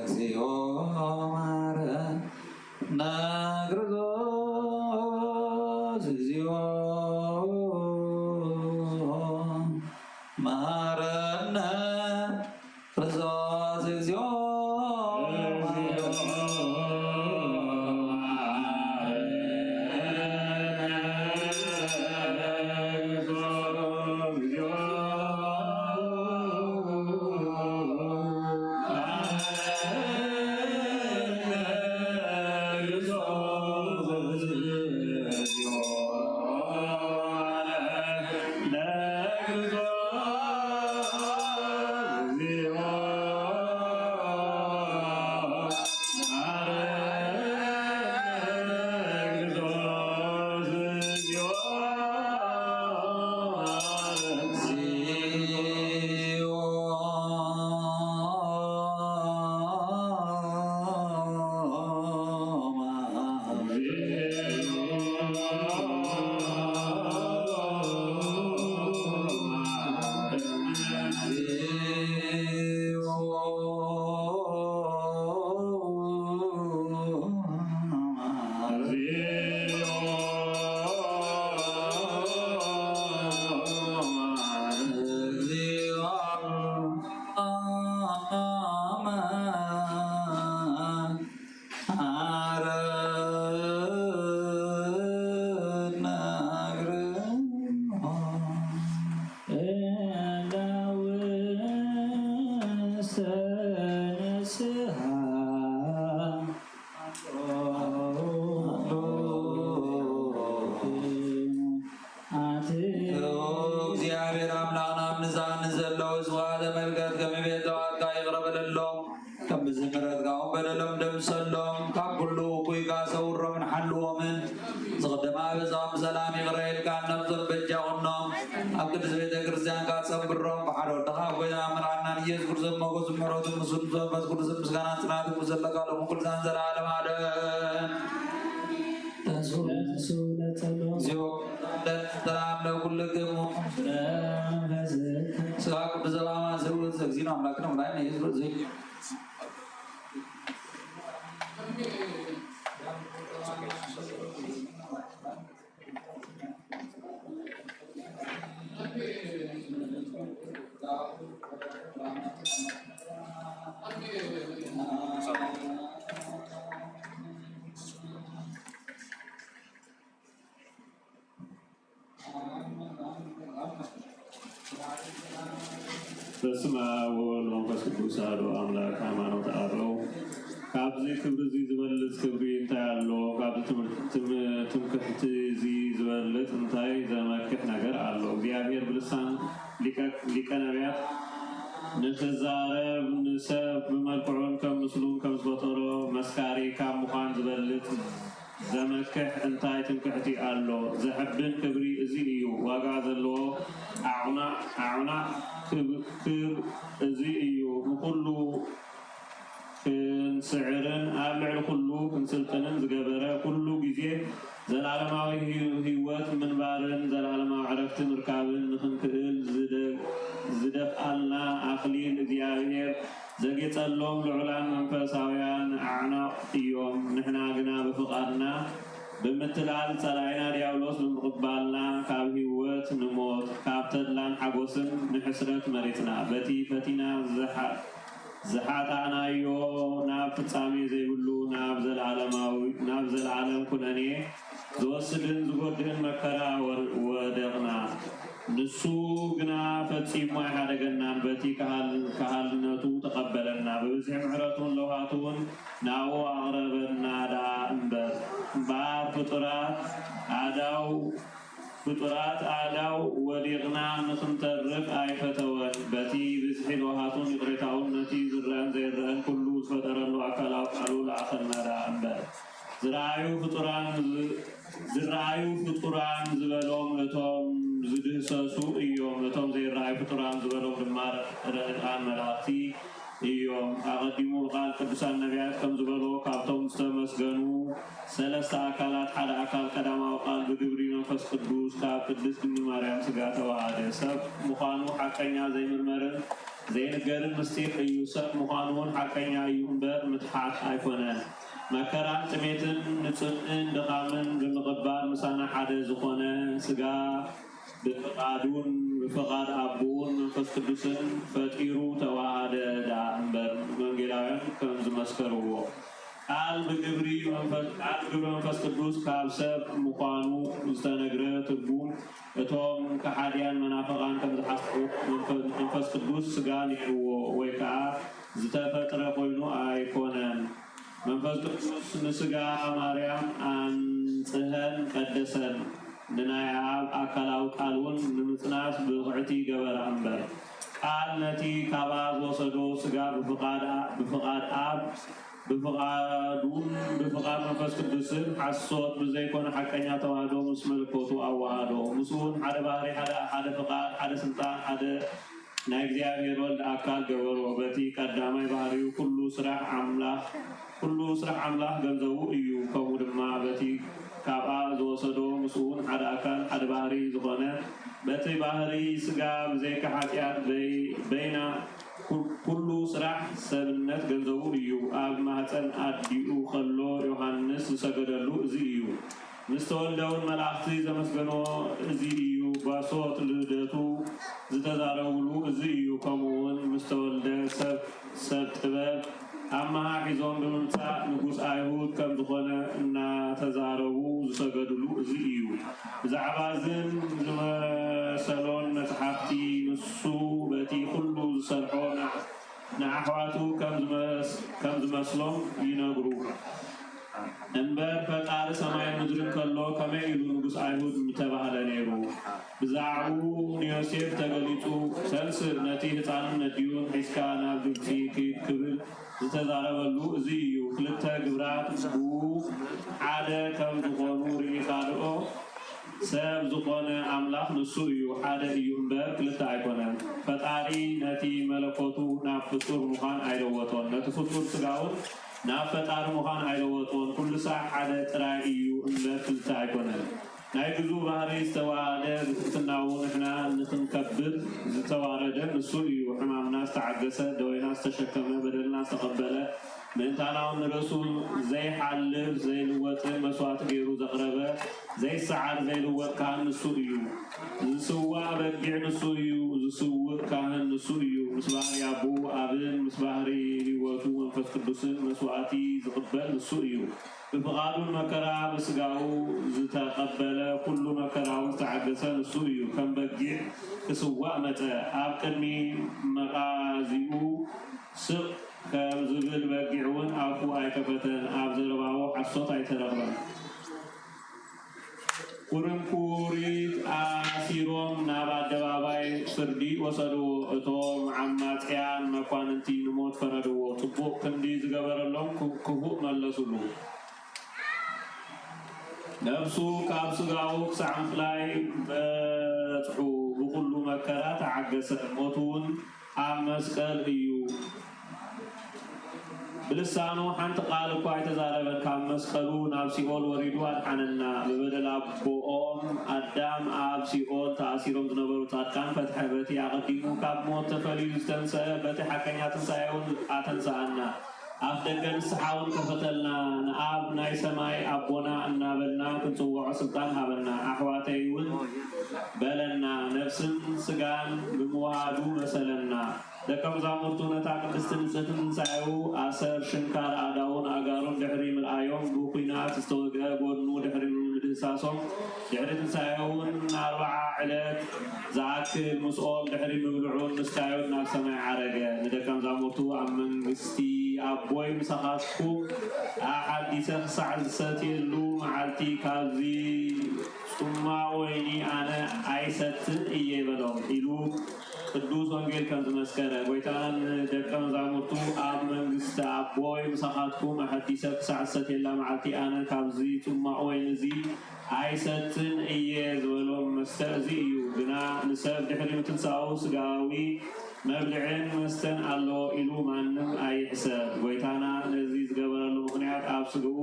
እግዚኦ መሐረነ ክርስቶስ እግዚኦ መሐረነ ክርስቶስ እግዚኦ እግዚኣብሔር ኣምላኽና ኣብ ንዛን ዘለዉ ስዋ ተመልከት፣ ከም ቤት ተዋትካ ይቕረ በለሎም። ከም ምሕረትካ እውን በደሎም ደምሰሎም፣ ካብ ኩሉ እኩይ ከኣ ሰውሮምን ሓልዎምን። ዝቕድማ በዛም ሰላም ይቕረ ኢልካ ነብሶም በጃ ኩኖም። ኣብ ቅድስት ቤተ ክርስቲያንካ ጸንብሮም። ብሓደ ወድኻ ኣብ ጎይታ መምርዓና ንኢየሱስ ክርስቶስ ሞገስ ምሕረቱ ምስ መንፈስ ቅዱስ ምስጋና ጽናት ምስ ዘለካ ሎም ኩልዛን ዘላለም ኣለም። ተንሱ ተንሱ ለጸሎ እግዚኦ ሰላም ለኩልክሙ። ስጋ ቅዱስ ዘባማ ስርወት ዘግዚን ኣምላክነ ሙላይ ኢየሱስ በስመ አብ ወወልድ ወመንፈስ ቅዱስ አሐዱ አምላክ። ሃይማኖት አበው። ካብዚ ክብሪ እዚ ዝበልጽ ክብሪ እንታይ ኣሎ? ካብዚ ትምህርቲ ትም- ትምክሕቲ እዚ ዝበልጽ እንታይ ዘመክሕ ነገር ኣሎ? እግዚኣብሔር ብልሳን ሊቀ ሊቀ ነቢያት ንኽዛረብ ንሰብ ብመልክዑን ከም ምስሉን ከም ዝፈጠሮ መስካሪ ካብ ምዃን ዝበልጽ ዘመክሕ እንታይ ትምክሕቲ ኣሎ? ዘሐብን ክብሪ እዚ እዩ። ዋጋ ዘለዎ ኣዕናቕ ኣዕናቕ ክብ ክብ እዚ እዩ። ንኹሉ ክንስዕርን ኣብ ልዕሊ ኩሉ ክንስልጥንን ዝገበረ ኩሉ ግዜ ዘላለማዊ ህይወት ምንባርን ዘላለማዊ ዕረፍቲ ምርካብን ንኽንክእል ዝደፍኣልና ኣኽሊል እግዚኣብሔር ዘጌጸሎም ልዑላን መንፈሳውያን ኣዕናቕ እዮም። ንሕና ግና ብፍቓድና ብምትላል ጸላኢና ዲያብሎስ ብምቕባልና ካብ ህይወት ንሞት ካብ ተድላን ሓጎስን ንሕስረት መሪጽና በቲ ፈቲና ዝሓ ዝሓጣእናዮ ናብ ፍጻሜ ዘይብሉ ናብ ዘለዓለማዊ ናብ ዘለዓለም ኩነኔ ዝወስድን ዝጎድእን መከራ ወደቕና። ንሱ ግና ፈጺሙ ኣይሓደገናን፣ በቲ ከሃልነቱ ተቐበለና፣ ብብዝሒ ምሕረቱን ለውሃቱን ናብኡ ኣቕረበና ደኣ እምበር። እምበኣር ፍጡራት ኣእዳው ፍጡራት ኣእዳው ወዲቕና ንኽንተርፍ ኣይፈተወን። በቲ ብዝሒ ለውሃቱን ይቕሬታኡን ነቲ ዝረኣን ዘይረኣን ኩሉ ዝፈጠረሉ ኣካላዊ ቃሉ ለኣኸልና ደኣ እምበር። ዝረኣዩ ፍጡራን ዝረኣዩ ፍጡራን ዝበሎም እቶም ዝድህሰሱ እዮም፣ እቶም ዘይረኣዩ ፍጡራን ዝበሎም ድማ ረቂቓን መላእኽቲ እዮም። ኣቐዲሙ ብቓል ቅዱሳን ነቢያት ከም ዝበሎ፣ ካብቶም ዝተመስገኑ ሰለስተ ኣካላት ሓደ ኣካል ቀዳማዊ ቃል ብግብሪ መንፈስ ቅዱስ ካብ ቅድስት ድንግል ማርያም ስጋ ተዋሃደ። ሰብ ምዃኑ ሓቀኛ ዘይምርመርን ዘይንገርን ምስጢር እዩ። ሰብ ምዃኑ እውን ሓቀኛ እዩ እምበር ምትሓት ኣይኮነን። መከራን ጥሜትን ንጽምእን ድኻምን ብምቕባል ምሳና ሓደ ዝኾነ ስጋ ብፍቓዱን ብፍቓድ ኣቦኡን መንፈስ ቅዱስን ፈጢሩ ተዋሃደ ደኣ እምበር፣ ወንጌላውያን ከም ዝመስከርዎ፣ ቃል ብግብሪ መንፈስ፣ ቃል ብግብሪ መንፈስ ቅዱስ ካብ ሰብ ምዃኑ ዝተነግረ ትርጉም፣ እቶም ከሓድያን መናፍቓን ከም ዝሓስቡ፣ መንፈ-፣ መንፈስ ቅዱስ ስጋ ነይርዎ ወይ ከዓ ዝተፈጥረ ኮይኑ ኣይኮነን። መንፈስ ቅዱስ ንስጋ ማርያም ኣንጽሀን ቀደሰን፣ ንናይ ኣብ ኣካላዊ ቃል እውን ንምጽናስ ብቕዕቲ ገበራ እምበር። ቃል ነቲ ካብኣ ዝወሰዶ ስጋ ብፍቓድ ኣ-፣ ብፍቓድ ኣብ፣ ብፍቓዱን ብፍቓድ መንፈስ ቅዱስን ሓሶት ብዘይኮነ ሓቀኛ ተዋህዶ ምስ መለኮቱ ኣዋሃዶ። ምስኡ እውን ሓደ ባህሪ፣ ሓደ፣ ሓደ ፍቓድ፣ ሓደ ስልጣን፣ ሓደ ናይ እግዚኣብሔር ወልድ ኣካል ገበሮ። በቲ ቀዳማይ ባህሪኡ ኩሉ ስራሕ ኣምላኽ፣ ኩሉ ስራሕ ኣምላኽ ገንዘቡ እዩ። ከምኡ ድማ በቲ ካብኣ ዝወሰዶ ምስኡ እውን ሓደ ኣካል ሓደ ባህሪ ዝኾነ፣ በቲ ባህሪ ስጋ ብዘይካ ሓጢኣት በይ-፣ በይና ኩ-፣ ኩሉ ስራሕ ሰብነት ገንዘቡ እዩ። ኣብ ማህፀን ኣዲኡ ከሎ ዮሃንስ ዝሰገደሉ እዚ እዩ። ምስ ተወልደ እውን መላእኽቲ ዘመስገንዎ እዚ እዩ። ባሶት ልደቱ ዝተዛረቡሉ እዚ እዩ። ከምኡ እውን ምስ ተወልደ ሰብ፣ ሰብ ጥበብ ኣመሃ ሒዞም ብምምጻእ ንጉስ ኣይሁድ ከም ዝኾነ እናተዛረቡ ዝሰገዱሉ እዚ እዩ። ብዛዕባ እዝን ዝመሰሎን መጽሓፍቲ ንሱ በቲ ኩሉ ዝሰርሖ ና-፣ ንኣሕዋቱ ከም ዝመስ-፣ ከም ዝመስሎም ይነግሩ። እምበር ፈጣሪ ሰማይን ምድርን ከሎ ከመይ ኢሉ ንጉስ ኣይሁድ ምተባህለ ነይሩ? ብዛዕባኡ ንዮሴፍ ተገሊጹ፣ "ተንስእ፣ ነቲ ህጻንን ነዲኡን ሒዝካ ናብ ግብጺ ኪድ" ክብል ዝተዛረበሉ እዚ እዩ። ክልተ ግብራት ብኡ ሓደ ከም ዝኾኑ ርኢኻ ዶ? ሰብ ዝኾነ ኣምላኽ ንሱ እዩ፣ ሓደ እዩ እምበር ክልተ ኣይኮነን። ፈጣሪ ነቲ መለኮቱ ናብ ፍጡር ምዃን ኣይለወጦን፣ ነቲ ፍጡር ስጋውን ናብ ፈጣሪ ምዃን ኣይለወጦን። ኩሉ ሳዕ ሓደ ጥራይ እዩ እምበር ክልተ ኣይኮነን። ናይ ግዙእ ባህሪ ዝተዋሃደ ብትሕትና እውን ንሕና ንኽንከብር ዝተዋረደ ንሱ እዩ። ሕማምና ዝተዓገሰ፣ ደዌና ዝተሸከመ፣ በደልና ዝተቐበለ፣ ምእንታና እውን ንርእሱ ዘይሓልፍ ዘይልወጥን መስዋዕቲ ገይሩ ዘቕረበ፣ ዘይሰዓር ዘይልወጥ ካህን ንሱ እዩ። ዝስዋእ በጊዕ ንሱ እዩ። ዝስውእ ካህን ንሱ እዩ። ምስ ባህሪ ኣቦኡ ኣብን ምስ ባህሪ ህይወቱ መንፈስ ቅዱስን መስዋዕቲ ዝቕበል ንሱ እዩ። ብፍቓዱን መከራ ብስጋኡ ዝተቐበለ፣ ኩሉ መከራውን ዝተዓገሰ ንሱ እዩ። ከም በጊዕ ክስዋእ መጸ። ኣብ ቅድሚ መቓዚኡ ስቕ ከም ዝብል በጊዕ እውን ኣፉ ኣይከፈተን። ኣብ ዘረባኡ ሓሶት ኣይተረኽበን። ኩርንኩሪት ኣሲሮም ናብ ኣደባባይ ፍርዲ ወሰድዎ። እቶም ዓማጽያን መኳንንቲ ንሞት ፈረድዎ። ጽቡቕ ክንዲ ዝገበረሎም ክፉእ መለሱሉ። ነፍሱ ካብ ስጋኡ ክሳዕ ምፍላይ በጽሑ። ብኹሉ መከራ ተዓገሰ። ሞቱ እውን ኣብ መስቀል እዩ። ብልሳኑ ሓንቲ ቃል እኳ ኣይተዛረበን። ካብ መስቀሉ ናብ ሲኦል ወሪዱ ኣድሓነና። ብበደል ኣቦኦም ኣዳም ኣብ ሲኦል ተኣሲሮም ዝነበሩ ጻድቃን ፈትሐ። በቲ ኣቐዲሙ ካብ ሞት ተፈልዩ ዝተንሰአ፣ በቲ ሓቀኛ ትንሳኤ እውን ኣተንሰኣና። ኣፍ ደገ ንስሓ እውን ከፈተልና። ንኣብ ናይ ሰማይ ኣቦና እናበልና ክንጽውዖ ስልጣን ሃበና። ኣሕዋተይ እውን በለና። ነፍስን ስጋን ብምውሃዱ መሰለና። ደቀ መዛሙርቱ ነታ ቅድስቲ ንጽሕቲ ትንሳኤኡ ኣሰር ሽንካር ኣእዳውን ኣእጋሩን ድሕሪ ምርኣዮም፣ ብኲናት ዝተወግአ ጎድኑ ድሕሪ ምድህሳሶም፣ ድሕሪ ትንሳኤኡን ንኣርብዓ ዕለት ዝኣክል ምስኦም ድሕሪ ምብልዑን ምስታዩን ናብ ሰማይ ዓረገ። ንደቀ መዛሙርቱ ኣብ መንግስቲ ኣቦይ ምሳኻትኩም ኣሓዲሰ ክሳዕ ዝሰትየሉ መዓልቲ ካብዚ ጽማቕ ወይኒ ኣነ ኣይሰትን እየ በሎም ኢሉ ቅዱስ ወንጌል ከም ዝመስከረ፣ ጐይታ ንደቀ መዛሙርቱ ኣብ መንግስቲ ኣቦይ ምሳኻትኩም ኣሐዲሰ ክሳዕ ዝሰትየላ መዓልቲ ኣነ ካብዚ ጽማቕ ወይኒ እዚ ኣይሰትን እየ ዝበሎም መስተ እዚ እዩ። ግና ንሰብ ድሕሪ ምትንሳኡ ስጋዊ መብልዕን መስተን ኣለዎ ኢሉ ማንም ኣይሕሰብ። ጎይታና ነዚ ዝገበረሉ ምኽንያት ኣብ ስግኡ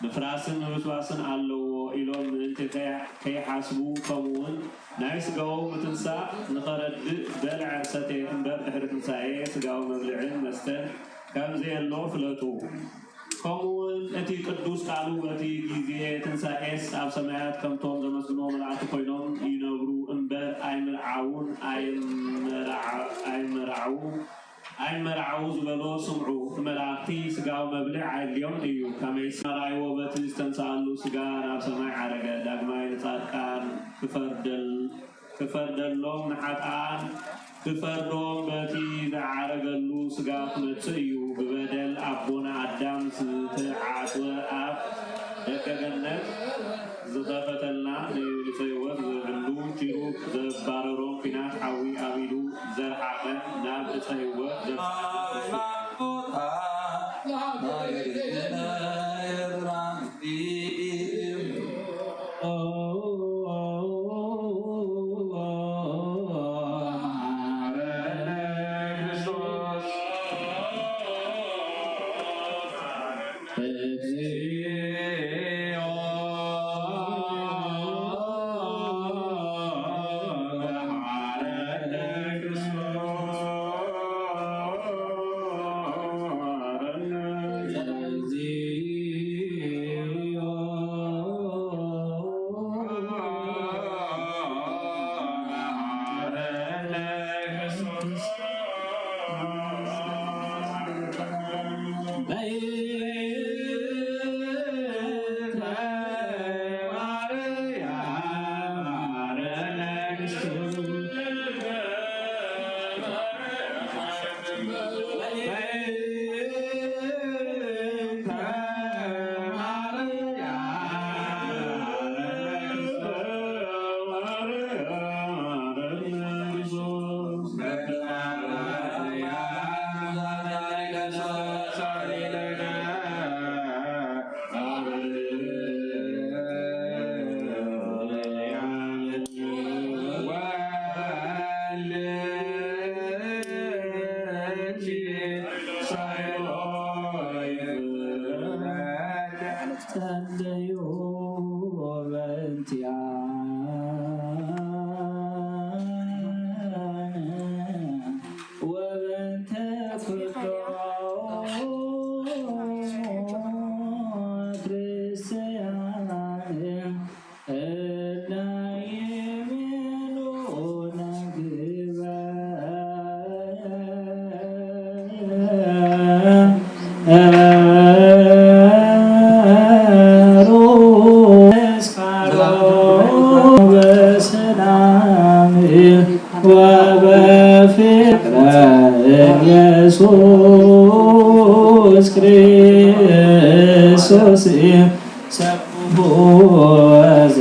ምፍራስን ምብስባስን ኣለዎ ኢሎም ምእንቲ ከይ- ከይሓስቡ፣ ከምኡውን ናይ ስጋኡ ምትንሳእ ንኸረድእ በልዐ ሰትየ እምበር ድሕሪ ትንሳኤ ስጋዊ መብልዕን መስተን ከም ዘየሎ ፍለጡ። ከምኡውን እቲ ቅዱስ ቃሉ በቲ ግዜ ትንሳኤስ ኣብ ሰማያት ከምቶም ዘመስግንዎ መላእኽቲ ኮይኖም ይነብሩ እምበር ኣይምርዓዉን ኣይመርዓዉ ኣይመርዓዉ ዝበሎ ስምዑ። ንመላእኽቲ ስጋዊ መብልዕ ኣየድልዮምን እዩ። ከመይሲ ኣርኣይዎ በቲ ዝተንስኣሉ ስጋ ናብ ሰማይ ዓረገ። ዳግማይ ንጻድቃን ክፈርደል ክፈርደሎም ንሓጥኣን ክፈርዶም በቲ ዝዓረገሉ ስጋ ክመጽእ እዩ። ብበደል ኣቦና ኣዳም ዝተዓጽወ ኣፍ ደቀ ገነት ዝኸፈተልና ንብልጸ ህይወት ዝብሉ ኪሩብ ዘባረሮም ኲናት ሓዊ ኣብ ኢዱ ዘርሓቐን ናብ ዕፀ ህይወት ዘብጽሐን ጸለዩ በእንቲኣነ ወበእንተ ኩሎም ክርስቲያን እለ ይእምኑ ነግበ በሰላም ወበፍቅረ ኢየሱስ ክርስቶስ ሰብሑ ወዘ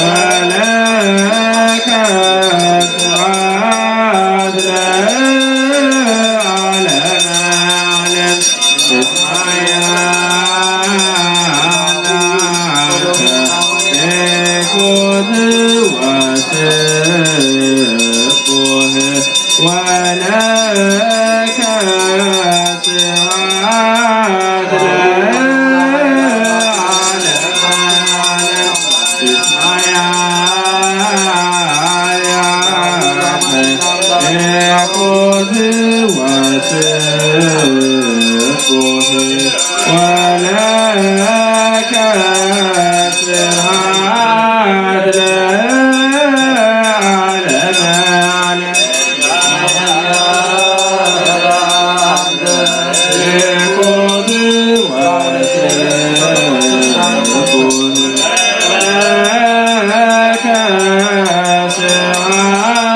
ወለከ ስብሐት ለዓለመ ዓለም። እስማያ ላንተ ኤኮት ወስቡህ ወለከ ስብሐት ለዓለመ ዓለም። እስማያ ላንተ ኤኮት ወስቡህ ወለከ ስብሐት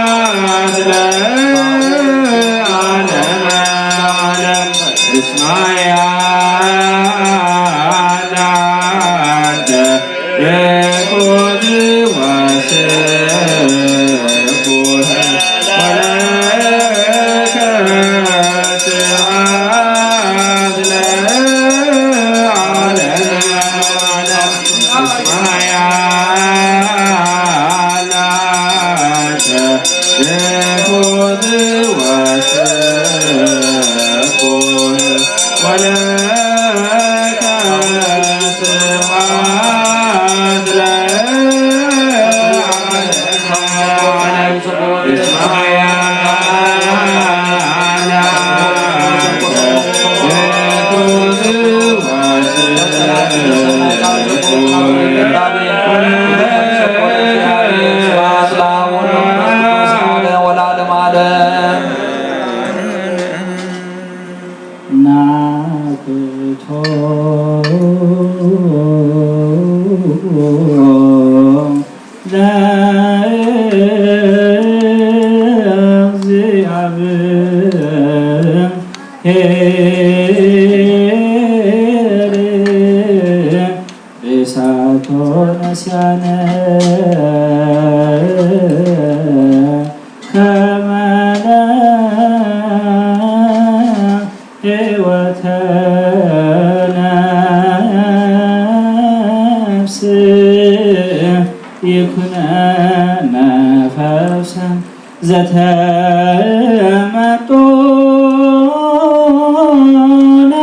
ለዓለመ ዓለም። እስማያ ላንተ ኤኮት ወስቡህ ወለከ ስብሐት ለዓለመ ዓለም። እስማያ ላንተ ኤኮት ወስቡህ ወለከ ስብሐት ለዓለመ ዓለም። እስማያ ላንተ ኤኮት ወስቡህ ወለከ ስብሐት ለዓለመ ዓለም። ናኩቶ ለእግዚኣብሔር እሳቶ ነስያነ ከመ ህይወተ ነፍስ ይኩነነ ፈውሰ ዘተመጦነ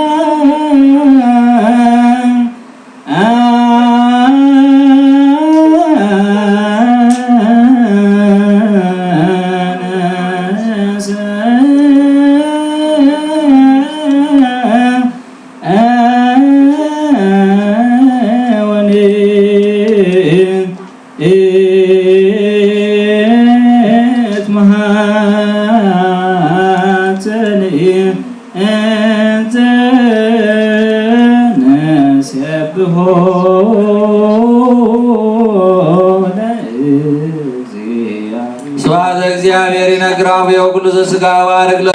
ስብሐት ለእግዚአብሔር ይነግር አቡየ ኩሉ ዘሥጋ ባርክ ለ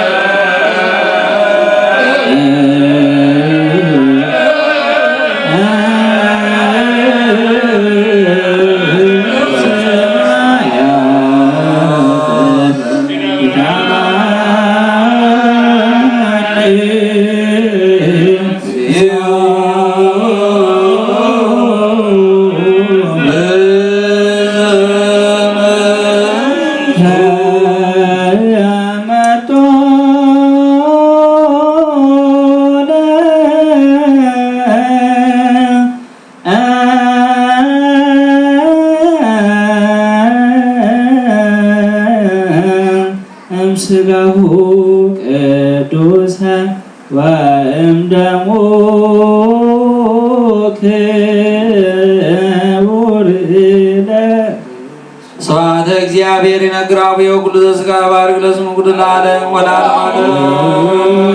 እምስጋሁ ቅዱሳን ወእምደሙ ክቡር ለ ስብሐተ እግዚአብሔር ይነግር አቡየ ኩሉ ዘሥጋ ባርክ ለስሙ ኩሉ ለዓለም ወለዓለመ ዓለም።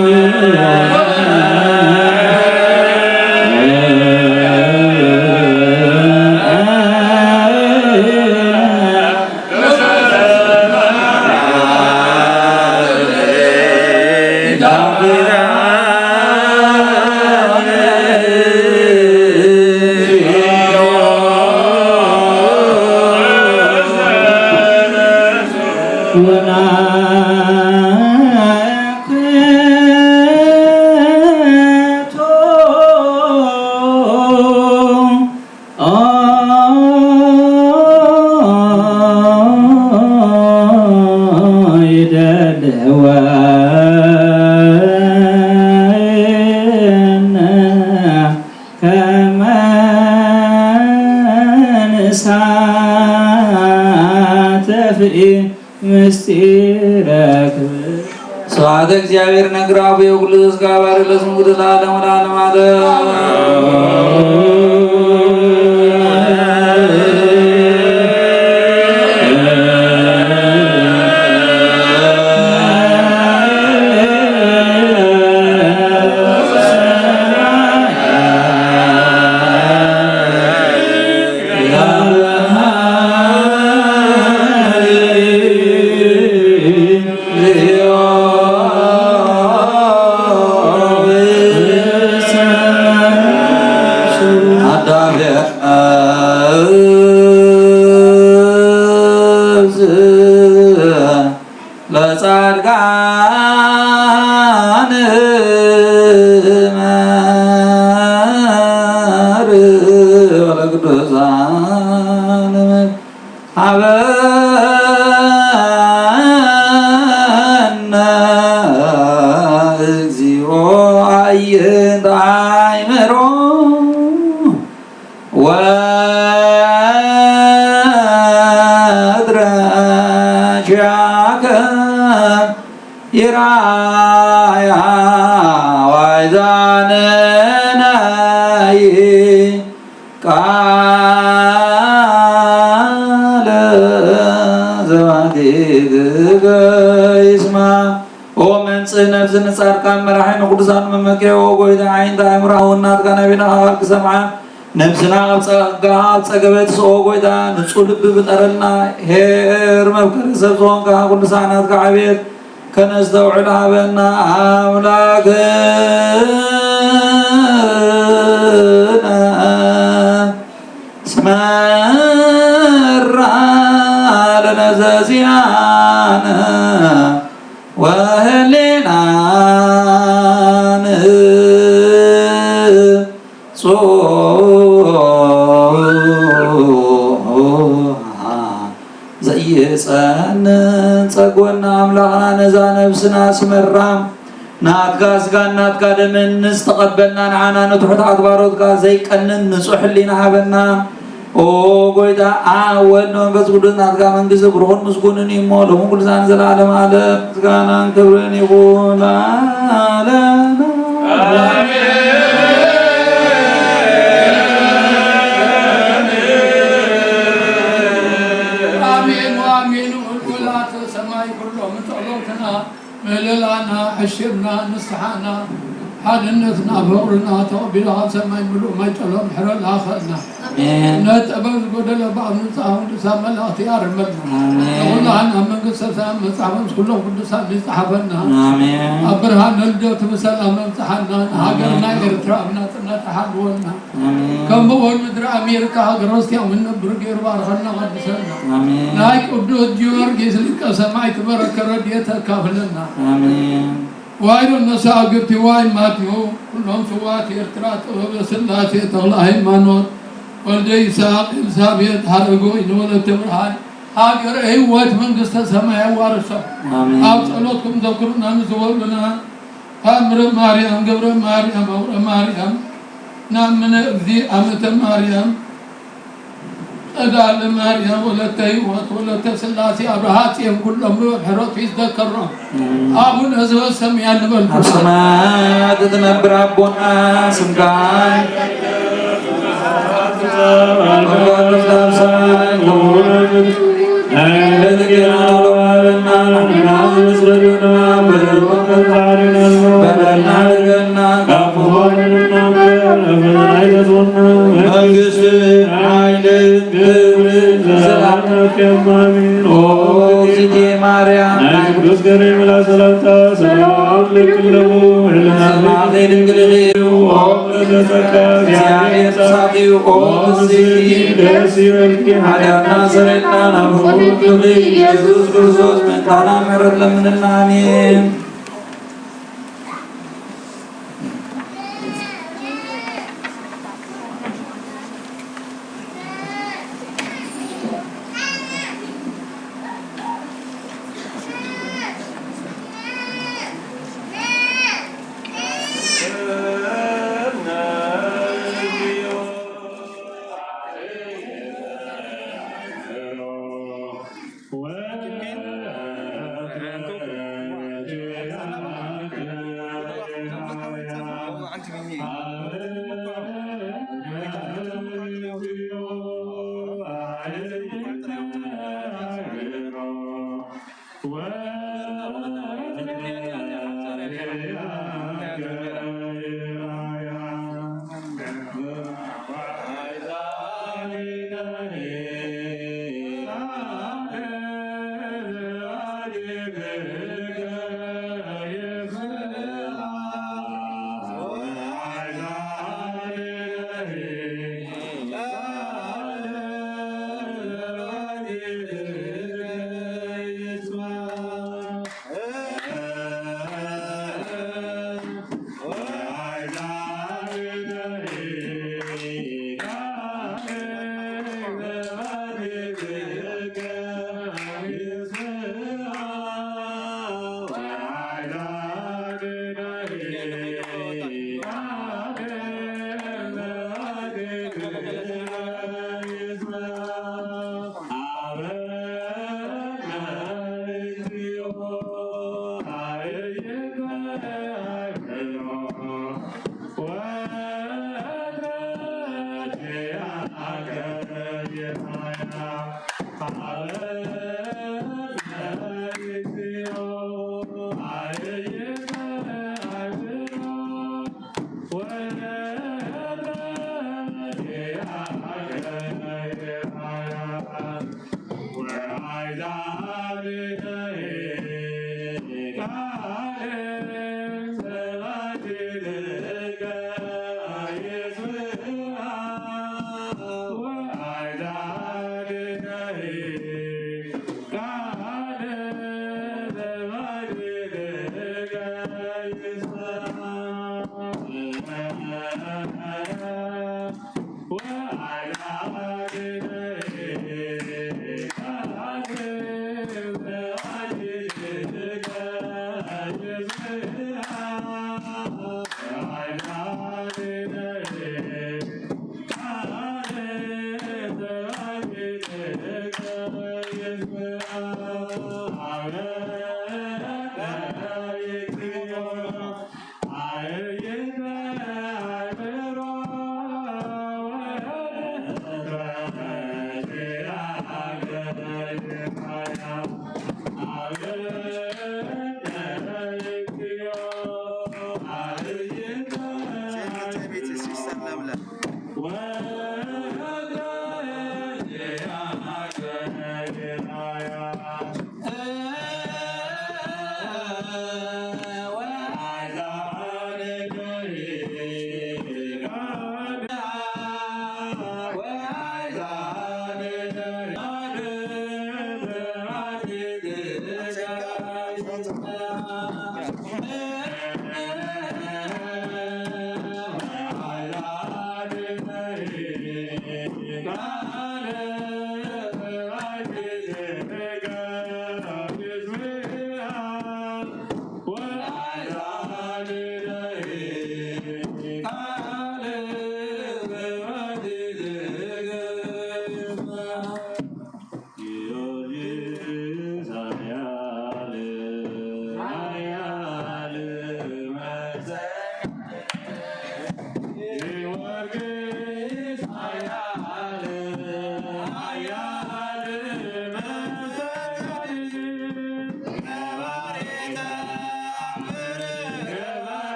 ተፍኢ ምስጢረ ክብር። ስብሐት እግዚአብሔር ነግር አቡየ ኩሉ ዘስጋ ባሪ ለስሙ ለዓለም ወለዓለም ዓለም። ለጻድቃን መር ወለቅዱሳን ሀበነ እግዚኦ አዕይንተ አእምሮ ወእድረ ኪያከ ይርአያ ዋይዛንነይ ቃለ ዘባቲትከ ይስማ። ኦ መንጽእ ነፍስ ንጻድቃን መራሒ ንቅዱሳን መመኪያ፣ ኦ ጎይታ ዓይንታ ኣእምሮ ሃወናትካ ናቤና ቃል ክሰምዓ ነፍስና ኣብ ጸጋ ኣብ ጸገበት ስኦ ጎይታ ንጹህ ልቢ ብጠረልና። ሄር መፍቀሪ ሰብ ዝኾንካ ቅዱሳናትካ ዓቤት ከነስተውዕል ሃበና ኣምላክና። ስመራ ለነዘዚኣነ ወህሊናን ጽ ዘይጸንን ጸግወና ኣምላኽና ነዛ ነብስና ስመራ ናትካ ስጋን ናትካ ደምን ዝተቐበልና ንዓና ንትሑታት ባሮትካ ዘይቀንን ንጹሕ ሕሊና ሃበና። ኦ ጎይታ ኣብ ወልድ መንፈስ ቅዱስ ናትካ መንግስቲ ብሩኽን ምስጉንን እዩ እሞ ሎምን ኩሉ ሰዓትን ዘለዓለም ዓለም ምስጋናን ክብርን ይኹን ለዓለመ። ኣሜን ወኣሜን። ውሉዳተ ሰማይ ኩሎም ጸሎትና ምህለላና፣ ዕሽርና፣ ንስሓና፣ ሓድነትና፣ ፍቕርና ተቐቢሉ ካብ ሰማይ ምሉእ ማይ ጸሎት ምሕረት ለኣኸልና። ኣሜን። እምነት ጥበብ ዝጎደለ ብኣብ ንጽሓ ቅዱሳን መላእኽቲ ኣርመልና። ኣሜን። ንኹላህና መንግስተ ሰማይ መጽሓፍ ምስ ኩሎም ቅዱሳን ይጽሓፈና። ኣሜን። ኣብ ብርሃን ልደቱ ብሰላም መብጽሓና። ንሃገርና ኣሜን። ኤርትራ ኣብ ናጽነት ተሓልወልና። ኣሜን። ከምኡ እውን ምድሪ ኣሜሪካ ሃገረ ክርስትያን ክንነብር ገይሩ ባርኸልና ቀድሰልና። ኣሜን። ናይ ቅዱስ ጊዮርጊስ ሊቀ ሰማዕት በረከት ረድኤት ተካፍለና። ኣሜን። ዋይዶ መሳግርቲ ዋይ ማትዮ ኩሎም ስዋት ኤርትራ ጥበበ ስላሴ ተኽለ ሃይማኖት ወልደ ይስሐቅ ኤልሳቤጥ ሓረጎይ ንወለተ ብርሃን ሃገረ ህይወት መንግስተ ሰማይ ኣዋርሶም። ኣሜን። ኣብ ጸሎትኩም ዘክሩና ንዝወሉና ታምረ ማርያም፣ ገብረ ማርያም፣ ኣውረ ማርያም፣ ናምነ እግዚ፣ ኣመተ ማርያም፣ ጸዳለ ማርያም፣ ወለተ ህይወት፣ ወለተ ስላሴ፣ ኣብርሃ፣ ጽዮን፣ ኩሎም ብሕረቱ ይዘከሮም። ኣሜን። ኣቡነ ዘበሰማያት ንበል። ኣብ ሰማያት እትነብር ኣቦና ስምካ መንግስት፣ ሓይልን ክብርን ዘላለሙ። ኦ እግዝእትየ ማርያም፣ ናይ ቅዱስ ገብርኤል መልኣክ ሰላምታ ሰላም እልኪ እሞ፣ ድንግል ኢኺ፣ ኦ ፍርሕቲ ጸጋ፣ እግዚኣብሔር ምሳኺ እዩ። ኦ ፍስሕቲ፣ ደስ ይበልኪ፣ ኃጢአትና ሰርየልና፣ ናብ ፍቁር ወልድኪ ኢየሱስ ክርስቶስ ምእንታና ምሕረት ለምንልና። ኣሜን።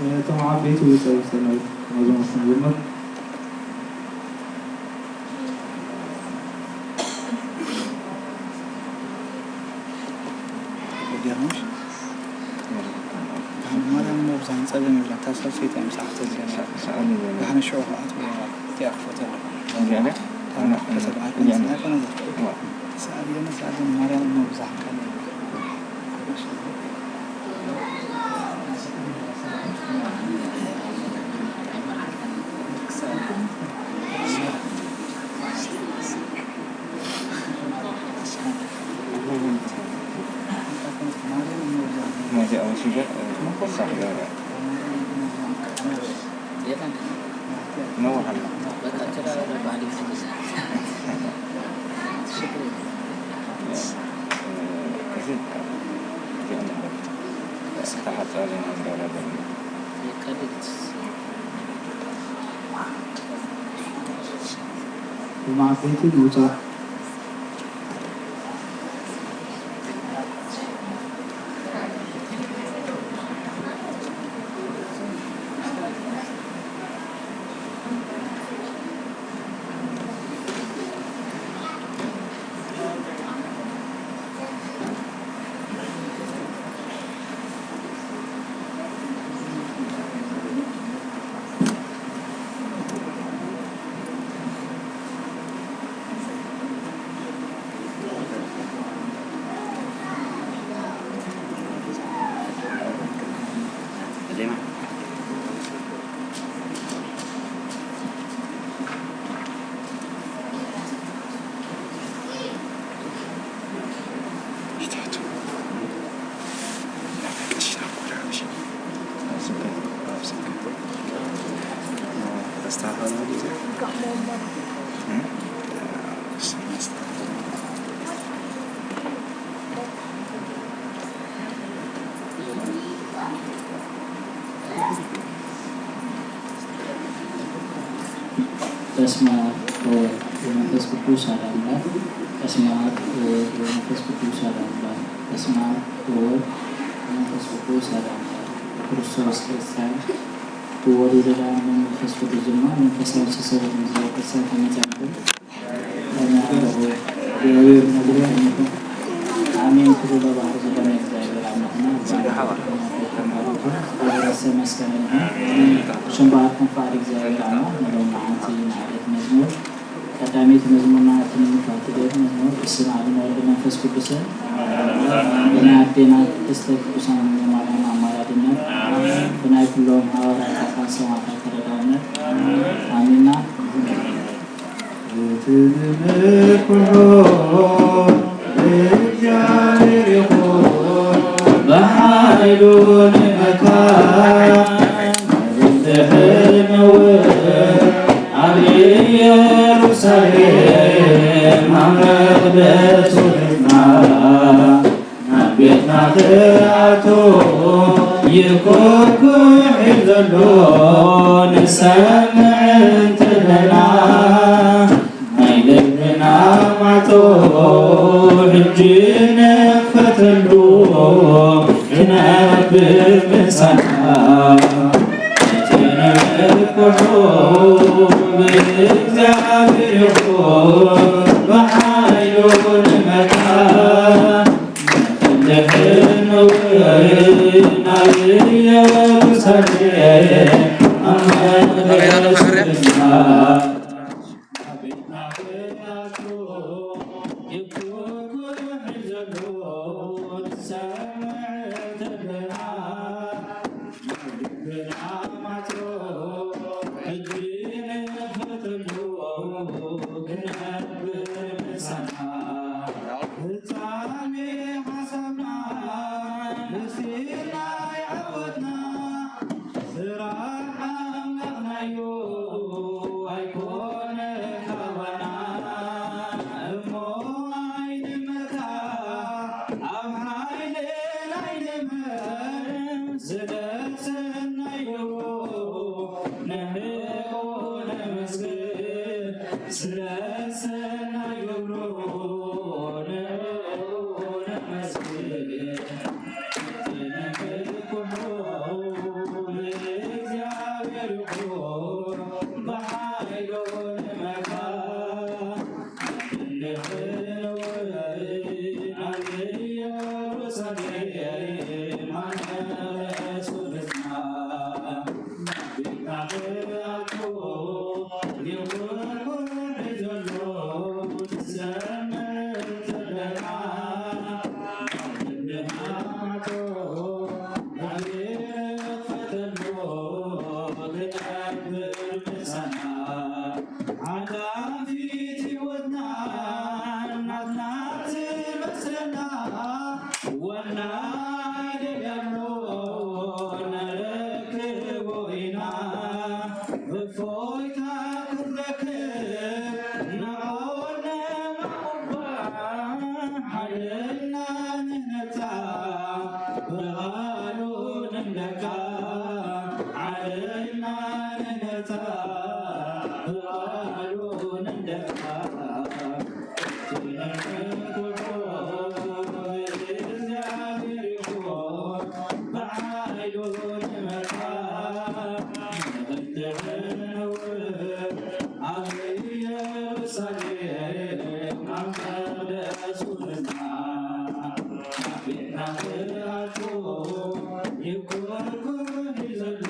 እቶም ዓበይቲ ውፅእ ውፅእ ነው መዞም ስንብምር ማርያም መብዛን ጸገም የብላ። እታ ሰበይቲ እያ ምሳሕ ተዝገና። ሰኣሊ ዘለ። ካህን ሽዑ ከኣ ትብለዋ። እቲኣ ክፈተላ። እዚኣ ድያ? ታና ከተል ኣይኮነስ፣ እዚኣ ድያ? ኣይኮነን ዘፍቅር። እዋ። ሰኣሊ የለ፣ ሰኣሊ ማርያም መብዛን ካን የብላ። ብማዕበይቲ ምውፃእ። በስመ አብ ወወልድ ወመንፈስ ቅዱስ አሐዱ አምላክ። በስመ አብ ወወልድ ወመንፈስ ቅዱስ አሐዱ አምላክ። በስመ አብ ወወልድ ወመንፈስ ቅዱስ አሐዱ አምላክ። ክርስቶስ ክርስቲያን ብወልድ ወመንፈስ ቅዱስ ድማ መንፈሳዊ ሰሰበት ምስለ ክርስቲያን ተመጻእኩም። እግዚአብሔር ይመስገን። አሜን። ክብር ለባህር ዝኾነ እግዚአብሔር አምላክና ርእሰ መስቀል ይሁን። ሽምባር ክንፋር እግዚአብሔር አምላክ ንሎም መዓልቲ ንዓለት መዝሙር ቀዳሚት መዝሙርና ትንምካ ትደት መዝሙር ብስም አብ ወልድ መንፈስ ቅዱስን ብናይ አዴና ቅድስተ ቅዱሳን ማርያም አማላድነት ብናይ ኩሎም ሐዋርያት ጻድቃን ሰማዕታት ተረዳእነት አሚንና። እቲ ንምክሖ እግዚኣብሔር ይኹን ብሓይሉ ንመካን። ንሕን እውን ኣብ ኢየሩሳሌም ኣብ መቕደስ ወሪድና ናብ ቤትና ክኣቱ ይኩርኩሕ እዩ ዘሎ ንሰምዕ እንተለና ናይ ልብና ማዕጾ ሕጂ ንኽፈተሉ ክነብር ምሳና እቲ ንመርኩሑ ብእግዚኣብሔር ይኹን ብሓይሉ ንመካ ስለ ሰናይ ግብሩ ንዕኡ ነመስግን። ስለ ሰናይ ግብሩ ንዕኡ ነመስግን። ትንክኩሑ ንእግዚኣብሔር ይኹን ብሓይሉ ንመካ። ክንድሕን እውን ኣብ ኢየሩሳሌም ኣነሱ ብትና። ቤትካ ክኣቱ ይኹን ዘሎ ንሰምዕ ዘለና። ክንድና ማዕጾ ናብር ፈተሎ ክነብር ምሳና። ሓላፊት ህይወትና ናትና ትመስለና። ወናይ ደልያሎ ነረክቦ ኢና። እፎይታ ክንረክብ ንዕኡ ነማቕባ። ሓይልና ንህነጻ ብቓሉ ንምለካ። ሓይልና ንህነጻ ብቓሉ ንምለካ። ትንክፉ እግዚኣብሔር ይኹን ብሓይሉ ንመካ። ንኽትዕንው ኣብ ኢየሩሳሌም ኣብ መቕደሱ ንጽና። ቤትና ክኣቱ ይኩርኩር ዘሎ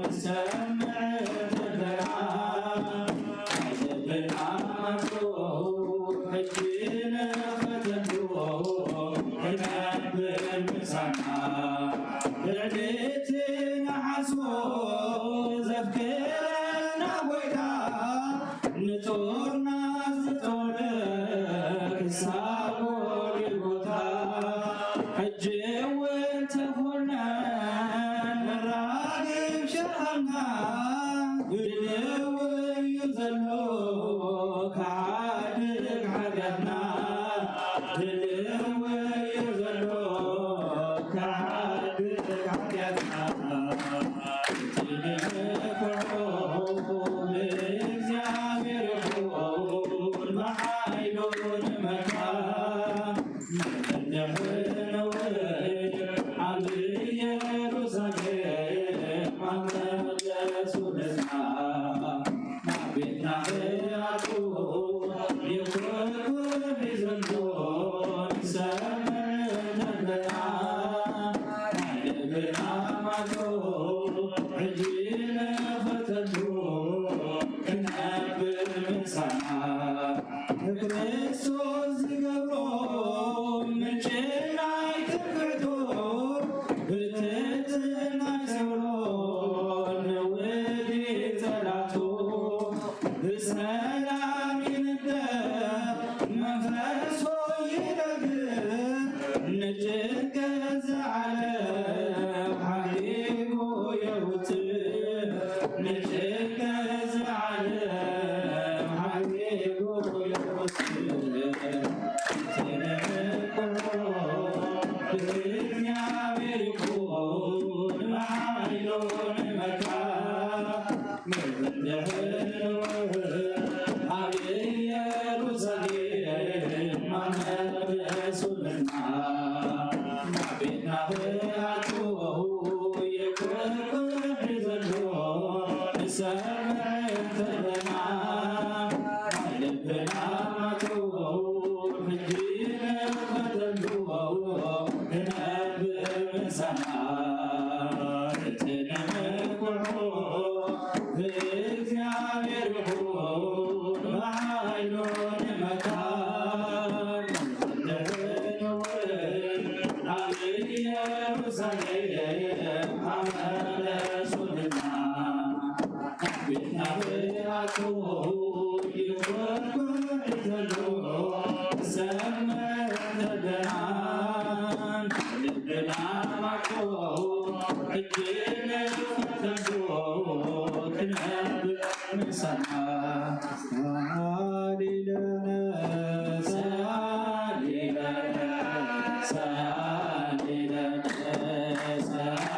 ንሰምዕ ዘለና። ልብና ማዕጾ ሕጂ ንኽፈተሉ ክነብር ምሳና። ብዕድቲ ነሓሶ ዘፍቅረና ጎይታ ንጾርና ዝጾረ ክሳብ ጎልጎታ። ሕጂ እውን ተኾነ ንራግብ ሸኸምና ድልው እዩ ዘሎ ክሓድግ ሓጢኣትና። ድልው እዩ ዘሎ ክሓድግ ሓጢኣትና። ትንክፉ ንእግዚኣብሔር ይኹን ብሓይሉ ንመካ። ንሕነውን ኣብ ኢየሩሳሌም ኣብ መቕደሱ ንጽና። ናብ ቤትና ክኣቱ ይኹን ዘሎ ንሰምዕ ዘለና። ናይ ልብና ማዕጾ ሕጂ ንኽፈተሉ ክነብር ምሳና። ንክርስቶስ ዝገብሮ ምንጪ ናይ ትምክሕቱ፣ ብትሕትና ይሰብሮ ንውዲ ጸላቱ። ብሰላም ይንደፍ መንፈስ ሆይ ይረግፍ፣ ንጭንቀት ዘዓለም ሓዲጉ የውጽእ። ንጭንቀት ዘዓለም ሓዲጉ የውጽእ። ትንክፉ እግዚኣብሔር ይኹን ብሓይሉ ንመካ። ንሕነውን ኣብ ኢየሩሳሌም ኣብ መቕደሱ ንጽና። ቤትና ክኣቱ ይኩርኩር ዘሎ ንሰምዕ እንተለና። ናይ ልብና ማዕጾ ሕጂ ንኽፈተሉ ክነብር ምሳና። ትንክፉ እግዚኣብሔር ይኹን ብሓይሉ ንመካ። ንሕነውን ኣብ ኢየሩሳሌም ኣብ መቕደሱ ንጽና። ቤትና ክኣቱ ይኹርኩር ዘሎ ንሰምዕ እንተለና። ልብና ማዕጾ ሕጂ ንኽፈተሉ ክነብር ምሳና። ሰኣሊ ለነ፣ ሰኣሊ ለነ፣ ሰኣሊ ለነ፣ ሰኣሊ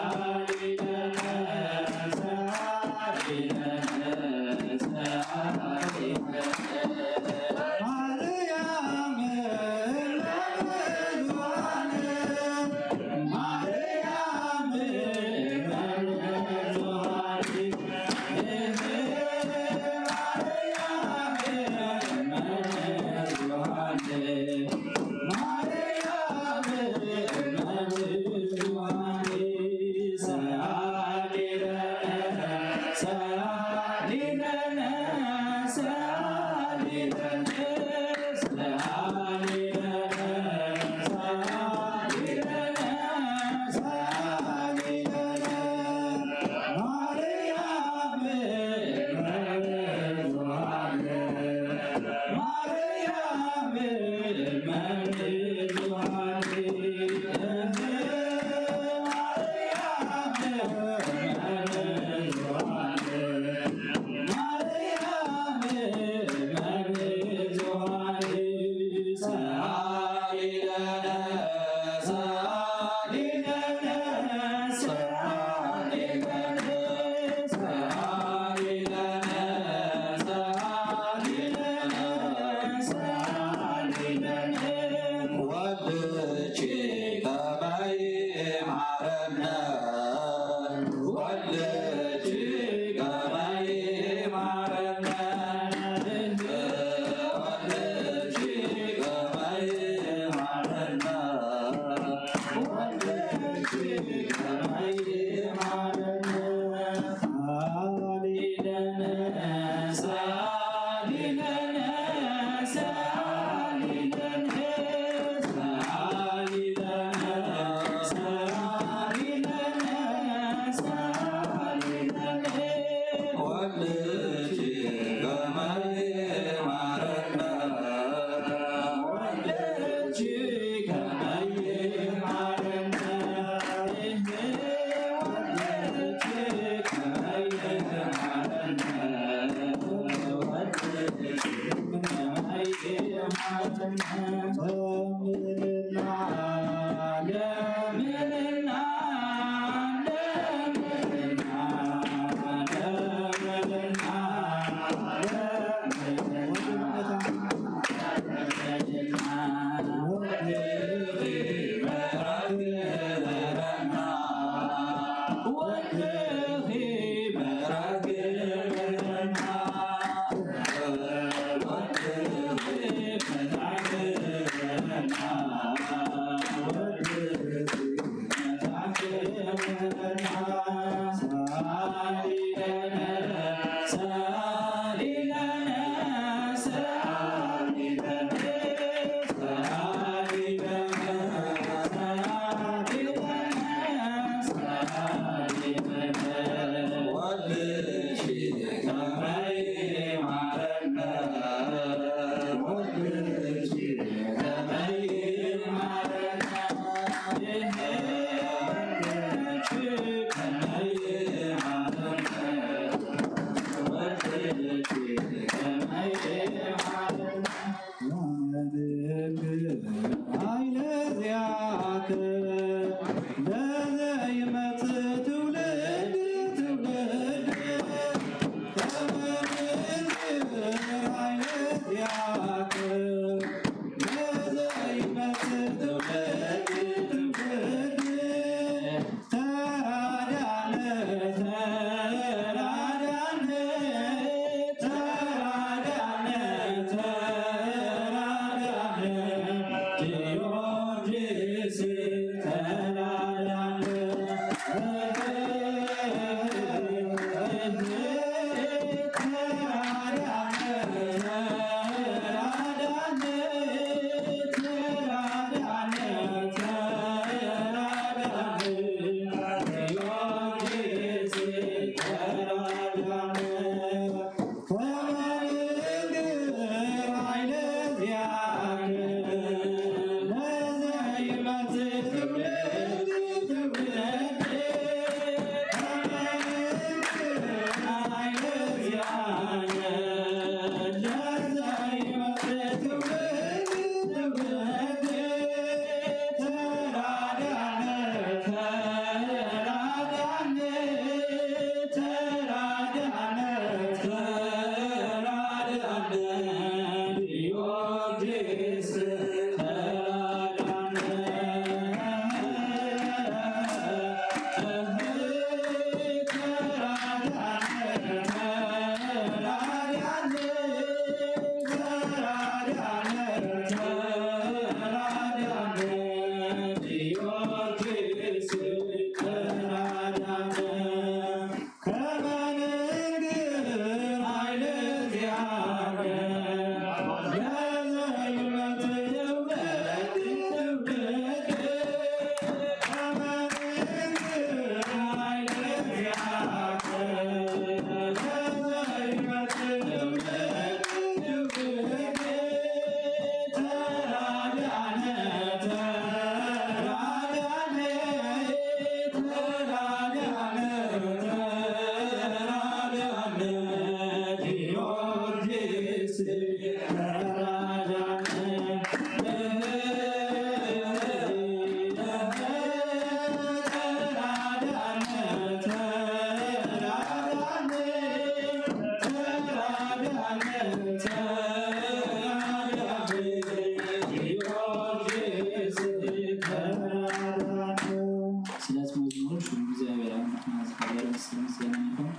እግዚኣብሔር ኣምላኽና ዝኸበረ ምስለ ምስጋና ይኹን።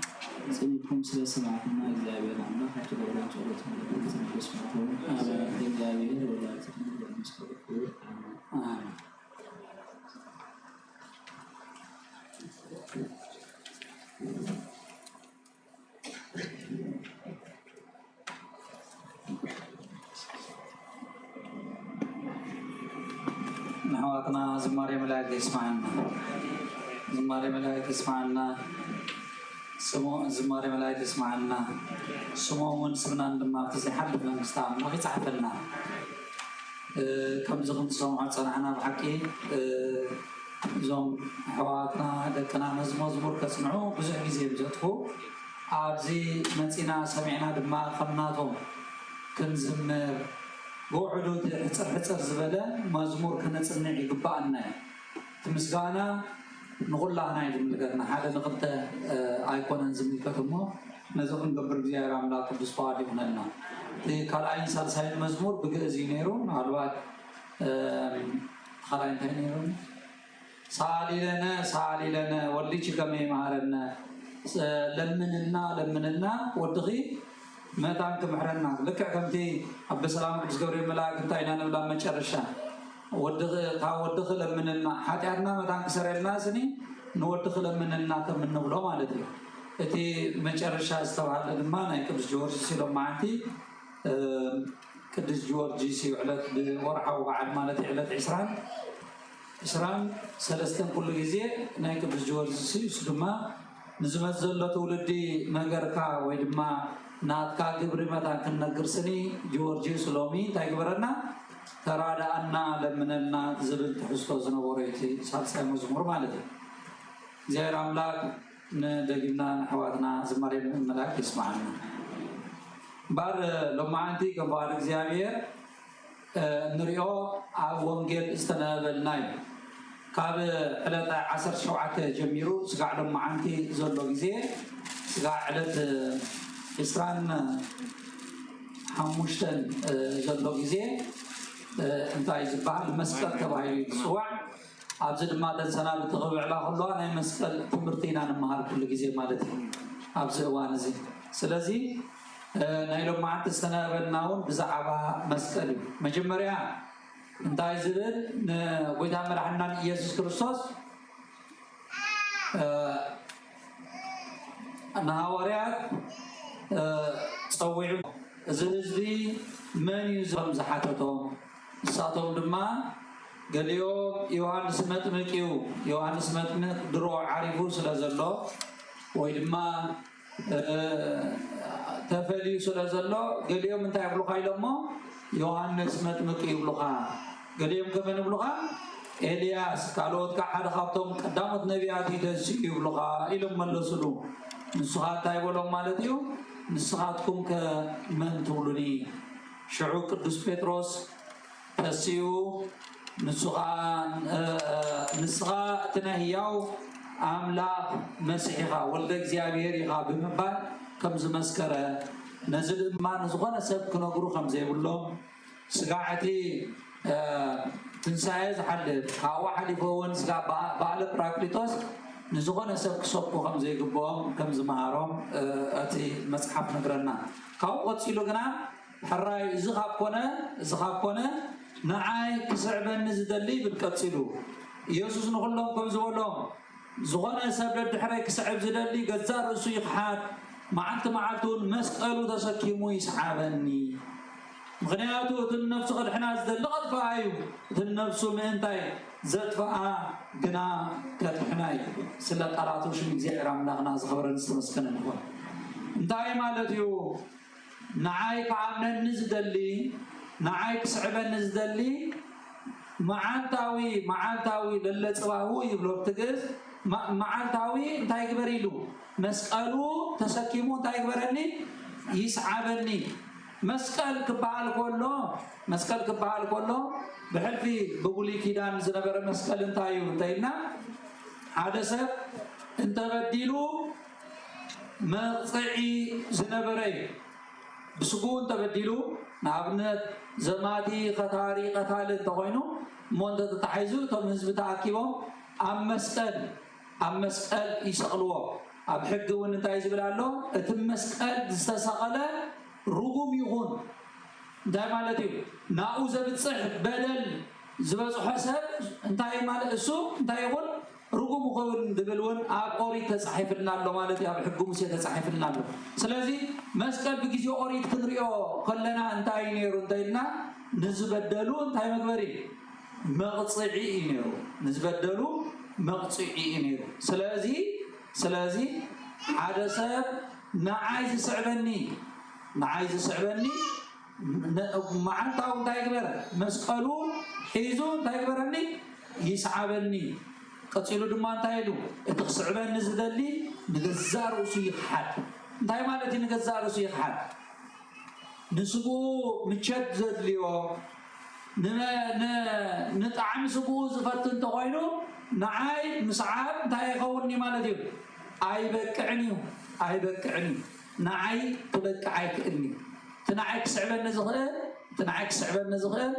ጸኒሕኩም ስለ ሰማዕትና እግዚኣብሔር ኣምላኽ ኣብ ትገብርዎ ጸሎት ምሕረት ዝመልስ ይኹን። ኣሜን። እግዚኣብሔር ወላዲተ ድንግል ወመንፈስ ቅዱስ ክቡር። ኣሜን። ኣሜን። ንኣሕዋትና ዝማሬ መላእክት ይስማዓና። ዝማሬ መላእክት ይስማዓና። ስሙ ዝማሬ መላእክት ይስማዓና። ስሞምን ስምናን ድማ ኣብቲ ዘይሓልፍ መንግስቲ ኣምላኽ ይጽሓፈልና። እ፣ ከምዚ ክንሰምዖ ጸናሕና ብሓቂ፣ እ፣ እዞም ኣሕዋትና ደቅና ነዚ መዝሙር ከጽንዑ ብዙሕ ግዜ እዮም ዘጥፍኡ። ኣብዚ መጺና ሰሚዕና ድማ ከም ናቶም ክንዝምር ብውዕሉ እቲ ሕጽር ሕጽር ዝበለ መዝሙር ከነጽንዕ ይግብኣና እዩ። እቲ ምስጋና ንኹላህና እዩ ዝምልከትና፣ ሓደ ንኽልተ፣ እ፣ ኣይኮነን ዝምልከት እሞ ነዚ ክንገብር እግዚኣብሔር ኣምላኽ ቅዱስ ፍቓድ ይኹነልና። እቲ ካልኣይን ሳልሳይን መዝሙር ብግእዝ እዩ ነይሩ። ምናልባት፣ እ፣ ካልኣይ እንታይ ነይሩ? ሳሊለነ ሳሊለነ ወልድኪ ከመ ይምሃረነ፣ ለምንና ለምንና ወድኺ መታን ክምሕረና። ልክዕ ከምቲ ኣብ በሰላም ቅዱስ ገብርኤል መልኣክ እንታይ ኢና ንብል ኣብ መጨረሻ? ወድኺ፣ ካብ ወድኺ ለምንና፣ ሓጢኣትና መታን ክሰረልና ስኒ ንወድኺ ለምንና ከም እንብሎ ማለት እዩ። እቲ መጨረሻ ዝተባህለ ድማ ናይ ቅዱስ ጊዮርጊስ ኢሎም መዓልቲ፣ እ፣ ቅዱስ ጊዮርጊስ እዩ ዕለት ብወርሓዊ በዓል ማለት እዩ ዕለት ዒስራን ዒስራን ሰለስተን ኩሉ ግዜ ናይ ቅዱስ ጊዮርጊስ እዩ። እሱ ድማ ንዝመጽእ ዘሎ ትውልዲ ነገርካ ወይ ድማ ናትካ ግብሪ መታን ክንነግር ስኒ ጊዮርጊስ ሎሚ እንታይ ግበረና? ተራድኣና፣ ለምነና ዝብል ትሕዝቶ ዝነበሮ እዩ እቲ ሳልሳይ መዝሙር ማለት እዩ። እግዚኣብሔር ኣምላክ ንደጊምና ንኣሕዋትና ዝማሬ መላእክት ይስማዓና። እምበኣር ሎማዓንቲ ከም ፍቓድ እግዚኣብሔር እ፣ እንሪኦ ኣብ ወንጌል ዝተነበበልና እዩ። ካብ ዕለተ ዓሰርተ ሸውዓተ ጀሚሩ ስጋዕ ሎማዓንቲ ዘሎ ግዜ፣ ስጋዕ ዕለት ዒስራን ሓሙሽተን፣ እ፣ ዘሎ ግዜ፣ እ፣ እንታይ ዝበሃል መስቀል ተባሂሉ እዩ ዝፅዋዕ። ኣብዚ ድማ እተን ሰናብቲ ክብዕላ ከለዋ ናይ መስቀል ትምህርቲ ኢና ንመሃር ኩሉ ግዜ ማለት እዩ ኣብዚ እዋን እዚ። ስለዚ፣ እ፣ ናይ ሎማዓንቲ ዝተነበበልና እውን ብዛዕባ መስቀል እዩ። መጀመርያ እንታይ ዝብል ንጎይታ መድሓንናን ኢየሱስ ክርስቶስ፣ እ፣ ንሃዋርያት፣ እ፣ ጸዊዑ፣ "እዚ ህዝቢ መን እዩ?" ከም ዝሓተቶም፣ ንሳቶም ድማ ገሊኦም ዮሃንስ መጥምቅ እዩ፣ ዮሃንስ መጥምቅ ድሮ ዓሪፉ ስለ ዘሎ ወይ ድማ፣ እ፣ ተፈልዩ ስለ ዘሎ፣ ገሊኦም እንታይ ይብሉኻ ኢሎሞ? "ዮሃንስ መጥምቅ" ይብሉኻ። ገሊኦም ከመን ይብሉኻ? "ኤልያስ፣ ካልኦት ከዓ ሓደ ካብቶም ቀዳሞት ነቢያት እዩ ተንሲኡ" ይብሉኻ ኢሎም መለሱሉ። ንሱ ኸዓ እንታይ በሎም ማለት እዩ? "ንስኻትኩም ከ መን ትብሉኒ?" ሽዑ ቅዱስ ጴጥሮስ ተሲኡ፣ ንሱ ኸዓ፣ እ፣ "ንስኻ እቲ ናይ ህያው ኣምላኽ መሲሕ ኢኻ፣ ወልደ እግዚኣብሔር ኢኻ" ብምባል ከም ዝመስከረ፣ ነዚ ድማ ንዝኾነ ሰብ ክነግሩ ከም ዘይብሎም፣ ስጋዕ እቲ፣ እ፣ ትንሳኤ ዝሓልፍ፣ ካብኡ ሓሊፉ እውን ስጋዕ በ-፣ በዓለ ጳራቅሊጦስ ንዝኾነ ሰብ ክሰብኩ ከም ዘይግብኦም ከም ዝመሃሮም፣ እ፣ እቲ መጽሓፍ ነግረና። ካብኡ ቀጺሉ ግና፣ ሕራይ እዚ ካብ ኮነ፣ እዚ ካብ ኮነ፣ ንዓይ ክስዕበኒ ዝደሊ ይብል ቀጺሉ። ኢየሱስ ንኹሎም ከም ዝበሎም፣ ዝኾነ ሰብ ደድሕረይ ክስዕብ ዝደሊ ገዛእ ርእሱ ይኽሓድ፣ መዓልቲ መዓልቲ እውን መስቀሉ ተሰኪሙ ይስዓበኒ። ምኽንያቱ እቲ ንነፍሱ ከድሕና ዝደሊ ከጥፍኣ እዩ፣ እቲ ንነፍሱ ምእንታይ ዘጥፍኣ ግና ከድሕና እዩ። ስለ ቃላቱ ሽም እግዚኣብሔር ኣምላኽና ዝኸበረን ዝተመስገነን ይኹን። እንታይ ማለት እዩ? ንዓይ ክኣምነኒ ዝደሊ፣ ንዓይ ክስዕበኒ ዝደሊ፣ መዓልታዊ፣ መዓልታዊ ለለ ጽባሁ ይብሎ ብትግዝ፣ መ-፣ መዓልታዊ እንታይ ግበር ኢሉ? መስቀሉ ተሰኪሙ እንታይ ግበረኒ? ይስዓበኒ። መስቀል ክበሃል ከሎ፣ መስቀል ክበሃል ከሎ፣ ብሕልፊ ብብሉይ ኪዳን ዝነበረ መስቀል እንታይ እዩ እንተኢልና፣ ሓደ ሰብ እንተበዲሉ መቕጽዒ ዝነበረ እዩ። ብስግኡ እንተበዲሉ፣ ንኣብነት ዘማቲ፣ ኸታሪ፣ ቐታሊ እንተኾይኑ፣ እሞ እንተተታሒዙ፣ እቶም ህዝቢ ተኣኪቦም ኣብ መስቀል ኣብ መስቀል ይሰቕልዎ። ኣብ ሕጊ እውን እንታይ ዝብል ኣሎ? እቲ መስቀል ዝተሰቐለ ርጉም ይኹን። እንታይ ማለት እዩ? ናብኡ ዘብፅሕ በደል ዝበፅሖ ሰብ እንታይ ማለት እሱ እንታይ ይኹን? ርጉም ይኹን ዝብል እውን ኣብ ኦሪት ተፃሒፍልና ኣሎ ማለት እዩ። ኣብ ሕጊ ሙሴ ተፃሒፍልና ኣሎ። ስለዚ መስቀል ብግዜ ኦሪት ክንሪኦ ከለና እንታይ እዩ ነይሩ እንተኢልና ንዝበደሉ እንታይ መግበሪ መቕፅዒ እዩ ነይሩ። ንዝበደሉ መቕፅዒ እዩ ነይሩ። ስለዚ ስለዚ ሓደ ሰብ ንዓይ ዝስዕበኒ ንዓይ ዝስዕበኒ መዓልታዊ እንታይ ይግበር? መስቀሉ ሒዙ እንታይ ይግበረኒ? ይስዓበኒ። ቀፂሉ ድማ እንታይ ኢሉ? እቲ ክስዕበኒ ዝደሊ ንገዛእ ርእሱ ይኽሓድ። እንታይ ማለት እዩ ንገዛእ ርእሱ ይኽሓድ? ንስግኡ ምቸት ዘድልዮ ንጣዕሚ ስግኡ ዝፈቱ እንተኮይኑ ንዓይ ምስዓብ እንታይ ይኸውን ማለት እዩ? ኣይበቅዕን እዩ። ኣይበቅዕን እዩ። ንዓይ ክበቅዕ ኣይክእልን እዩ። እቲ ንዓይ ክስዕበኒ ዝኽእል እቲ ንዓይ ክስዕበኒ ዝኽእል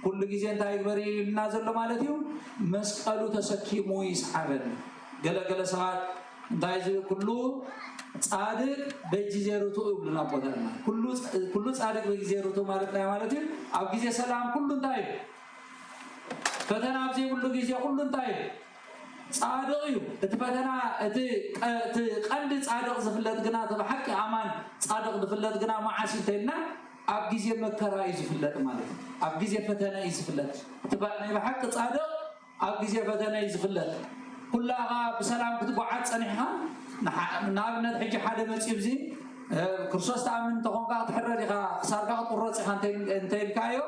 ኩሉ ግዜ እንታይ ይግበር ኢልና ዘሎ ማለት እዩ? መስቀሉ ተሰኪሙ ይስዓበኒ። ገለገለ ሰባት እንታይ ዝብል ኩሉ ጻድቅ በእጅ ዜርቱ ይብሉና ኣቦታትና። ኩሉ ጻድቅ በእጅ ዜርቱ ማለት ናይ ማለት እዩ። ኣብ ግዜ ሰላም ኩሉ እንታይ እዩ? ፈተና ኣብ ዘይብሉ ግዜ ኩሉ እንታይ እዩ? ጻድቕ እዩ። እቲ ፈተና እቲ ቀንዲ ጻድቕ ዝፍለጥ ግና እቲ ብሓቂ ኣማን ጻድቕ ዝፍለጥ ግና መዓስ እዩ እንተኢልና ኣብ ግዜ መከራ እዩ ዝፍለጥ ማለት እዩ። ኣብ ግዜ ፈተነ እዩ ዝፍለጥ። እቲ ናይ ብሓቂ ጻድቕ ኣብ ግዜ ፈተነ እዩ ዝፍለጥ። ኩላኻ ብሰላም ክትጓዓዝ ጸኒሕኻ ንኣብነት ሕጂ ሓደ መጺኡ እዚ ክርስቶስ ተኣምን እንተኾንካ ክትሕረድ ኢኻ ክሳርካ ክትቁረጽ ኢኻ እንተኢልካዮ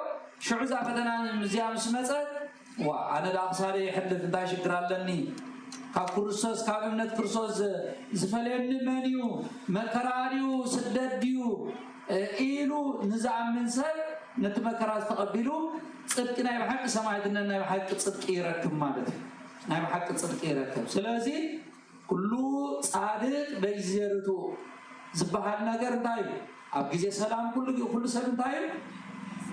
ሽዑ እዛ ፈተና እዚኣ ምስ መጸት ዋ ኣነ ደኣ ክሳደይ ይሕልፍ እንታይ ሽግር ኣለኒ? ካብ ክርስቶስ ካብ እምነት ክርስቶስ ዝፈልየኒ መን እዩ? መከራ ድዩ ስደት ድዩ ኢሉ ንዝኣምን ሰብ ነቲ መከራ ዝተቐቢሉ ጽድቂ ናይ ብሓቂ ሰማዕትነት ናይ ብሓቂ ጽድቂ ይረክብ ማለት እዩ። ናይ ብሓቂ ጽድቂ ይረክብ። ስለዚ ኩሉ ጻድቅ በጊዜ ርቱዕ ዝበሃል ነገር እንታይ እዩ? ኣብ ግዜ ሰላም ኩሉ ኩሉ ሰብ እንታይ እዩ?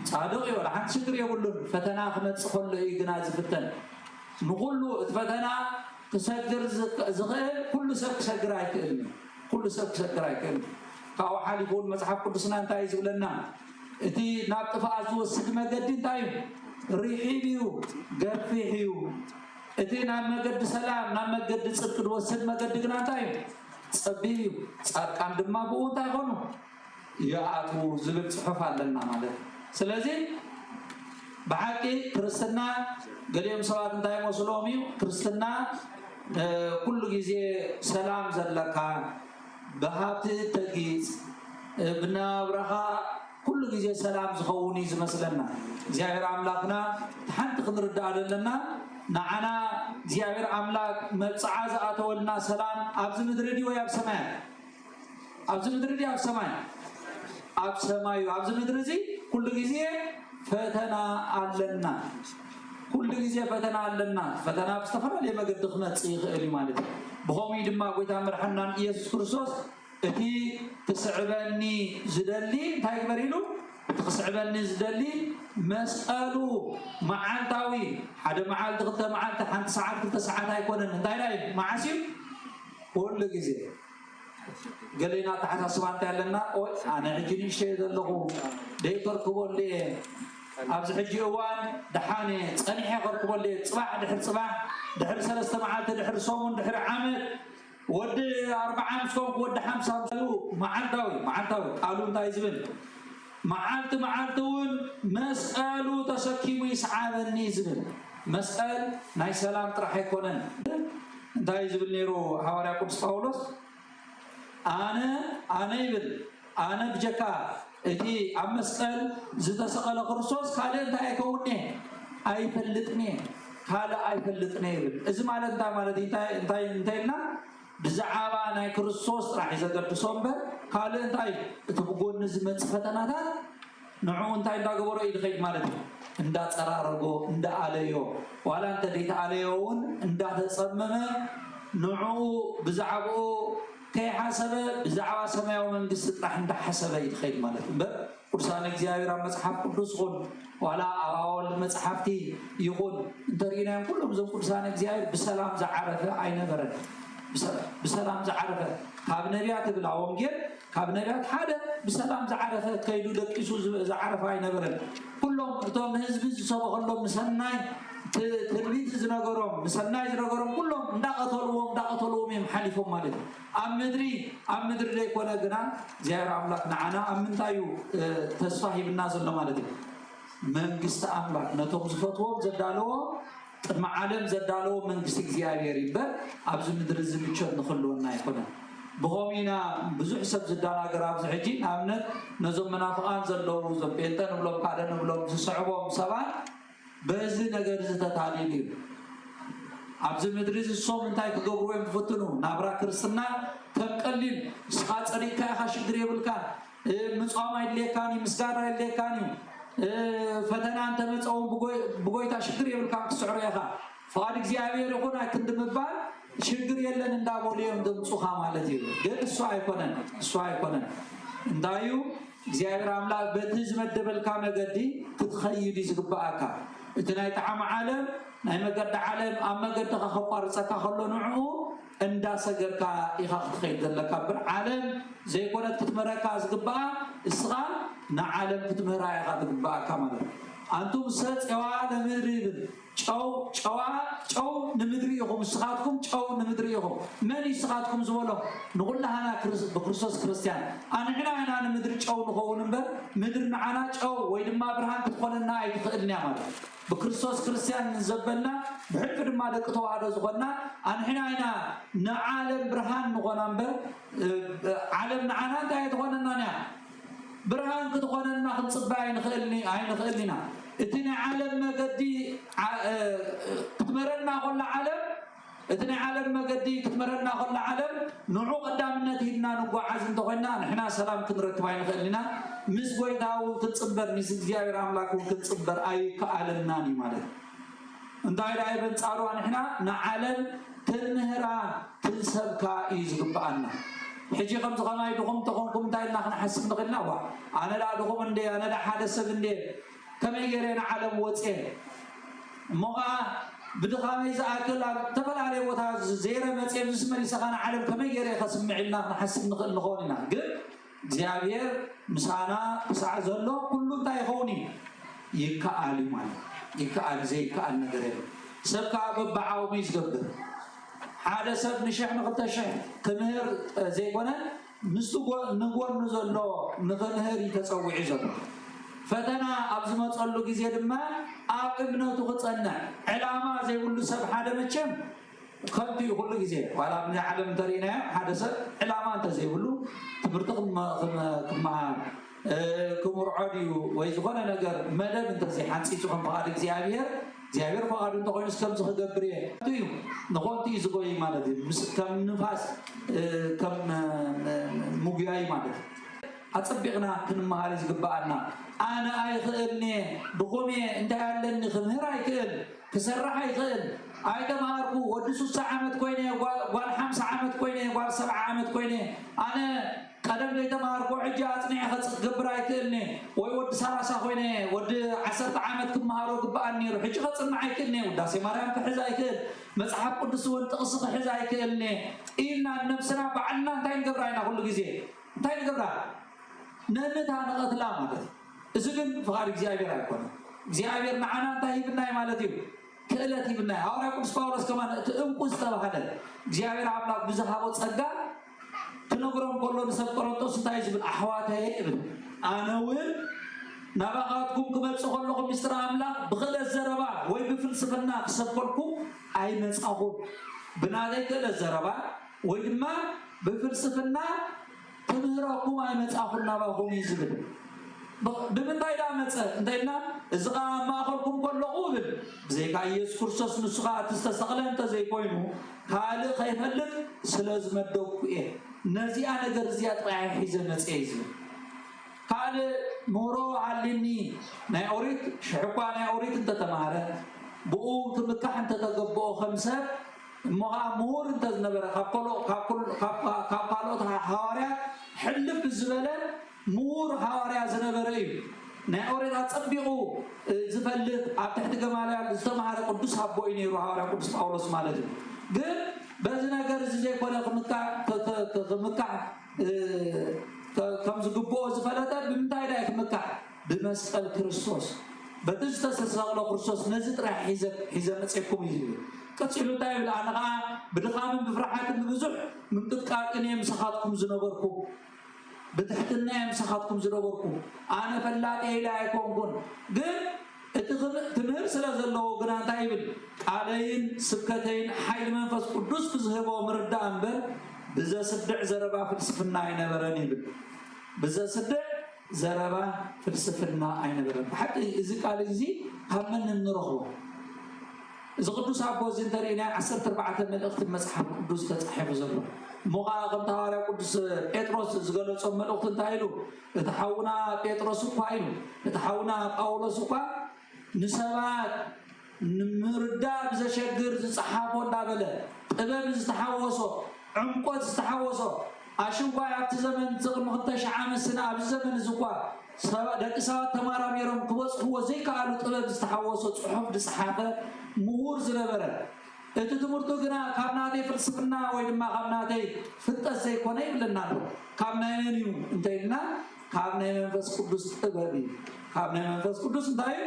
ጻድቕ እዩ። ወላ ሓንቲ ሽግር የብሉን። ፈተና ክመጽእ ከሎ እዩ ግና ዝፍተን። ንኹሉ እቲ ፈተና ክሰግር ዝኽእል ኩሉ ሰብ ክሰግር ኣይክእልን እዩ። ኩሉ ሰብ ክሰግር ኣይክእልን። ካብኡ ሓሊፉ እውን መጽሓፍ ቅዱስና እንታይ እዩ ዝብለና? እቲ ናብ ጥፍኣት ዝወስድ መገዲ እንታይ እዩ? ርሒብ እዩ፣ ገፊሕ እዩ። እቲ ናብ መገዲ ሰላም ናብ መገዲ ጽድቂ ዝወስድ መገዲ ግና እንታይ እዩ? ጸቢብ እዩ። ጻድቃን ድማ ብኡ እንታይ ይኾኑ? ይኣትዉ ዝብል ጽሑፍ ኣለና ማለት እዩ። ስለዚ ብሓቂ ክርስትና ገሊኦም ሰባት እንታይ ይመስሎም እዩ? ክርስትና ኩሉ ግዜ ሰላም ዘለካ ብሃብቲ ተጊጽ ብናብራኻ ኩሉ ግዜ ሰላም ዝኸውን እዩ ዝመስለና። እግዚኣብሔር ኣምላኽና ሓንቲ ክንርዳእ ዘለና ንዓና እግዚኣብሔር ኣምላክ መብፅዓ ዝኣተወልና ሰላም ኣብዚ ምድሪ ድዩ ወይ ኣብ ሰማያት? ኣብዚ ምድሪ ድዩ ኣብ ሰማይ? ኣብ ሰማይ እዩ። ኣብዚ ምድሪ እዚ ኩሉ ግዜ ፈተና ኣለና። ኩሉ ግዜ ፈተና ኣለና። ፈተና ብዝተፈላለየ መገዲ ክመፅእ ይኽእል እዩ ማለት እዩ። ብኸምኡ ድማ ጎይታ መድሓናን ኢየሱስ ክርስቶስ እቲ ክስዕበኒ ዝደሊ እንታይ ግበር ኢሉ እቲ ክስዕበኒ ዝደሊ መስቀሉ መዓልታዊ ሓደ መዓልቲ ክልተ መዓልቲ ሓንቲ ሰዓት ክልተ ሰዓት ኣይኮነን እንታይ ዳ መዓስ እዩ ኩሉ ግዜ ገሌና ኣተሓሳስባ እንታይ ኣለና ኣነ ሕጂ ንእሽተየ ዘለኹ ደይከርክበሉ እየ ኣብዚ ሕጂ እዋን ደሓን እየ ፀኒሐ ከርክበሉ እየ ፅባሕ ድሕር ፅባሕ ድሕሪ ሰለስተ መዓልቲ ድሕሪ ሰሙን ድሕሪ ዓመት ወዲ ኣርብዓ ምስ ኮንኩ ወዲ ሓምሳ ምሳሉ መዓልታዊ መዓልታዊ ቃሉ እንታይ ዝብል መዓልቲ መዓልቲ እውን መስቀሉ ተሰኪሙ ይስዓበኒ ዝብል መስቀል ናይ ሰላም ጥራሕ ኣይኮነን እንታይ ዝብል ነይሩ ሃዋርያ ቅዱስ ጳውሎስ ኣነ ኣነ ይብል ኣነ ብጀካ እቲ ኣብ መስቀል ዝተሰቐለ ክርስቶስ ካልእ እንታይ ኣይከውን'የ ኣይፈልጥን'የ ካልእ ኣይፈልጥን'የ ይብል እዚ ማለት እንታይ ማለት እንታይ እንታይ እንታይ ኢልና ብዛዕባ ናይ ክርስቶስ ጥራሕ እዩ ዘገድሶ እምበር ካልእ እንታይ እቲ ብጎኒ ዝመፅእ ፈተናታት ንዕኡ እንታይ እንዳገበሮ እዩ ዝኸይድ ማለት እዩ እንዳፀራረጎ እንዳኣለዮ ዋላ እንተ ዘይተኣለዮ እውን እንዳተፀመመ ንዕኡ ብዛዕባኡ ከይሓሰበ ብዛዕባ ሰማያዊ መንግስቲ ጥራሕ እንዳሓሰበ እዩ ዝኸይድ ማለት እዩ። እምበር ቅዱሳን እግዚኣብሔር ኣብ መጽሓፍ ቅዱስ ይኹን ዋላ ኣብ ኣዋልድ መጽሓፍቲ ይኹን እንተርኢናዮም ኩሎም እዞም ቅዱሳን እግዚኣብሔር ብሰላም ዝዓረፈ ኣይነበረን። ብሰላም ዝዓረፈ ካብ ነቢያት እብል ወንጌል ካብ ነቢያት ሓደ ብሰላም ዝዓረፈ ከይዱ ደቂሱ ዝዓረፈ ኣይነበረን። ኩሎም እቶም ንህዝቢ ዝሰበኸሎም ንሰናይ ትንቢት ዝነገሮም ንሰናይ ዝነገሮም ኩሎም እንዳቐተልዎም እንዳቐተልዎም እዮም ሓሊፎም ማለት እዩ። ኣብ ምድሪ ኣብ ምድሪ ዘይኮነ ግና እግዚኣብሔር ኣምላክ ንዓና ኣብ ምንታይ እዩ ተስፋ ሂብና ዘሎ ማለት እዩ? መንግስቲ ኣምላክ ነቶም ዝፈትዎም ዘዳለዎ ቅድሚ ዓለም ዘዳለዎ መንግስቲ እግዚኣብሔር እምበር ኣብዚ ምድሪ እዚ ምቾት ንክህልወና ኣይኮነን። ብኸምኡ ኢና ብዙሕ ሰብ ዝደናገር ኣብዚ ሕጂ ንኣብነት ነዞም መናፍቃን ዘለዉ እዞም ጴንጠ ንብሎም ካልእ ንብሎም ዝስዕቦም ሰባት በዚ ነገር እዚ ተታሊሉ እዩ። ኣብዚ ምድሪ እዚ እሶም እንታይ ክገብርዎ እዮም ዝፍትኑ? ናብራ ክርስትና ከም ቀሊል ንስኻ ጸዲቅካ ኢኻ ሽግር የብልካ ምፅዋም ኣይድልየካን እዩ፣ ምስጋድ ኣይድልየካን እዩ። ፈተና እንተመፀ እውን ብጎይታ ሽግር የብልካን ክትስዕሮ ኢኻ። ፍቓድ እግዚኣብሔር ይኹን ኣይክንዲ ምባል ሽግር የለን እንዳበሉ እዮም ዘምፁኻ ማለት እዩ። ግን እሱ ኣይኮነን፣ እሱ ኣይኮነን። እንታይ እዩ እግዚኣብሔር ኣምላክ በቲ ዝመደበልካ መገዲ ክትኸይድ እዩ ዝግበኣካ። እቲ ናይ ጣዕሚ ዓለም ናይ መገዲ ዓለም ኣብ መገድኻ ከቋርፀካ ከሎ ንዕኡ እንዳሰገድካ ኢኻ ክትኸይድ ዘለካ እምበር ዓለም ዘይኮነት ክትምህረካ ዝግበኣ እስኻ ንዓለም ክትምህራ ኢኻ ትግበኣካ ማለት እዩ። ኣንቱም ሰ ጼዋ ለምድሪ ይብል ጨው ጨዋ ጨው ንምድሪ ኢኹም ንስኻትኩም ጨው ንምድሪ ኢኹም። መን እዩ ንስኻትኩም ዝበሎ? ንኹላህና ብክርስቶስ ክርስትያን ኣንሕና ኢና ንምድሪ ጨው ንኸውን እምበር ምድሪ ንዓና ጨው ወይ ድማ ብርሃን ክትኾነና ኣይትኽእልን እያ ማለት እዩ። ብክርስቶስ ክርስትያን ንዘበልና ብሕልፊ ድማ ደቂ ተዋህዶ ዝኾንና ኣንሕና ኢና ንዓለም ብርሃን ንኾና እምበር ዓለም ንዓና እንታይ ኣይትኾነናን እያ። ብርሃን ክትኾነና ክንፅበ ኣይንኽእልን ኢና። እቲ ናይ ዓለም መገዲ ክትመረና ኮላ ዓለም እቲ ናይ ዓለም መገዲ ክትመረና ኮላ ዓለም ንዑ ቀዳምነት ሂብና ንጓዓዝ እንተኾይና ንሕና ሰላም ክንረክብ ኣይንኽእልን ኢና። ምስ ጎይታ እውን ክንፅበር ምስ እግዚኣብሔር ኣምላክ እውን ክንፅበር ኣይከኣለናን እዩ ማለት እዩ። እንታይ ደኣ በንፃሩ ንሕና ንዓለም ክንምህራ ክንሰብካ እዩ ዝግብኣና። ሕጂ ከምዚ ከማይ ድኹም እንተኾንኩም እንታይ ኢልና ክንሓስብ ንኽእልና? ዋ ኣነ ደኣ ድኹም እንደ ኣነ ደኣ ሓደ ሰብ እንደ ከመይ ገይረ ንዓለም ወፅየ እሞ ከዓ ብድኻመይ ዝኣክል ኣብ ዝተፈላለየ ቦታ ዘይረ መፅየ ምስ መሊሰኻ ንዓለም ከመይ ገይረ ከስምዕ ኢልና ክንሓስብ ንኽእል ንኸውን ኢና። ግን እግዚኣብሔር ምሳና ክሳዕ ዘሎ ኩሉ እንታይ ይኸውን እዩ? ይከኣል እዩ ማለት ይከኣል ዘይከኣል ነገር የለ። ሰብ ከዓ በብዓቕሙ እዩ ዝገብር። ሓደ ሰብ ንሽሕ ንክልተ ሽሕ ክምህር ዘይኮነ ምስቲ ንጎኑ ዘሎ ንክምህር እዩ ተፀዊዑ ዘሎ። ፈተና ኣብ ዝመፀሉ ግዜ ድማ ኣብ እምነቱ ክፀንዕ ዕላማ ዘይብሉ ሰብ ሓደ መቸም ከንቱ እዩ ኩሉ ግዜ ዋላ ኣብዚ ዓለም እንተርኢናዮ ሓደ ሰብ ዕላማ እንተዘይብሉ ትምህርቲ ክመሃር ክምርዖ ድዩ ወይ ዝኾነ ነገር መደብ እንተዘይሓንፂፁ ከም ፍቓድ እግዚኣብሔር እግዚኣብሔር ፍቓዱ እንተኮይኑ እስከምዚ ክገብር እየ ከንቱ እዩ። ንኾንቱ እዩ ዝጎይ ማለት እዩ። ከም ንፋስ ከም ምጉያይ ማለት እዩ። ኣፀቢቕና ክንመሃር ዝግበኣና ኣነ ኣይኽእልኒ ድኹም እየ እንታይ ኣለኒ ክምህር ኣይክእል ክሰርሕ ኣይኽእል ኣይተምሃርኩ ወዲ ሱሳ ዓመት ኮይነ ጓል ሓምሳ ዓመት ኮይነ ጓል ሰብዓ ዓመት ኮይነ ኣነ ቀደም ዘይተምሃርኩ ሕጂ ኣፅኒዐ ክገብር ኣይክእልኒ ወይ ወዲ ሰላሳ ኮይነ ወዲ ዓሰርተ ዓመት ክመሃሮ ግበኣኒ ነይሩ ሕጂ ከፅንዕ ኣይክእልኒ ውዳሴ ማርያም ክሕዝ ኣይክእል መፅሓፍ ቅዱስ እውን ጥቕሲ ክሕዝ ኣይክእልኒ ኢልና ነብስና ባዕልና እንታይ ንገብራ ኢና ኩሉ ግዜ እንታይ ንገብራ ነምታ ንቐትላ ማለት እዩ። እዚ ግን ፍቓድ እግዚኣብሔር ኣይኮነን። እግዚኣብሔር ንዓና እንታይ ሂብናይ ማለት እዩ? ክእለት ሂብናይ። ሃዋርያ ቅዱስ ጳውሎስ ከማን እቲ እንቁ ዝተባህለ እግዚኣብሔር ኣምላክ ብዝሃቦ ጸጋ ክነግሮም ከሎ ንሰብ ቆሮንጦስ እንታይ ዝብል ኣሕዋተየ ይብል ኣነ እውን ናባኻትኩም ክመጽእ ከለኹ ምስጢር ኣምላኽ ብክእለት ዘረባ ወይ ብፍልስፍና ክሰብከልኩም ኣይመጻኹም ብናተይ ክእለት ዘረባ ወይ ድማ ብፍልስፍና ክምህረኩም ኣይመጻኹን ናባኹም እዩ ዝብል። ብምንታይ ደኣ መጸ እንተኢልና፣ እዚ ኸኣ ኣብ ማእኸልኩም ከለኹ እብል፣ ብዘይካ ኢየሱስ ክርስቶስ ንሱ ኸኣ እቲ ዝተሰቕለ እንተዘይኮይኑ፣ ካልእ ኸይፈልጥ ስለ ዝመደብኩ እየ። ነዚኣ ነገር እዚኣ ጥራይ እየ ሒዘ መጺአ እዩ ዝብል። ካልእ ምህሮ ሃልዩኒ፣ ናይ ኦሪት ሽሕ እኳ ናይ ኦሪት እንተተማህረ፣ ብኡ ክምካሕ እንተተገብኦ ከም ሰብ፣ እሞ ከዓ ምሁር እንተዝነበረ ካብ ካልኦት ሃዋርያት ሕልፍ ዝበለ ምሁር ሃዋርያ ዝነበረ እዩ። ናይ ኦሪት ኣጸቢቑ ዝፈልጥ፣ ኣብ ትሕቲ ገማልያል ዝተማሃረ ቅዱስ ኣቦ እዩ ነይሩ፣ ሃዋርያ ቅዱስ ጳውሎስ ማለት እዩ። ግን በዚ ነገር እዚ ዘይኮነ ክምካሕ ከም ዝግብኦ ዝፈለጠ ብምንታይ ዳ ክምካሕ? ብመስቀል ክርስቶስ፣ በቲ ዝተሰቀለ ክርስቶስ፣ ነዚ ጥራሕ ሒዘ መፅኩም እዩ ዝብል። ቀፂሉ እንታይ ይብል? ኣነ ከዓ ብድኻምን ብፍርሓትን ብብዙሕ ምንቅጥቃጥን እየ ምሳኻትኩም ዝነበርኩ፣ ብትሕትና እየ ምሳኻትኩም ዝነበርኩ። ኣነ ፈላጢ ኢለ ኣይኮንኩን፣ ግን እቲ ትምህር ስለ ዘለዎ ግና እንታይ ይብል? ቃለይን ስብከተይን ሓይሊ መንፈስ ቅዱስ ብዝህቦ ምርዳእ እምበር ብዘስድዕ ዘረባ ፍልስፍና ኣይነበረን ይብል። ብዘስድዕ ዘረባ ፍልስፍና ኣይነበረን። ብሓቂ እዚ ቃል እዚ ካብ መን እንረኽቦ? እዚ ቅዱስ ኣቦ እዚ እንተሪእናዮ ዓሰርተ ኣርባዕተ መልእኽቲ መፅሓፍ ቅዱስ ተፃሒፉ ዘሎ እሞ ከዓ ከምቲ ሃዋርያ ቅዱስ ጴጥሮስ ዝገለፆም መልእኽቲ እንታይ ኢሉ? እቲ ሓውና ጴጥሮስ እኳ ኢሉ፣ እቲ ሓውና ጳውሎስ እኳ ንሰባት ንምርዳእ ብዘሸግር ዝፀሓፎ እንዳበለ ጥበብ ዝተሓወሶ ዕምቆት ዝተሓወሶ ኣሽንኳይ ኣብቲ ዘመን እዚ ቅድሚ ክልተ ሽሕ ዓመት ስነ ኣብዚ ዘመን እዚ እኳ ደቂ ሰባት ተማራሚሮም ክበፅሕዎ ዘይከኣሉ ጥበብ ዝተሓወሶ ፅሑፍ ዝፀሓፈ ምሁር ዝነበረ እቲ ትምህርቱ ግና ካብ ናተይ ፍልስፍና ወይ ድማ ካብ ናተይ ፍልጠት ዘይኮነ ይብለና ኣሎ። ካብ ናይ መን እዩ እንተኢልና ካብ ናይ መንፈስ ቅዱስ ጥበብ እዩ። ካብ ናይ መንፈስ ቅዱስ እንታይ እዩ?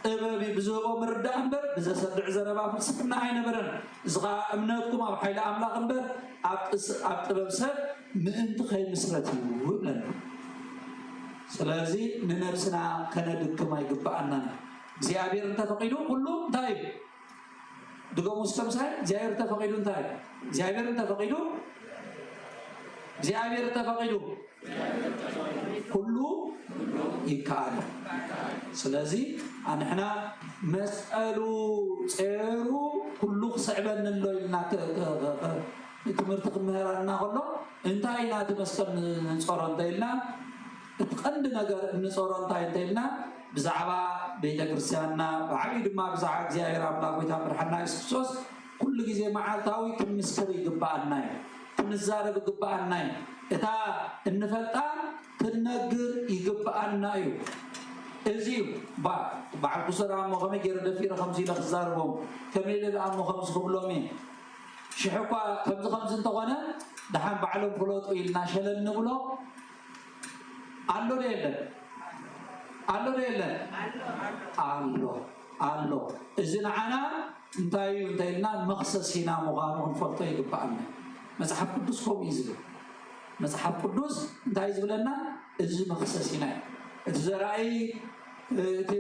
ጥበብ እዩ። ብዝህቦ ምርዳእ እምበር ብዘሰድዕ ዘረባ ፍልስፍና ኣይነበረን። እዚ ኸዓ እምነትኩም ኣብ ሓይሊ ኣምላኽ እምበር ኣብ ጥበብ ሰብ ምእንቲ ከይምስረት እዩ ይብለና። ስለዚ ንነብስና ከነድክም ኣይግብኣናን። እግዚኣብሔር እንተፈቒዱ ኩሉ እንታይ እዩ? ድገሙ እስከ ምሳይ፣ እግዚኣብሔር ተፈቒዱ እንታይ? እግዚኣብሔር እንተፈቒዱ እግዚኣብሔር እንተፈቒዱ ኩሉ ይከኣል። ስለዚ ኣንሕና መስቀሉ ጸሩ ኩሉ ክስዕበኒ ኣሎ ኢልና ትምህርቲ ክምህራና ከሎ እንታይ ኢና እቲ መስቀል ንጸሮ እንተ ኢልና እቲ ቀንዲ ነገር እንጸሮ እንታይ እንተ ኢልና ብዛዕባ ቤተ ክርስቲያንና ብዓብዩ ድማ ብዛዕባ እግዚኣብሔር ኣምላኽ ጎይታ መድሓና የሱስ ክርስቶስ ኩሉ ግዜ መዓልታዊ ክንምስክር ይግብኣና እዩ፣ ክንዛረብ ይግብኣና እዩ። እታ እንፈልጣ ክንነግር ይግብኣና እዩ። እዚ እዩ በዓል ኩሰራ እሞ ከመይ ገይረ ደፊረ ከምዚ ኢለ ክዛረቦም ከመይ ኢለ ደኣ እሞ ከምዚ ክብሎም እየ ሽሕ እኳ ከምዚ ከምዚ እንተኾነ ደሓን ባዕሎም ፍለጡ ኢልና ሸለል ንብሎ ኣሎ ዶ የለን? ኣሎ ዶ የለን? ኣሎ ኣሎ። እዚ ንዓና እንታይ እዩ እንተ ኢልና መኽሰሲና ምዃኑ ክንፈልጦ ይግብኣና። መፅሓፍ ቅዱስ ከምኡ እዩ ዝብል። መፅሓፍ ቅዱስ እንታይ እዩ ዝብለና? እዚ መኽሰሲና እዩ። እቲ ዘራእይ እቲ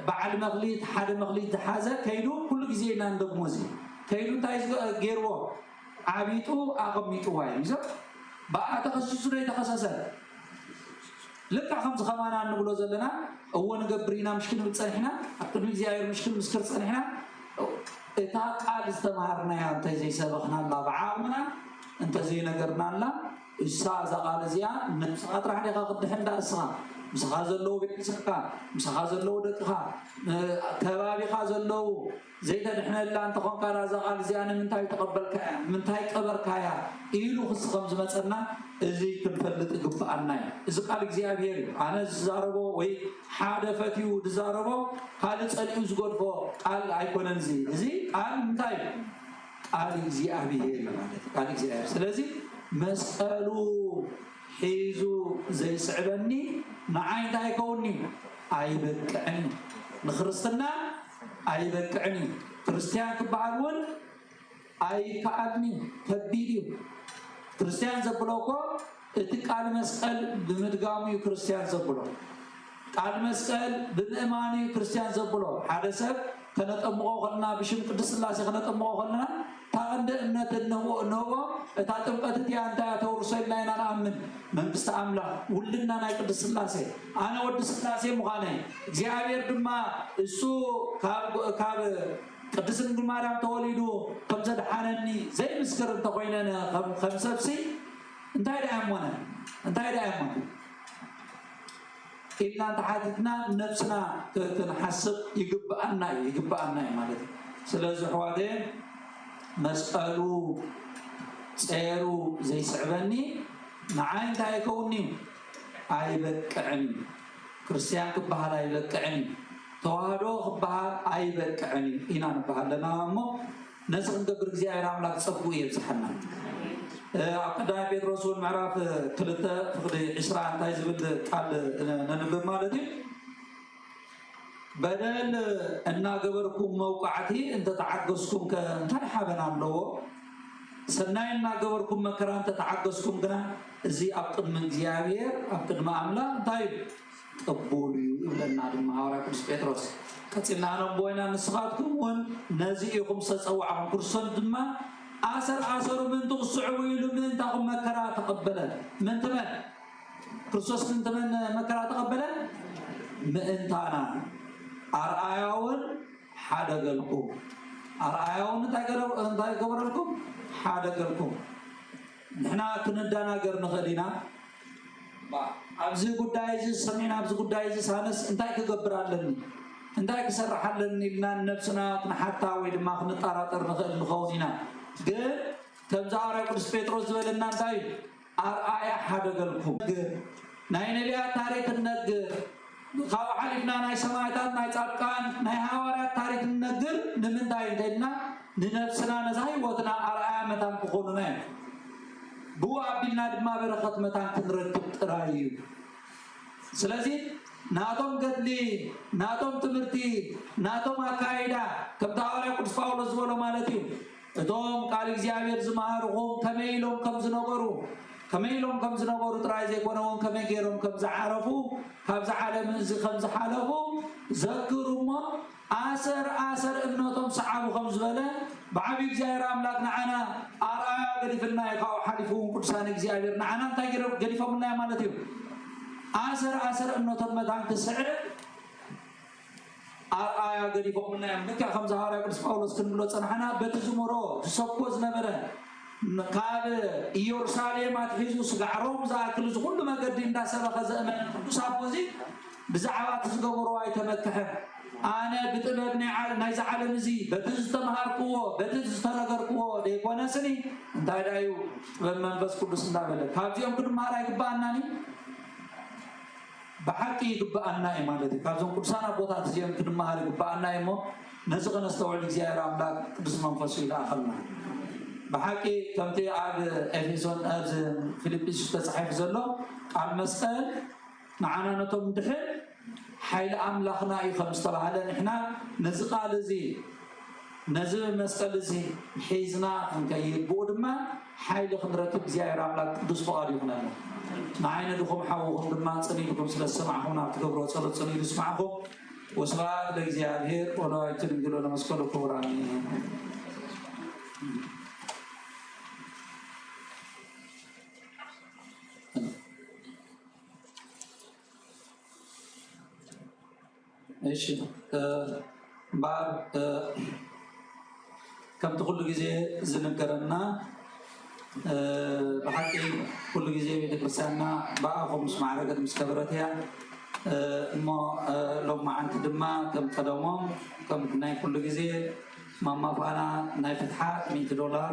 በዓል መኽሊት ሓደ መኽሊት ዝሓዘ ከይዱ ኩሉ ግዜ ኢና ንደግሞ እዚ ከይዱ እንታይ ገይርዎ ዓቢጡ ኣቐሚጥዋ እዩ። ብኣ ተኸሲሱ ዶ ኣይተኸሰሰን? ልክዕ ከምዚ ከማና እንብሎ ዘለና እዎ ንገብር ኢና ምሽ ክንብል ፀኒሕና ኣብ ቅድሚ እግዚኣብሔር ምሽ ክንምስክር ፀኒሕና እታ ቃል ዝተምሃርናያ እንተዘይሰበኽናላ ብዓቕምና እንተዘይነገርናላ እሳ እዛ ቃል እዚኣ ንስኻ ጥራሕ ዲኻ ክትድሕን ዳ እስኻ ምሳኻ ዘለዉ ቤተሰብካ ምሳኻ ዘለዉ ደቅኻ ከባቢኻ ዘለዉ ዘይተድሕነላ እንተኾንካ ዳዛ ቃል እዚኣ ንምንታይ ተቐበልካያ ንምንታይ ቀበርካያ ኢሉ ክሲ ከም ዝመፀና እዚ ክንፈልጥ ይግብኣና እዩ። እዚ ቃል እግዚኣብሔር እዩ። ኣነ ዝዛረቦ ወይ ሓደ ፈትዩ ዝዛረቦ ካልእ ፀሊኡ ዝገድፎ ቃል ኣይኮነን። እዚ እዚ ቃል እንታይ እዩ? ቃል እግዚኣብሔር እዩ ማለት እዩ። ቃል እግዚኣብሔር ስለዚ መስቀሉ ሒዙ ዘይስዕበኒ ንዓይ እንታይ ከውኒ ኣይበቅዕን እዩ። ንክርስትና ኣይበቅዕን እዩ። ክርስትያን ክበሃል እውን ኣይከኣልን እዩ። ከቢድ እዩ። ክርስትያን ዘብሎ እኮ እቲ ቃል መስቀል ብምድጋሙ እዩ ክርስትያን ዘብሎ። ቃል መስቀል ብምእማኑ እዩ ክርስትያን ዘብሎ። ሓደ ሰብ ከነጠምቆ ከለና ብሽም ቅድስት ስላሴ ከነጠምቆ ከለና እታ ቀንዲ እምነት እንህቦ እታ ጥምቀት እቲኣ እንታይ ተውርሶ ኢልና ኢና ንኣምን። መንግስቲ ኣምላኽ ውልድና ናይ ቅድስት ስላሴ ኣነ ወዲ ስላሴ ምዃነይ እግዚኣብሔር ድማ እሱ ካብ ቅድስት ድንግል ማርያም ተወሊዱ ከም ዘድሓነኒ ዘይምስክር እንተኮይነ ከም ሰብሲ እንታይ ደኣ እሞነ እንታይ ደኣ እሞነ ኢልና እንተሓቲትና ነብስና ክንሓስብ ይግብኣና እዩ ይግብኣና እዩ ማለት እዩ። ስለዚ ኣሕዋተየ መስቀሉ ጸሩ ዘይስዕበኒ ንዓይ እንታይ ኣይከውን'ዩ? ኣይበቅዕን እዩ። ክርስትያን ክበሃል ኣይበቅዕን እዩ። ተዋህዶ ክበሃል ኣይበቅዕን እዩ ኢና ንበሃል ኣለና እሞ ነዚ ክንገብር እግዚኣብሔር ኣምላክ ጸግኡ የብዝሓና። ኣብ ቀዳማይ ጴጥሮስ እውን ምዕራፍ ክልተ ፍቕዲ ዕስራ እንታይ ዝብል ቃል ነንብብ ማለት እዩ? በደል እናገበርኩም መውቃዕቲ እንተተዓገስኩም ከ እንታይ ሓበን ኣለዎ? ሰናይ እናገበርኩም መከራ እንተተዓገስኩም ግና እዚ ኣብ ቅድሚ እግዚኣብሔር ኣብ ቅድሚ ኣምላኽ እንታይ እዩ? ቅቡል እዩ ይብለና ድማ ሃዋርያ ቅዱስ ጴጥሮስ። ቀጺልና ኣነ ቦይና ንስኻትኩም እውን ነዚ ኢኹም ዝተጸዋዕኹም ክርስቶስ ድማ ኣሰር ኣሰሩ ምእንቲ ክስዕቡ ኢሉ ምእንታኹም መከራ ተቐበለ። ምእንቲ መን? ክርስቶስ ምእንቲ መን መከራ ተቐበለ? ምእንታና። ኣርኣያ እውን ሓደገልኩም። ኣርኣያ እውን እንታይ ገረ- እንታይ ገበረልኩም? ሓደገልኩም። ንሕና ክንደናገር ንኽእል ኢና። ባ- ኣብዚ ጉዳይ እዚ ሰሚዕና ኣብዚ ጉዳይ እዚ ሳነስ እንታይ ክገብር ኣለኒ እንታይ ክሰርሕ ኣለኒ ኢልና ንነብስና ክንሓታ ወይ ድማ ክንጠራጠር ንኽእል ንኸውን ኢና። ግን ከምዚ ሃዋርያ ቅዱስ ጴጥሮስ ዝበለና እንታይ እዩ? ኣርኣያ ሓደገልኩም። ናይ ነቢያት ታሪክ ንነግር፣ ካብኡ ሓሊፍና ናይ ሰማዕታት ናይ ጻድቃን ናይ ሃዋርያት ታሪክ ንነግር። ንምንታይ እንተልና ንነብስና ነዛ ህይወትና ኣርኣያ መታን ክኾኑና እዩ። ብኡ ኣቢልና ድማ በረኸት መታን ክንረክብ ጥራይ እዩ። ስለዚ ናቶም ገድሊ፣ ናቶም ትምህርቲ፣ ናቶም ኣካይዳ ከምቲ ሃዋርያ ቅዱስ ጳውሎስ ዝበሎ ማለት እዩ። እቶም ቃል እግዚኣብሔር ዝመሃርኹም ከመይ ኢሎም ከም ዝነበሩ ከመይ ኢሎም ከም ዝነበሩ ጥራይ ዘይኮነ እውን ከመይ ገይሮም ከም ዝዓረፉ ካብዚ ዓለም እዚ ከም ዝሓለፉ ዘክሩ እሞ ኣሰር ኣሰር እምነቶም ሰዓቡ ከም ዝበለ ብዓብዪ እግዚኣብሔር ኣምላክ ንዓና ኣርኣያ ገዲፍልና እዩ። ካብኡ ሓሊፉ እውን ቅዱሳን እግዚኣብሔር ንዓና እንታይ ገዲፎምልና ማለት እዩ? ኣሰር ኣሰር እምነቶም መታን ክስዕብ ኣርኣያ ገዲፎምልና እዮም። ልክዕ ከምዚ ሃዋርያ ቅዱስ ጳውሎስ ክንብሎ ጸናሕና በቲ ዝመሮ ዝሰብኮ ዝነበረ ካብ ኢየሩሳሌም ኣትሒዙ ስጋዕ ሮም ዝኣክል እዚ ኩሉ መገዲ እንዳሰበኸ ዘእመነ ቅዱስ ኣቦ እዚ ብዛዕባ እቲ ዝገበሮ ኣይተመክሐን። ኣነ ብጥበብ ናይ ዓ- ናይዚ ዓለም እዚ በቲ ዝተምሃርክዎ በቲ ዝተነገርክዎ ዘይኮነስኒ እንታይ ደኣ እዩ ጥበብ መንፈስ ቅዱስ እንዳበለ ካብዚኦም ክንመሃር ኣይግባኣናን እዩ። ብሓቂ ይግብኣና እዩ ማለት እዩ። ካብዞም ቅዱሳን ኣቦታት እዚኦም ክንመሃር ይግብኣና እዩ እሞ ነዚ ከነስተውዕል እግዚኣብሔር ኣምላክ ቅዱስ መንፈሱ ይልኣኸልና። ብሓቂ ከምቲ ኣብ ኤፌሶን ኣብዚ ፊልጵስዩስ ተፃሒፉ ዘሎ ቃል መስቀል ንዓና ነቶም ድሕን ሓይሊ ኣምላኽና እዩ ከም ዝተባህለ ንሕና ነዚ ቃል እዚ ነዚ መስቀል እዚ ሒዝና ክንከይድ ብኡ ድማ ሓይሊ ክንረክብ እግዚኣብሔር ኣምላክ ቅዱስ ፍቓዱ ይኹነልና። ንዓይ ንድኹም ሓውኹም ድማ ጽን ኢልኩም ስለ ዝሰማዕኹም ናብ ትገብርዎ ጸሎት ጽን ኢሉ ይስማዕኹም። ወስብሐት ለእግዚኣብሔር ወለወላዲቱ ድንግል ወለመስቀሉ ክቡር ኣሜን። እሺ እምበኣር ከምቲ ኩሉ ግዜ ዝንገረና ብሓቂ ኩሉ ግዜ ቤተክርስትያንና ብኣኹም ምስ ማዕረገት ምስ ከበረት እያ። እሞ ሎማዓንቲ ድማ ከም ቀደሞም ከም ናይ ኩሉ ግዜ ማማ ፋና ናይ ፍትሓት ሚእቲ ዶላር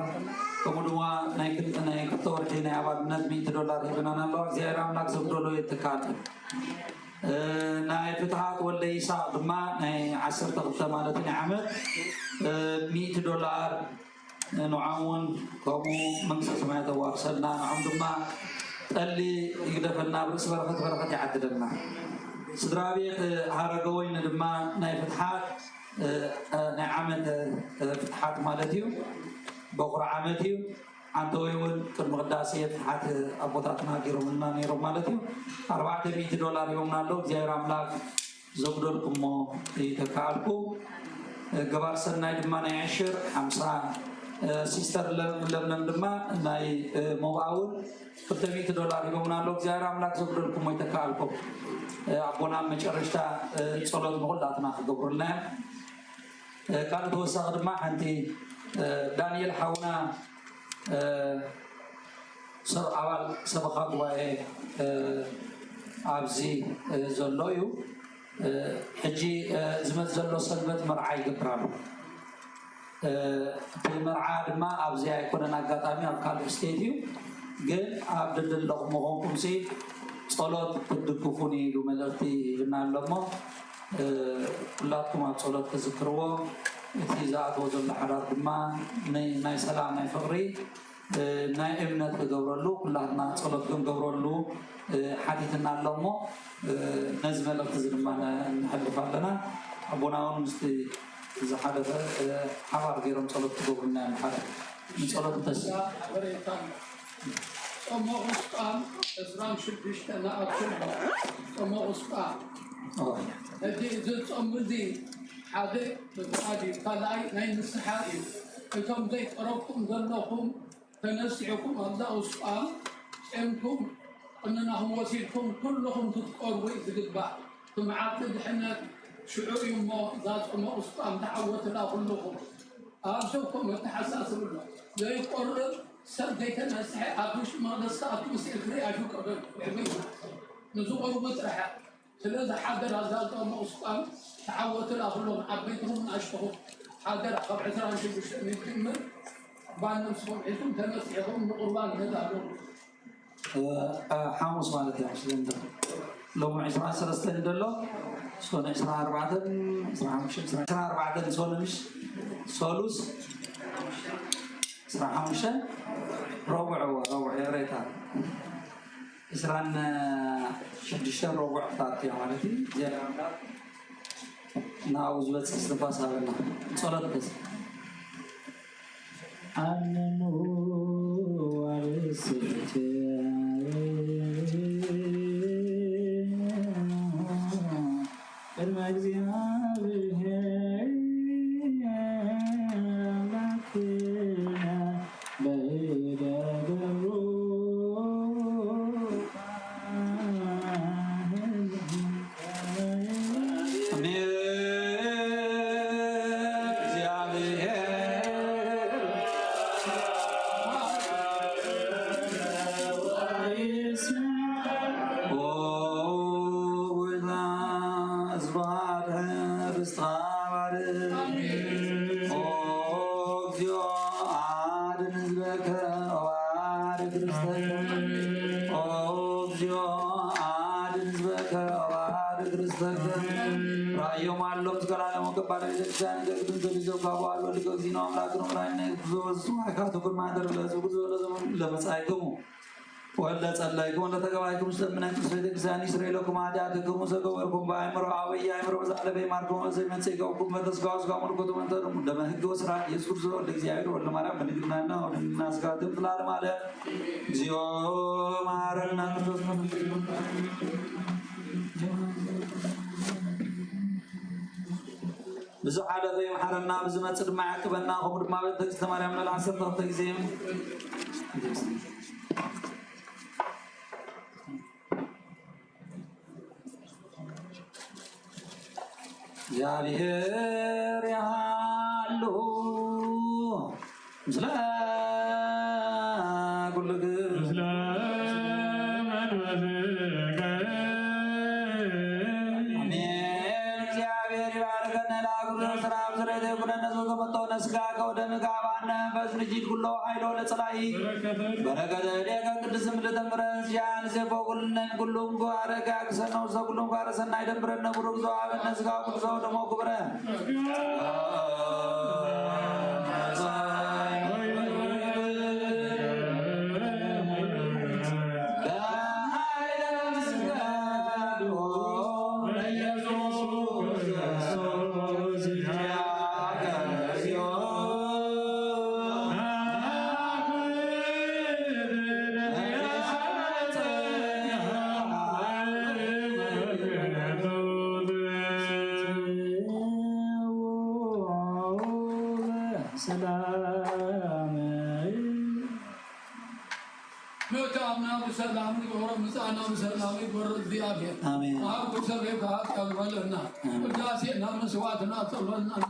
ከምኡ ድማ ናይ ክልተ ናይ ክልተ ወርሒ ናይ ኣባልነት ሚእቲ ዶላር ሂብናና ኣለዋ። እግዚኣብሔር ኣምላክ ዘጉደሎ የትካል። ናይ ፍትሓት ወልደ ይስሐቅ ድማ ናይ ዓሰርተ ክልተ ማለት ናይ ዓመት ሚእቲ ዶላር ንዖም እውን ከምኡ መንግስተ ሰማያት ተዋርሰልና። ንዖም ድማ ጠሊ ይግደፈልና፣ ኣብ ርእሲ በረኸት በረኸት ይዓድለልና። ስድራ ቤት ሃረገወይኒ ድማ ናይ ፍትሓት ናይ ዓመት ፍትሓት ማለት እዩ። በኹሪ ዓመት እዩ። ዓንተወይ እውን ቅድሚ ቅዳሴ ፍትሓት ኣቦታትና ገይሮምልና ነይሮም ማለት እዩ። ኣርባዕተ ሚእቲ ዶላር ሂቦምና ኣለዉ። እግዚኣብሔር ኣምላክ ዘጉደልኩሞ ይተካኣልኩ። ገባር ሰናይ ድማ ናይ ዕሽር ሓምሳ ሲስተር ለምለም ድማ ናይ ሞባውን ክልተ ሚእቲ ዶላር ሂቦምና ኣለዉ። እግዚኣብሔር ኣምላክ ዘጉደልኩሞ ይተካኣልኩም። ኣቦና መጨረሽታ ጸሎት ንኩላትና ክገብሩልና እዮም። ካልእ ተወሳኺ ድማ ሓንቲ ዳንኤል ሓውና ሰብ ኣባል ሰበኻ ጉባኤ ኣብዚ ዘሎ እዩ። ሕጂ ዝመጽእ ዘሎ ሰንበት መርዓ ይገብር ኣሎ። እቲ መርዓ ድማ ኣብዚ ኣይኮነን ኣጋጣሚ፣ ኣብ ካልእ ስቴት እዩ። ግን ኣብ ደደለኹም ምኾንኩምሲ ጸሎት ክትድግፉን ኢሉ መልእኽቲ ሂብና ኣሎ እሞ፣ ኩላትኩም ኣብ ጸሎት ትዝክርዎ። እቲ ዝኣተዎ ዘሎ ሓዳር ድማ ናይ ሰላም ናይ ፍቕሪ ናይ እምነት ክገብረሉ ኩላትና ጸሎት ክንገብረሉ ሓቲትና ኣሎ እሞ ነዚ መልእኽቲ እዚ ድማ ነሕልፍ ኣለና። ኣቦና እውን ምስቲ ዝሓለፈ ሓባር ገይሮም ጸሎት ክገብሩና እዮም። ሓደ ንጸሎት እንተስ ሓበሬታ ኣሎ። ጾመ ቁስጣም ዕስራን ሽዱሽተ ንኣክል ጾመ ቁስጣም ሕጂ እዚ ጾም እዚ ሓደ ፍቃድ እዩ፣ ካልኣይ ናይ ንስሓ እዩ። እቶም ዘይቀረብኩም ዘለኹም ተነሲሕኩም ኣብዛ ቁስጣም ጼምኩም ቅንናኹም ወሲድኩም ኩልኹም ክትቆርቡ እዩ ዝግባእ። እቲ መዓልቲ ድሕነት ሽዑ እዩ እሞ እዛ ጾመ ቁስጣም ተዓወትላ ኩልኹም። ኣብዚ እኮ መተሓሳስብ ኣሎ። ዘይቆርብ ሰብ ዘይተነስሐ ኣብ ውሽጢ መቕደስ ክኣቱ ስኢል ክርኢ ኣይፍቀደሉ። ንዝቆርቡ ጥራሕ ስለዚ ሓደራ እዛ ጾመ ቁስጣም ተዓወትላ ኩሎም ዓበይትኹም ንኣሽትኹም ሓደራ ካብ ዕስራን ሽዱሽተን ይጅምር ባን ነብስኹም ሒዝኩም ተነሲሕኹም ንቁርባን ተዳለዉ። ሓሙስ ማለት እያ። ስለ ሎሚ ዕስራን ሰለስተን ደሎ ሶነ ዕስራን ኣርባዕተን ዕስራን ሓሙሽተን ዕስራን ኣርባዕተን ሶነ ምሽ ሶሉስ ዕስራን ሓሙሽተን ረቡዕ ረቡዕ የሬታ ዕስራን ሽዱሽተን ረቡዕ ክታብት እያ ማለት እዩ። እግዚኣብሔር ኣምላኽ ናብኡ ዝበጽሕ እስትንፋስ ሃበና። ጸሎት በዚ ኣነኑ ኣርእስት ቅድመ እግዚኣብሔር ኣምላክና በእደ ገብሩ ራእዮም ኣሎ ምስ ገላለም ወገባለ ቤተክርስቲያን ገግድን ዘሊዞ ካብ ዋሎ ልገግዚኖ ኣምላክ ነው ራይነ ብዙ ብዙ ማይካቱ ግርማ ደርለ ዝጉዞ ለዘመን ለመጻይክሙ ወለ ጸለይኩም ወለ ተገባይኩም ስለምናይ ቅዱስ ቤተክርስቲያን ይስረይ ለኩም ኃጢአትክሙ ዘገበርኩም በአእምሮ አበይ አእምሮ በዛለ በይማርኩም ወዘይ መጽእ ይገብኩም በተስጋው ስጋ ሙልኮቱ መንተርሙ ደመ ህግ ወስራ ኢየሱስ ክርስቶስ ወልደ እግዚአብሔር ወልደ ማርያም በድንግልናና ወድንግልና ስጋ ትም ለዓለም አለ። እግዚኦ መሐረነ ክርስቶስ ብዝሓለፈ ይምሓረና፣ ብዝመጽእ ድማ ይዓቅበና። ከምኡ ድማ በእንተ እግዝእተ ማርያም ንብል ዓሰርተ ክልተ ግዜ። እግዚኣብሔር ይሃሉ ምስለ ኩልክም። ምስለ መንፈስከ። አሜን። እግዚኣብሔር ይባርከነ ለአግብር ስራ ብስሬተ ይኩነነ ዘውተመጠው ነስጋ ከወደምጋ ባነ መንፈስ ንጂድ ኩሎ ኃይሎ ለጸላኢ በረከተ እዴከ ቅድስት ምልዕተ ምሕረት ዚአን ሴፎ ኩልነን ኩሉም ጓረ ጋግሰነው ሰኩሉም ጓረ ሰናይ ደንብረነ ቡሩክ ዘዋበነ ስጋ ኩሉ ሰው ደሞ ክብረ ሰላም ምእታውና ብሰላም ይግበሮ፣ ምጻእና ብሰላም ይግበሮ። እግዚኣብሔር አሜን። ኣብ ክብሰብ ከሃት ያልበለና አሜን። ቅዳሴና መስዋዕትና ጸሎትና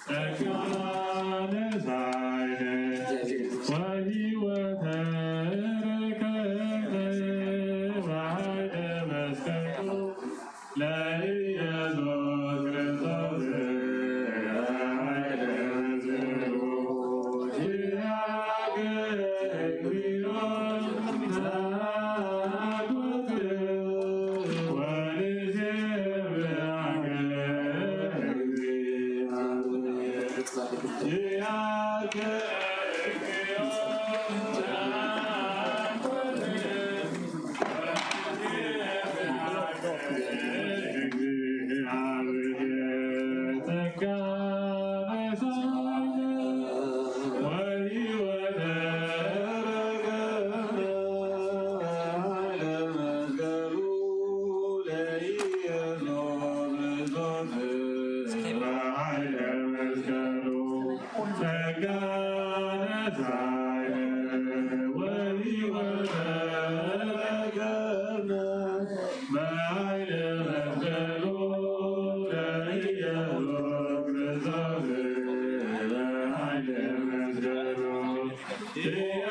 ጸጋ ነሳይነ ወህይወተ ረከብነ በኃይለ መስቀሉ ለኢየሱስ ክርስቶስ በኃይለ መስቀሉ። ኪያከ እግዚኦ